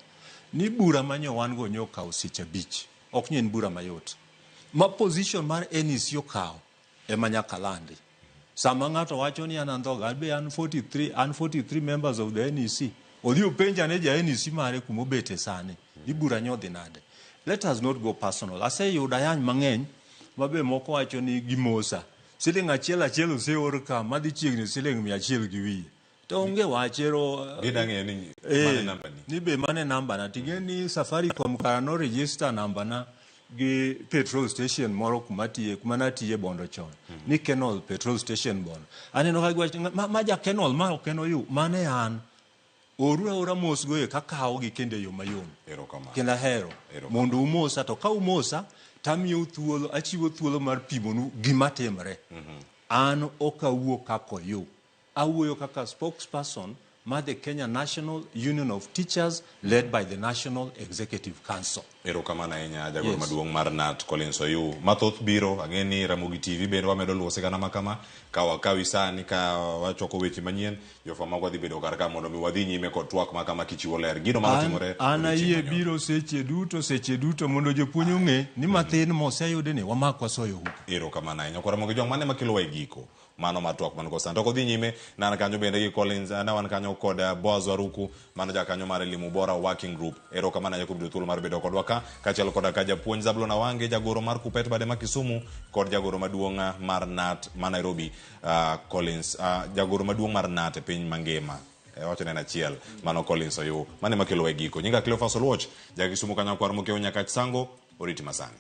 Speaker 3: ni bura manyo wan go nyo okawo seche 5. Ok ni en bura mayot. Ma position mar NEC okawo ema nyaka landi. Sama ng'ato wacho ni an andhoga, an be an 43, an 43 members of the NEC. Odhi openja ne ja NEC mare kuma obete sani. Ni bura nyodhi nade. Let us not go personal. Aseyudo ayany mang'eny ma be moko wacho ni gimosa. Siling achiel achiel oseor ka madhi chiegni siling 100 gi wiye. To onge wach ero.
Speaker 2: Gidang'eyo ni mane namba ni.
Speaker 3: Ni be mane namba na. Ting'e ni Safaricom kara no register namba na gi petrol station moro kuma tiye, kuma natiye Bondo chon. Ni Kenol petrol station Bondo. Aneno ka giwacho ni ma ja Kenol ma ok en Oyu, mane an. Oru aora mos go e kakawo gi kendo e yo mayom.
Speaker 2: Erokamano.
Speaker 3: Kendo ahero. Mondo umosa to ka umosa tamiyou thuolo, achiwo thuolo mar pimonu gima timre. An ok awuo kaka Oyu. Awuoyo kaka spokesperson mar the Kenya National Union of Teachers led by the National Executive Council.
Speaker 2: Erokamano ahinya jagoro
Speaker 3: Yes.
Speaker 2: maduong' mar KNUT Collins Oyu. Mathoth biro, ang'e ni Ramogi TV bende wamedo luwo sigana ma kama. Ka wakawi sani ka wachoko weche manyien, jofwamb magwa dhi bedo kar ka mondo mi wadhi nyime kod twak ma kama kichiwo ler. Gino mano
Speaker 3: An,
Speaker 2: timore
Speaker 3: an
Speaker 2: odiochieng'
Speaker 3: ayie
Speaker 2: manyoro.
Speaker 3: biro seche duto, seche duto mondo jopuonj ong'e ni mathin moseyudi ni wamak wasoyo huko.
Speaker 2: Erokamano ahinya. Koro Ramogi Jwang' mano ema kelowa e giko. Mano mar twak man kosani. To kodhi nyime, ne an kanyo bende gi Collins, ne wan kanyo kod Boaz Waruku, mano jakanyo mar Elimu Bora Working Group. Erokamano ahinya kuom yudo thuolo mar bedo kodwa ka, kaachiel koda ka japuonj Zablon Awange, jagoro mar Kupet Bade ma Kisumu, kod jagoro maduong' mar KNUT ma Nairobi, Collins, jagoro maduong' mar KNUT e piny mangima. Wacho ne en achiel, mano Collins Oyu. Mano ema kelowa e giko. Nyinga Cleophas Oluoch, ja Kisumu kanyo kwar Mokeo Nyakach Sango, oriti masani.